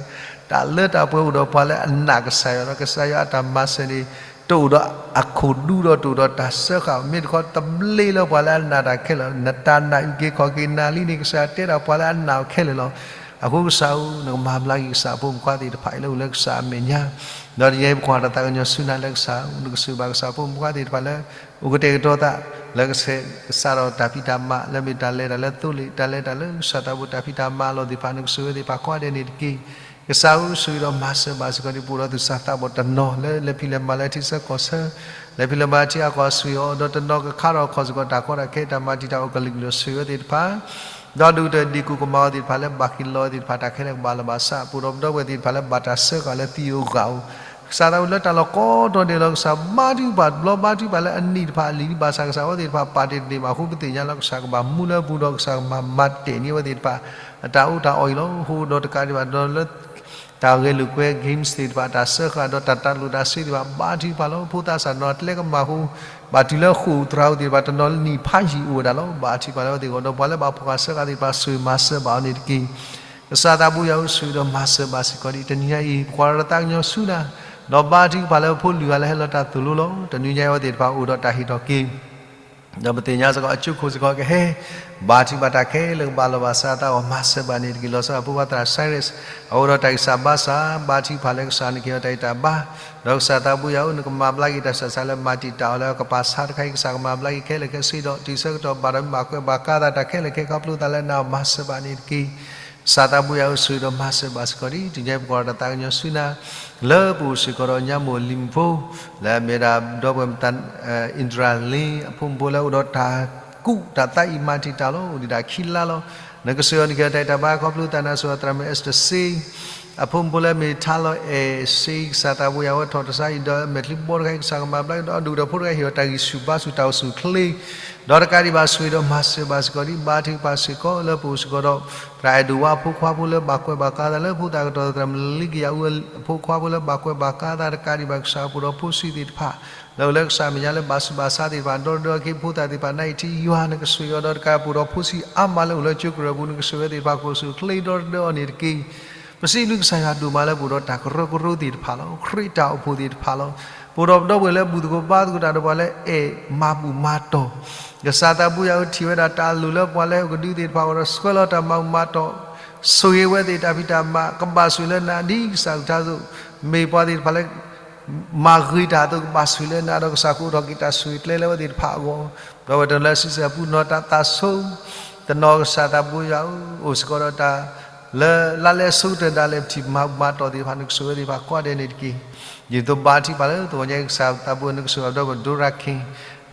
တၢ်လၢတၢ်ပှဲၤအိၣ်ဒီးပှၤလၢအနာ်ကစၢ်ယွၤဒီး ကစၢ်ယွၤအတၢ်မၤစၢၤန့ၣ် တအိၣ်ဒီးအခိၣ်ဒူဒီးတအိၣ်ဒီးတၢ်စၢဃာ် မ့ၢ်တခီတဘျ့လၢပှၤလၢအနာ်တၢ်ခဲလၢာ် နတၢ်နာ်အုၣ်က့ၤခီၣ်က့ၤနၤလံန့ၣ် ကစၢ်တဲဒၣ်ပှၤလၢအနာ်အီၤခဲလၢာ်လီၤ. အဃိကစၢ်ဧၢ နကမၤဘျါက့ၤကစၢ်အဖိမုၣ်ခွါသ့ၣ်တဖၣ်အံၤလၢအိၣ်လၢကစၢ်အမဲာ်ညါ ဒီးတနံၤအံၤပကွၢ်တၢ်သးကညီၤဆူနၤလၢကစၢ်ဧၢ နကဆိၣ်ဂ့ၤဘၣ်ကစၢ်ဖိမုၣ်ခွါသ့ၣ်တဖၣ်လၢ အိၣ်ကတဲာ်ကတီၤသး လၢကဆဲးကစးဒီးတၢ်ဖံးတၢ်မၤ လၢမ့ၢ်တၢ်လဲၤတၢ်လၢသိလ့ၣ် တၢ်လဲၤတၢ်လၢကစၢ်သးဘိတၢ်ဖံးတၢ်မၤအလီၢ်သ့ၣ်တဖၣ် နကဆိၣ်ဂ့ၤသ့ၣ်တဖၣ်ကိးဂၤဒဲးန့ၣ်တက့ၢ်. ကစၢ်ဧၢ ဆိၣ်ဂ့ၤဒီးမၤစၢၤဘၣ်စ့ၢ်ကီးဒံး ပအိၣ်ဒီးသူၣ်စၢ်သးဘီၣ်တနီၤလၢလဲၤဖံးလဲၤမၤလၢထံဆၢကီၢ်ဆၢ လဲၤဖံးလဲၤမၤထံအကီၢ် ဆိၣ်ဂ့ၤအီၤ ဒီးတနီၤကခါထီၣ်ခီၣ်စ့ၢ်ကီးတၢ်ကီတၢ်ခဲ တၢ်မၤတံာ်တာ်အီၤကလုာ်ကလုာ် ဆိၣ်ဂ့ၤအီၤသ့ၣ်တဖၣ် ဒီးဒုၣ်ကတၢၢ်ဒံၣ်ကိၣ်ကမၤအီၤသ့ၣ်တဖၣ်လၢဘၣ်က့ၤလီၤအီၤသ့ၣ်တဖၣ် တၢ်ခဲလၢာ်ကဘၣ်လီၤဘၣ်စး ပအိၣ်ဒီးပဒီပုၢ်ဝဲၢ်သ့ၣ်တဖၣ်လၢဘၣ်တၢ်စၢဃာ်လၢသံဧိၤဂာ်ဧိၤ ကစၢ်သးဘိလၢတၢ်လီၢ်ကိးတီၤဒဲးလီၤ ကစၢ်ဘါထုကဖၣ်တဘျီဘါထုကဖၣ်လၢ အနံၣ်တဖၣ်အလံာ်ဒံးဘၣ်ဆၣ် ကစၢ်အဝဲသ့ၣ်တဖၣ်ပာ်တ့ၢ်တန့ၢ်ဘၣ်အဃိ ပသ့ၣ်ညါလီၤ ကစၢ်ကဘၣ်မူလၢပူၤဒီး ကစၢ်ကဘၣ်မၤတ့ၢ်န့ၢ်အဝဲသ့ၣ်တဖၣ် အတၢ်အိၣ်တၢ်အီၣ်အံၤလီၤ. အဃိဒီးတကးဒံးဘၣ်ဒီးလၢ တၢ်ဂဲၤလိာ်ကွဲ games သ့ၣ်တဖၣ် တၢ်စၢဃာ်ဒီးတၢ်တၢ်လိာ်တၢ်စ့သ့ၣ်တဖၣ် ဘါထုကဖၣ်လီၤ. ဖိသၣ်စၢ်တနီၤ တလဲကမၣ်အဃိ ဘၣ်တုၤလၢဃိာ်သရၣ်ဧိၤသ့ၣ်တဖၣ် တနီၤလၢနံၣ်ဖးယံာ်အိၣ်ဝဲဒၣ်လီၤ. ဘါထုကဖၣ်လၢအဝဲသ့ၣ်အဂီၢ် ဒီးပှၤလၢဘၣ်ဖှီၣ်ဃာ်စၢဃာ်သ့ၣ်တဖၣ် ဆိၣ်ဂ့ၤမၤစၢၤဘၣ်အီၤန့ၣ်တက့ၢ်. ကစၢ်သးဘိယွၤဧၢ ဆိၣ်ဂ့ၤဒီးမၤစၢၤဘၣ်စ့ၢ်ကီးဒံး တနံၤညါအံၤ ပကွၢ်လီၤတၢ်သးကညီၤဆူနၤ ဒီးဘါထုကဖၣ်လၢဖိလံၤဂၤလၢဟဲလီၤတၢ်သိၣ်လိလီၤ. တနံၤညါအံၤအဝဲသ့ၣ်တဖၣ် အိၣ်ဒီးတၢ်ဟ့ၣ်ထီၣ်က့ၤ ဒီးပသ့ၣ်ညါစ့ၢ်ကီး အကၠိခိၣ်စ့ၢ်ကီးကဟဲ ဘါထုကဖၣ်တၢ်ခဲလၢာ်ကဘၣ်လီၤဘၣ်စးအသးအဂီၢ် မၤစၢၤဘၣ်န့ၣ်တက့ၢ်. လီၤဆီဒၣ်ဖိခွါသရၣ် Cyrus အအိၣ်ဒီးတၢ်ဂံၢ်စၢ်ဘါစၢ် ဘါထုကဖၣ်လၢကစၢ်နကဟ့ၣ်အီၤတၢ်ဂံၢ်တၢ်ဘါ ဒီးကစၢ်သးဘိယွၤဧၢ နကမၤဘျါက့ၤတၢ်ဆူးတၢ်ဆါလၢမၤတံာ်တာ်အီၤလၢကပာ်ဆါတခါအံၤ ကစၢ်ကမၤဘျါက့ၤခဲလၢာ်ခဲဆ့ဒီး တုၤဆၢကတီၢ်ဘၣ်ဒီးမ့ၢ်ဘၣ်ကွဲးဘၣ်ကါသးတၢ်ခဲလၢာ်ခဲဆ့ ခီဖျိသးလၢနၤမၤစၢၤဘၣ်န့ၣ်တက့ၢ်. ကစၢ်သးဘိယွၤဧၢ ဆိၣ်ဂ့ၤဒီးမၤစၢၤဘၣ်စ့ၢ်ကီးဒံး တနံၤညါအံၤပကွၢ်လီၤတၢ်သးကညီၤဆူနၤ လၢပအိၣ်စ့ၢ်ကီးဒီးညါမိၢ်လံၤမုၣ်ဖိ လၢအမ့ၢ်ဝဲဒၣ်ဒီပုၢ်ဝဲၢ်မတၤ အ့ဒြၤလ့ အဖိမုၣ်ဖိလၢအိၣ်ဒီးတၢ်ကူၣ်တၢ်သးအံၤမၤတံာ်တာ်လီၤ အိၣ်ဒံးဒၣ်ခံလါလီၤ. နကဆိၣ်ဂ့ၤအီၤနကဟ့ၣ်အီၤတၢ်ဂံၢ်တၢ်ဘါ ခီဖျိသးနၤဆိၣ်ဂ့ၤအီၤသရၣ်မုၣ် Esther စ့ အဖိမုၣ်ဖိလၢအမ့ၢ်ထါလီၤအဲၣ်စ့ ကစၢ်သးဘိယွၤဧၢ ထီၣ်တစါအံၤဒီးမဲာ်ချံဘီတခါအံၤ ကစၢ်ကမၤဘျါက့ၤဒီး အဒူၣ်ဒီးဖိတခါအံၤ ဟ့ၣ်အီၤတၢ်ဂံၢ်ဆူၣ်ဘါဆူၣ်တၢ်အိၣ်ဆူၣ်အိၣ်ချ့ ဒီးတကးဒံးဘၣ်ဆိၣ်ဂ့ၤဒီးမၤစၢၤဘၣ်စ့ၢ်ကီးဒံး ဘါထုကဖၣ်စ့ၢ်ကီးလၢပအိၣ်စ့ၢ်ကီးဒီး သရၣ်အဲၣ်ဒိၣ်ဝါအဖိခွါဖိလၢဘၣ်ကွဲးဘၣ်ကါသးလၢဖိသၣ်ကတီၢ် သရၣ်မုၣ်လံကယၤအူအဖိခွါဖိလၢဘၣ်ကွဲးဘၣ်ကါသး တကးဒံးဘၣ်ကစၢ်အပူၤဒီးဖိဆံးသ့ၣ်တဖၣ် လၢအိၣ်လၢကစၢ်အမဲာ်ညါလၢဘၣ်ဆူးဘၣ်ဆါသ့ၣ်တဖၣ် ဒီတဒၢအီၤက့ၤ ဖိသၣ်သ့ၣ်တဖၣ် နအံၤထံယွၤ နကဆိၣ်ဂ့ၤအီၤဒီးတကးအပူၤဒီးဖိဆံးအါမးလၢအိၣ်လၢကၠိကရၢၢ်ပူၤ နကဆိၣ်ဂ့ၤသ့ၣ်တဖၣ် ကအိၣ်ဆူၣ်အိၣ်ချ့ဒီတဒၢအီၤန့ၣ်တက့ၢ်. ပစံးဘျုးကစၢ်ယွၤဒိၣ်မးလၢပအိၣ်ဒီးတၢ်ကရၢကရိသ့ၣ်တဖၣ်လီၤ. ခရံာ်တၢ်အိၣ်ဖှိၣ်သ့ၣ်တဖၣ်လီၤ. ပအိၣ်ဒီးပဒီပုၢ်ဝဲၢ်လၢဘူၣ်သကိးဘါသကိးတၢ်ဒီးပှၤလၢအဲၣ်မၤဘူၣ်မၤတီၢ်, ကစၢ်သးဘိယွၤအိၣ်ထံၣ်ဝဲဒၣ်တၢ်အလိၣ်လၢပှၤလၢအကဒုးသ့ၣ်တဖၣ်အဂီၢ်ဒီးဆှၢလီၤတၢ်မၤဘူၣ်မၤတီၢ်, ဆိၣ်ဂ့ၤဝဲသ့ၣ်တၢ်ဖံးတၢ်မၤ ကဘၣ်ဆိၣ်လၢနၤဒ်ကစၢ်အကလုၢ်အသိး, မ့ၢ်ပှၤသ့ၣ်တဖၣ်လၢ မၤဂ့ၤတၢ်အသိးကဘၣ်ဆိၣ်လၢနၤဒီးကစၢ်ကအိးထီၣ်က့ၤတၢ်ဆိၣ်ဂ့ၤကျဲလၢအဝဲသ့ၣ်တဖၣ်အဂီၢ်, ဒီးဝဲတနီၤလၢအစုစ့ၣ်အပူၤနီၢ်တၢ်သးဆိ, တနီၤကစၢ်သးဘိယွၤဧၢ, အိၣ်စ့ၢ်ကီးဒီးတၢ် လၢလါလဲစိကတၢၢ်ဒၣ်လဲာ်ပထံၣ်မၤဘူၣ်မၤတီၢ်သ့ၣ်တဖၣ် နကဆိၣ်ဂ့ၤဝဲသ့ၣ်တဖၣ်ကိးဂၤဒဲးန့ၣ်တက့ၢ်. ဒ်သိးဘါထုကဖၣ်လၢသဝီညါအံၤကစၢ်သးဘိနကဆိၣ်ဂ့ၤဘၣ်ပဒီပုၢ်ဝဲၢ်ဒိရၣ်ခ့ၣ်,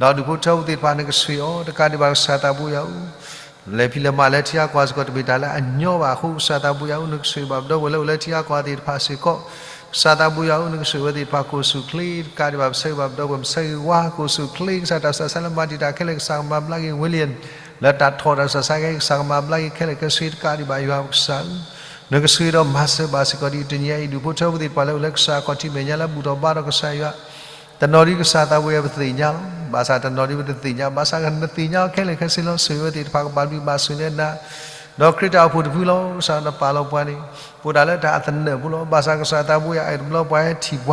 ဒီးဒူၣ်ဖိထၢဖိသ့ၣ်တဖၣ်နကဆိၣ်ဂ့ၤအီၤ တကးဒံးဘၣ်ကစၢ်သးဘိယွၤဧၢ လဲၤဖံးလဲၤမၤလၢထံဂၤကီၢ်စ့ၢ်ကီးတမ့ၢ်တၢ်လၢအညီဘၣ်အဃိ ကစၢ်သးဘိယွၤဧၢ နကဆိၣ်ဂ့ၤဘၣ်ပဒီပုၢ်ဝဲၢ်လၢအိၣ်လၢထံဂၤကီၢ်ဂၤသ့ၣ်တဖၣ်စ့ၢ်ကီး, ကစၢ်သးဘိယွၤဧၢ နကဆိၣ်ဂ့ၤဝဲသ့ၣ်တဖၣ်ကိၢ်ဆူၣ်ချ့ တကးဒံးဘၣ်ပဆၢဂ့ၤဘၣ်ပဒီပုၢ်ဝဲၢ် ပဆၢဂ့ၤဝါကိၢ်ဆူၣ်ချ့ ကစၢ်တၢ်ဆူးတၢ်ဆါလၢမၤတံာ်တာ်ခဲလၢာ် ကစၢ်ကမၤဘျါက့ၤဝ့လံယၣ် လၢတၢ်ထီၣ်တၢ်ဆူးတၢ်ဆါခဲအံၤ ကစၢ်ကမၤဘျါက့ၤခဲလၢာ်ခဲဆ့ တကးဒံးဘၣ်ယွၤပကစၢ်ဧၢ နကဆိၣ်ဂ့ၤဒီးမၤစၢၤဘၣ်စ့ၢ်ကီးဒ်တနံၤညါအံၤ ဒူၣ်ဖိထၢဖိသ့ၣ်တဖၣ်လၢအိၣ်လၢကစၢ်အခီၣ်ထံးမဲာ်ညါလၢဘူၣ်ထီၣ်ဘါထီၣ်ကစၢ်ယွၤ တနီၤဒ်ကစၢ်သးဘိယွၤပသ့ၣ်ညါလီၤ. ဘၣ်ဆၣ်တနီၤဒ်ပတသ့ၣ်ညါ ဘၣ်ဆၣ်ကနသ့ၣ်ညါခဲလၢာ်ခဲဆ့လီၤ. ဆိၣ်ဂ့ၤဝဲသ့ၣ်တဖၣ်ကဘၣ်ဘျုးဘၣ်ဆိၣ်လၢနၤ ဒီးခရံာ်တၢ်အိၣ်ဖှိၣ်တဖုလီၤ. ကစၢ်နပာ်လီၤပှၤန့ၣ် အိၣ်ဒၣ်လၢတၢ်အသနၢၣ်ဖိလီၤ. ဘၣ်ဆၣ်ကစၢ်သးဘိယွၤအဲၣ်တဘျီပှၤဟဲထံၣ်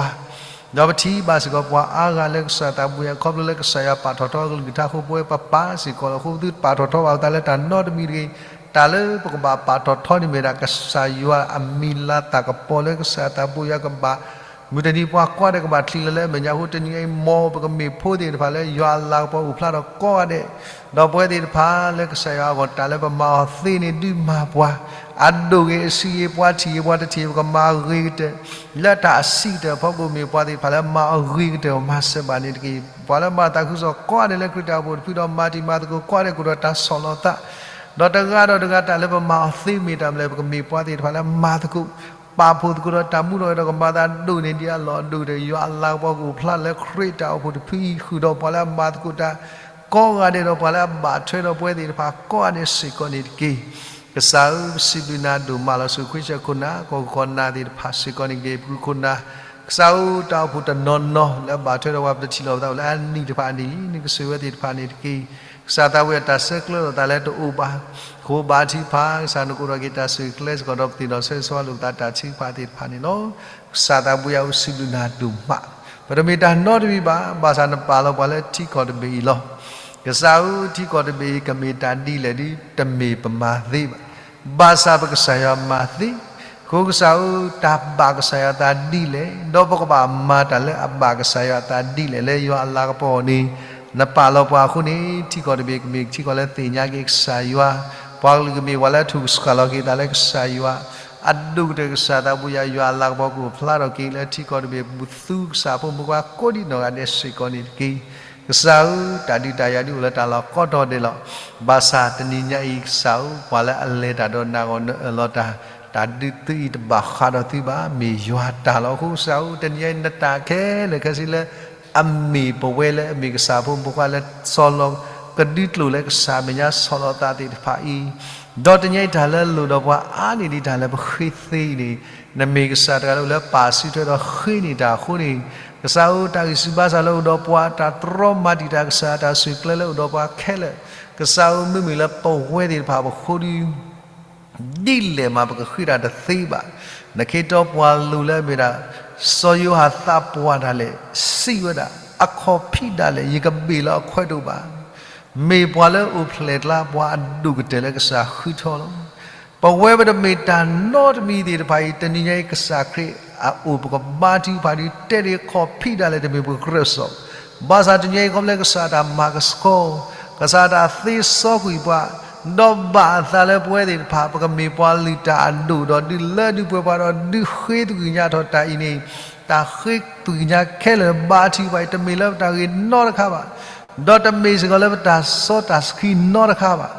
ပှၤ ဒီးပထံၣ်ဘၣ်စ့ၢ်ကီးပှၤအါဂၤလၢကစၢ်သးဘိယွၤ ခီဖျိလၢကစၢ်ယွၤပာ်ထီၣ်ထီအကလုၢ်ကထါအဃိ ပဝဲပပာ်စ့ၢ်ကီးလီၤ. အဃိပသုတပာ်ထီၣ်ထီဘၣ်ပသးလၢတၢ်နီတမံၤတဂ့ၤ. တၢ်လၢပကဘၣ်ပာ်ထီၣ်ထီန့ၣ်မ့ၢ်ဒၣ် ကစၢ်ယွၤအမံၤလၤသၣ်ကပီၤလၢကစၢ်သးဘိယွၤကဘၣ် မုၢ်တနံၤပှၤကိးဂၤဒဲးကဘၣ်ချံးလီၤလၢအမဲာ်ညါအဃိ တနံၤအံၤ မ်ပကမ့ၢ်ဖိသ့ၣ်တဖၣ်လၢယွၤအလၤကပီၤအိၣ်ဖျါထီၣ်ကိးဂၤဒဲး, ဒီးပဝဲသ့ၣ်တဖၣ်လၢကစၢ်ယွၤအဂီၢ် တၢ်လၢပမၤအီၤသ့န့ၣ် ဒုးမၤပှၤ အဒိၣ်ဂ့ၤအဆံးဂ့ၤ ပှၤထံၣ်ဂ့ၤပှၤတထံၣ် ပကမၤအဂ့ၤကတၢၢ် လၢတၢ်အဆံးကတၢၢ်အဖီခိၣ် မ့ၢ်ပှၤသ့ၣ်တဖၣ်လၢမၤအဂ့ၤကတၢၢ် မၤစၢၤဘၣ်န့ၣ်တက့ၢ်. ပှၤလၢမၤသးခုကစီၣ်ကိးဂၤဒဲးလၢခရံာ်တၢ်အိၣ်ဖှိၣ်တဖုဒီးမၤတံၤမၤသကိးကိးဂၤဒဲး ကအိၣ်ဒီးတၢ်ဆီၣ်လီၤသး ဒီးတဂၤဒီးတဂၤတၢ်လၢပမၤအီၤသ့မ့ၢ်တၢ်မနုၤလဲၣ် ပကမ့ၢ်ပှၤသ့ၣ်တဖၣ်လၢမၤသကိး ပာ်ဖှိၣ်သကိးဒီးတၢ်မူထီၣ်ဂဲၤထီၣ်ကမၤသးဒိၣ်န့ၢ်ဒံးအလီၢ်အဒိၣ်ကတၢၢ် ယွၤအလၤကပီၤကအိၣ်ဖျါလၢခရံာ်တၢ်အိၣ်ဖှိၣ်တဖုအံၤ ဃုာ်ဒီးပှၤလၢအမၤသကိးတၢ် ကိးဂၤဒဲးဒီးပှၤလၢအဘၣ်ထွဲ ဒီးပဝဲသ့ၣ်တဖၣ်ကိးဂၤဒဲးစ့ၢ်ကီးန့ၣ်တက့ၢ်. ကစၢ်ဧၢ ပစံးဘျုးနၤဒိၣ်မးလီၤ. ဆူခွံဆၢခိၣ်နၢ် ကီၢ်ခိၣ်နၢ်သ့ၣ်တဖၣ်စ့ၢ်ကီးန့ၣ်တက့ၢ်. ပဃုခိၣ်နၢ် ကစၢ်ဧၢ တၢ်အိၣ်ဖှိၣ်တနီၤနီၤလၢအဘၣ်ထွဲဒီးပှၤ ပတထံၣ်လိာ်ပသးအိၣ်လၢအနံၣ်တဖၣ်အနံၣ်လံ နကဆိၣ်ဂ့ၤဝဲသ့ၣ်တဖၣ်န့ၣ်တက့ၢ်. ကစၢ်သးဝံၣ်အတၢ်ဆဲးကျၢဒီးသးလၢတအိၣ်ဘၣ် ဃိဘါထုကဖၣ် ကစၢ်နကအိးထီၣ်က့ၤတၢ်ဆိၣ်ဂ့ၤကျဲစ့ၢ်ကီး ဒီးပသ့ၣ်နီၣ်ဆိၣ်ဂ့ၤဆိၣ်ဝါလိာ်ပသးတၢ်ထုကဖၣ်သ့ၣ်တဖၣ်န့ၣ်လီၤ. ကစၢ်သးဘိယွၤဧၢ စံးဘျုးနၤဒိၣ်မး ပတမ့ၢ်တၢ်နီတမံၤဘၣ် ဘၣ်ဆၣ်နပာ်လီၤပှၤလၢထံကီၢ်တဘ့ၣ်အံၤလီၤ. ကစၢ်ဧၢ ထံကီၢ်တဘ့ၣ်အံၤကမ့ၢ်တၢ်ဒ်လဲၣ်ဒ် တမ့ၢ်ပမၤသ့ဘၣ်. ဘၣ်ဆၣ်ပကစၢ်ယွၤမၤသ့. အဃိကစၢ်ဧၢ တၢ်ဘၣ်ကစၢ်ယွၤအသးဒ်လဲၣ် ဒီးပကဘၣ်မၤတၢ်လၢအဘၣ်ကစၢ်ယွၤအသးဒ်လဲၣ် လၢယွၤအလၤကပီၤန့ၣ် နပာ်လီၤပှၤအဃိန့ၣ် ထံကီၢ်တဘ့ၣ်ကမ့ၢ်ထံကီၢ်လၢသ့ၣ်ညါက့ၤကစၢ်ယွၤ, ပှၤကလုာ်ကမ့ၢ်ပှၤလၢအထုးကဆှၣ်လီၤက့ၤသးလၢကစၢ်ယွၤ, အဒိၣ်ကတၢၢ်ကစၢ်သးဘိယွၤ ယွၤအလၤကပီၤကအိၣ်ဖျါထီၣ်က့ၤလၢထံကီၢ်တဘ့ၣ်အပူၤ သူကစၢ်ဖိမုၣ်ဖိခွါကိးဒံးနီၢ်ဂၤဒဲးစ့ၢ်ကီးန့ၣ်တက့ၢ်. ကစၢ်ဧၢ တၢ်ဒုးတၢ်ယၤဒုးအိၣ်လၢတၢ်လီၢ်ကိးတီၤဒဲးလီၤ. ဘၣ်ဆၣ်တနံၤညါအံၤကစၢ်ဧၢ ပှၤလၢအလဲၤတၢ်ဒီးနၤအဂီၢ် နအၢၣ်လီၤတၢ်, တၢ်ဒုးသုအံၤတဘၣ်ဃးဒီးသုဘၣ် မ့ၢ်ယွၤတၢ်လီၤ. အဃိကစၢ်ဧၢ တနံၤညါအံၤ နတၢ်ခဲလၢာ်ခဲဆ့လၢ အမ့ၢ်ပဝဲလၢအမ့ၢ်ကစၢ်ဖိမုၣ်ဖိခွါလၢ ဆီၣ်လီၤကဒုကျိာ်လၢကစၢ်မဲာ်ညါဆီၣ်လီၤသးသ့ၣ်တဖၣ်အံၤ, ဒီးတနံၤညါအံၤတၢ်လၢလိၣ်ဒီးပှၤအါန့ၢ်ဒံးတၢ်လၢပဃ့သ့အံၤန့ၣ်, နမ့ၢ်ကစၢ်တဂၤလၢအိၣ်လၢပာ်စုထွဲဒီးဃ့န့ၢ်တၢ်အဃိန့ၣ်, ကစၢ်ဧၢ တၢ်ဂံၢ်ဆူၣ်ဘါစၢ်လၢအိၣ်ဒီးပှၤ တၢ်တြီမၤတံာ်တာ်ကစၢ် တၢ်ဆိၣ်ဂ့ၤကျဲလၢအိၣ်ဒီးပှၤခဲလၢာ်, ကစၢ်ဧၢ မ့မ့ၢ်လၢပဝဲသ့ၣ်တဖၣ်ပဃိဒီး ဒ်လဲၣ်မးပကဃ့တၢ်တသ့ဘၣ်. နခ့တီပှၤလိၤလၢအမ့ၢ်ဒၣ် စီၤယိၤဟၣ်သးပှၢ်ဒၣ်လဲာ် စံးဝဲဒၣ် အခီၣ်ဖံးဒၣ်လဲာ် ယကဘ့ၣ်လၢအခွဲးတအိၣ်ဘၣ်. မ့ၢ်ပှၤလၢအိၣ်ဖျဲၣ်ကျါ ပှၤအဒိၣ်ကတၢၢ်လၢကစၢ်ဃုထၢလီၤ. ပဝဲပတမ့ၢ်တၢ်နီတမံၤသ့ၣ်တဖၣ်အံၤ တနံၤညါအံၤ ကစၢ်ခရံာ်အအိၣ်ပကဘါထုကဖၣ်ဒီး တဲဒၣ်ခီၣ်ဖံးဒၣ်လဲာ် တမ့ၢ်ပကကြၢးစီၣ် ဘၣ်ဆၣ်တနံၤအံၤခီဖျိလၢကစၢ်တၢ်မၤကဆှီ, ကစၢ်တၢ်သ့စီကွံာ်ပှၤ, ဒီးဘၣ်အသးလၢပဝဲသ့ၣ်တဖၣ် ပကမ့ၢ်ပှၤလုၢ်တၢ်အဒိၣ်ဒီး ဒုးလၢဒုးပှဲၤပှၤဒီး ဒုးဃ့သကွံာ်ညါထီၣ်တၢ်အံၤန့ၣ်, တၢ်ဃ့သကွံာ်ညါခဲလၢာ်ဘါထုကဖၣ်အံၤ တမ့ၢ်လၢပတၢ်ဂ့ၤနီတခါဘၣ် ဒီးတမ့ၢ်စ့ၢ်ကီးလၢပတၢ်စီတၢ်ဆှံနီတခါဘၣ်.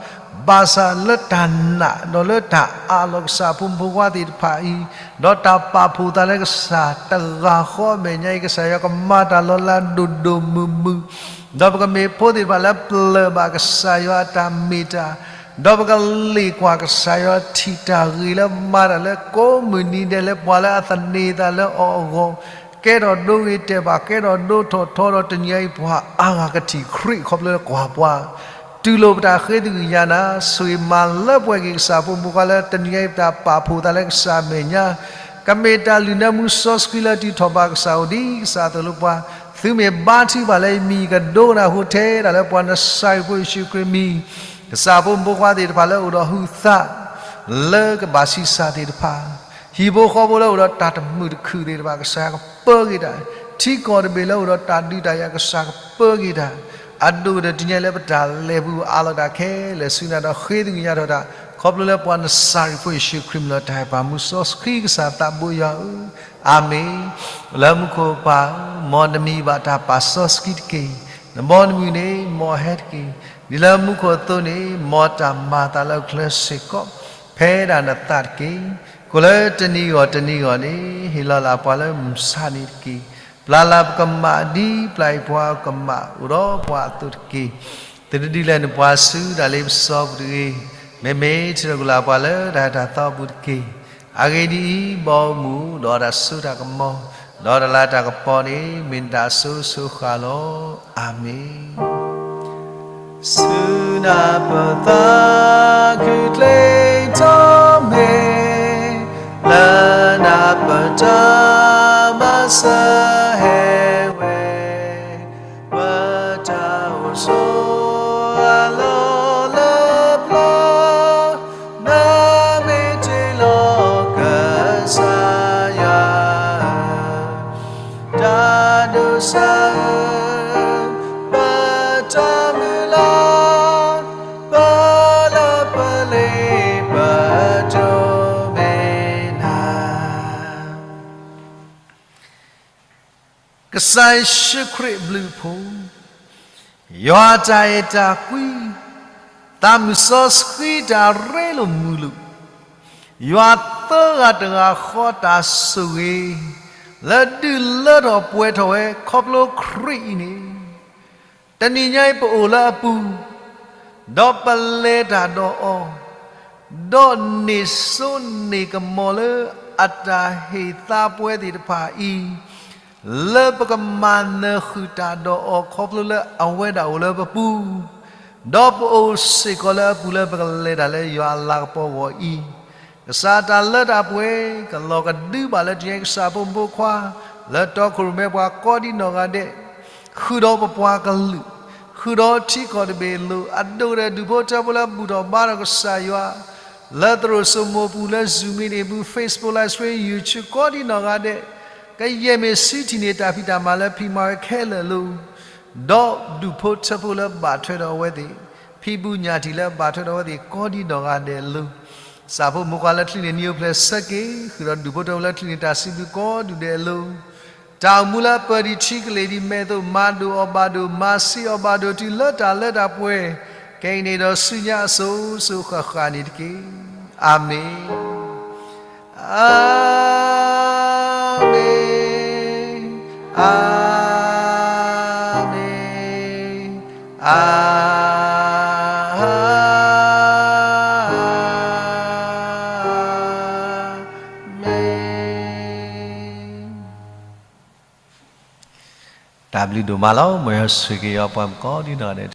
ဘၣ်ဆၣ်လၢတၢ်နာ်ဒီးလၢတၢ်အးလီၤ ကစၢ်ဖိမုၣ်ဖိခွါသ့ၣ်တဖၣ်အံၤ, ဒီးတၢ်ပာ်ဖှိၣ်သးလၢကစၢ်တဂၤဃီအမဲာ်ညါအံၤ ကစၢ်ယွၤကမၤတၢ်လီၤလးဒိၣ်ဒိၣ်မုၢ်မုၢ်, ဒီးပကမ့ၢ်ဖိသ့ၣ်တဖၣ်လၢပျၢၤဘၣ်ကစၢ်ယွၤအတၢ်မ့ၢ်တၢ်, ဒီးပကလ့ၣ်ကွၢ်ကစၢ်ယွၤထံၣ်တၢ်ဂ့ၤလၢမၤတၢ်လၢကိးမုၢ်နံၤဒဲးလၢပှၤလၢအသန့ၤသးလၢအီၤအဂီၢ် ကဲထီၣ်ဒိဂ့ၤတဲာ်ဘၣ် ကဲထီၣ်ဒိထီၣ်ထီဒီး တနံၤအံၤပှၤအါဂၤကထံၣ်ခရံာ်ခီဖျိလၢကွၢ်ပှၤ တူၢ်လိာ်ပတၢ်ဃ့သကွံာ်ကညးနၤ, ဆိၣ်ဂ့ၤမၤလၢပှဲၤက့ၤကစၢ်ဖိမုၣ်ဖိခွါလၢတနံၤညါအံၤ ပတၢ်ပာ်ဖှိၣ်သးလၢကစၢ်အမဲာ်ညါ, ကမ့ၢ်တၢ်လုၢ်နၢမူစီဆှံလၢတံၤထီၣ်ဘၣ်ကစၢ်အိၣ်ဒ်ကစၢ်အသိးလၢပှၤ, သုမ့ၢ်ဘါထုကဖၣ်လၢယမံၤကဒိကနၣ်အဃိ ထဲဒၣ်လၢပှၤနစၤရ့းဖိယ့ၣ်ၡူးခရံာ်မံၤ, ကစၢ်ဖိမုၣ်ဖိခွါသ့ၣ်တဖၣ်လၢအိၣ်ဒီးဟုးသး လၢကဘၣ်ဆံးစၢ်သ့ၣ်တဖၣ်, ဟံၣ်ဖိဃီဖိလၢအိၣ်ဒီးတၢ်တမုာ်တခုၣ်သ့ၣ်တဖၣ် ကစၢ်ကပၢက့ၤတၢ်, ထံကီၢ်တဘ့ၣ်လၢအိၣ်ဒီးတၢ်ဒုးတၢ်ယၤ ကစၢ်ကပၢက့ၤတၢ်, အဒိၣ်ကတၢၢ်တနံၤညါလၢပတၢ်လဲၤပူၤအးလီၤတၢ်ခဲလၢာ်ဆူနၤဒီးဃ့သကွံာ်ကညးထီၣ်တၢ်, ခီဖျိလၢပှၤနစၤရ့းဖိယ့ၣ်ၡူးခရံာ်မံၤလီၤ. တၢ်အဲၣ်ပၢ်မုၢ်စီဆှံကစၢ်သးဘိယွၤဧၢ, အၤမ့ၣ်. လၢမူခိၣ်ပၢ်ဧၢ, မ်နမံၤဘၣ်တၢ်ပာ်စီဆှံတက့ၢ်. နဘီနမုၢ်န့ၣ် မ်အဟဲတက့ၢ်. ဒ်လၢမူခိၣ်အသိးန့ၣ် မ်တၢ်မၤအသးလၢကျဲစ့ၢ်ကီး ဖဲဒၣ်နသးတက့ၢ်. ကိးလၢတနံၤဂီၢ်တနံၤဂီၢ်န့ၣ် ဟ့ၣ်လီၤလၢ်ပှၤလၢမုၢ်ဆါနံၤတက့ၢ်. ပျၢ်လၢ်ပကမၣ်ဒ်ပျၢ်အံၤပှၤကမၣ်အိၣ်ဒီးပှၤအသိးတက့ၢ်. သုတဒုးလဲၤနပှၤဆူတၢ်လ့ပစီပူၤတဂ့ၤ. မ့မ့ၢ်ထုးထီၣ်ကွံာ်လၢ်ပှၤလၢတၢ်ဟဲတၢ်သီပူၤတက့ၢ်. အဂ့ၢ်ဒ်အံၤ, ဘီမုၢ်ဒီးတၢ်စိတၢ်ကမီၤ, ဒီးတၢ်လၤတၢ်ကပီၤန့ၣ် မ့ၢ်နတၢ်အစိၤစိၤဃၣ်လီၤ. အၤမ့ၣ်. ဆူနၢ်ပၢၢ်သးခုၣ်ချ့ထီၣ်မ့ၢ်, လၢနၢ်ပၢၢ်တၢ်မၤစၢၤဟဲဝဲ, ပတၢ်အိၣ်ဆိးအလီၢ်လၢပျၢၤ, နမ့ၢ်တ့လီၤကစၢ်ယွၤ တၢ်ဒိးစၢ်ဧၢ, ပတၢ်မုၢ်လၢ်, ပလၢပလ့ပတိၢ်မ့ၢ်နၤ. ကစၢ်ယ့ၣ်ၡူးခရံာ်အဘျုးအဖှိၣ်, ယွၤတၢ်အဲၣ်တၢ်ကွံ, သးမုၢ်စီဆှံတၢ်ရ့လိာ်မုာ်လိာ်, ယွၤသၢဂၤတဂၤဃီတၢ်ဆိၣ်ဂ့ၤ, လၢဒုးလၢထီၣ်ပှဲၤထီၣ်ဝဲခီဖျိခရံာ်အံၤန့ၣ်, တနံၤညါအံၤပအိၣ်လၢအပူၤ, ဒီးပလဲၤတၢ်ဒီးအီၤ, ဒီးန့ၢ်စိန့ၢ်ကမီၤလၢအတၢ်ဟ့ၣ်သးပှဲၤသ့ၣ်တဖၣ်အံၤ, လၢပကမၤနၢၤဃုာ်တၢ်ဒီးအီၤခီဖျိလၢအဝဲဒၣ်အိၣ်လၢပပူၤ, ဒီးပအိၣ်စ့ၢ်ကီးလၢအပူၤလၢပကလဲၤတၢ်လၢယွၤအလၤကပီၤအဂီၢ်အံၤ, ကစၢ်တၢ်လၢတၢ်ပှဲၤ ကလီၤကဒုဘၣ်လၢတနံၤညါအံၤ ကစၢ်ဖိမုၣ်ဖိခွါ လၢတီခိၣ်ရိၣ်မဲပှၤကိးဒံနီၢ်ဂၤဒဲး, ဃုာ်ဒီးပပှၤကလုာ်, ဃုာ်ဒီးထံကီၢ်တဘ့ၣ်အလိၤ, အဒိၣ်ကတၢၢ်ဒူၣ်ဖိထၢဖိလၢဘူၣ်ထီၣ်ဘါထီၣ်ကစၢ်ယွၤ, လၢသရိာ်စိမိၤပူၤ လၢ Zoom meeting ပူၤ, Facebook live stream, YouTube ကိးဒံနီၢ်ဂၤဒဲး, ကယဲၢ်မ့ၢ်စုထံၣ်န့ၢ်တၢ်ဖံးတၢ်မၤလၢဖံးမၤဝဲခဲလၢာ်အလိၤ, ဒီးဒူၣ်ဖိထၢဖိလၢဘၣ်ထွဲဒီးအဝဲသ့ၣ်, ဖံးဘူးညၣ်ထံၣ်လၢဘၣ်ထွဲဒီးအဝဲသ့ၣ်ကိးဒံနီၢ်ဂၤဒဲးအလိၤ, ကစၢ်ဖိမုၣ်ဖိခွါလၢချံန့ၢ်နံၤအိၣ်ဖျဲၣ်ဆၢက့ၤ, ဃုာ်ဒီးဒူၣ်ဖိထၢဖိလၢချံန့ၢ်တၢ်စံးဘျုးကိးဒူၣ်ဒဲးအလိၤ, တၢ်အိၣ်မူလၢအပၢၢ်ဒံးထံကလ့ၢ်ဒံးမဲာ်အသိး မၤဒိၣ်အီၤဘၣ်ဒိၣ်, မၤဆံးအီၤဘၣ်ဒိၣ် တုၤလၢတၢ်လၢတၢ်ပှဲၤ, ခဲအံၤန့ၣ်ဒီးဆူညါအစိၤစိၤဃၣ်ဃၣ်န့ၣ်တက့ၢ်. အၤမ့ၣ်. အၤမ့ၣ်, အၤမ့ၣ်, အၤမ့ၣ်. တၢ်ဘျုးဒိၣ်မးလီၤ. မ်ယွၤဆိၣ်ဂ့ၤက့ၤယွၤပှၤကိးဒံနီၢ်ဂၤဒဲး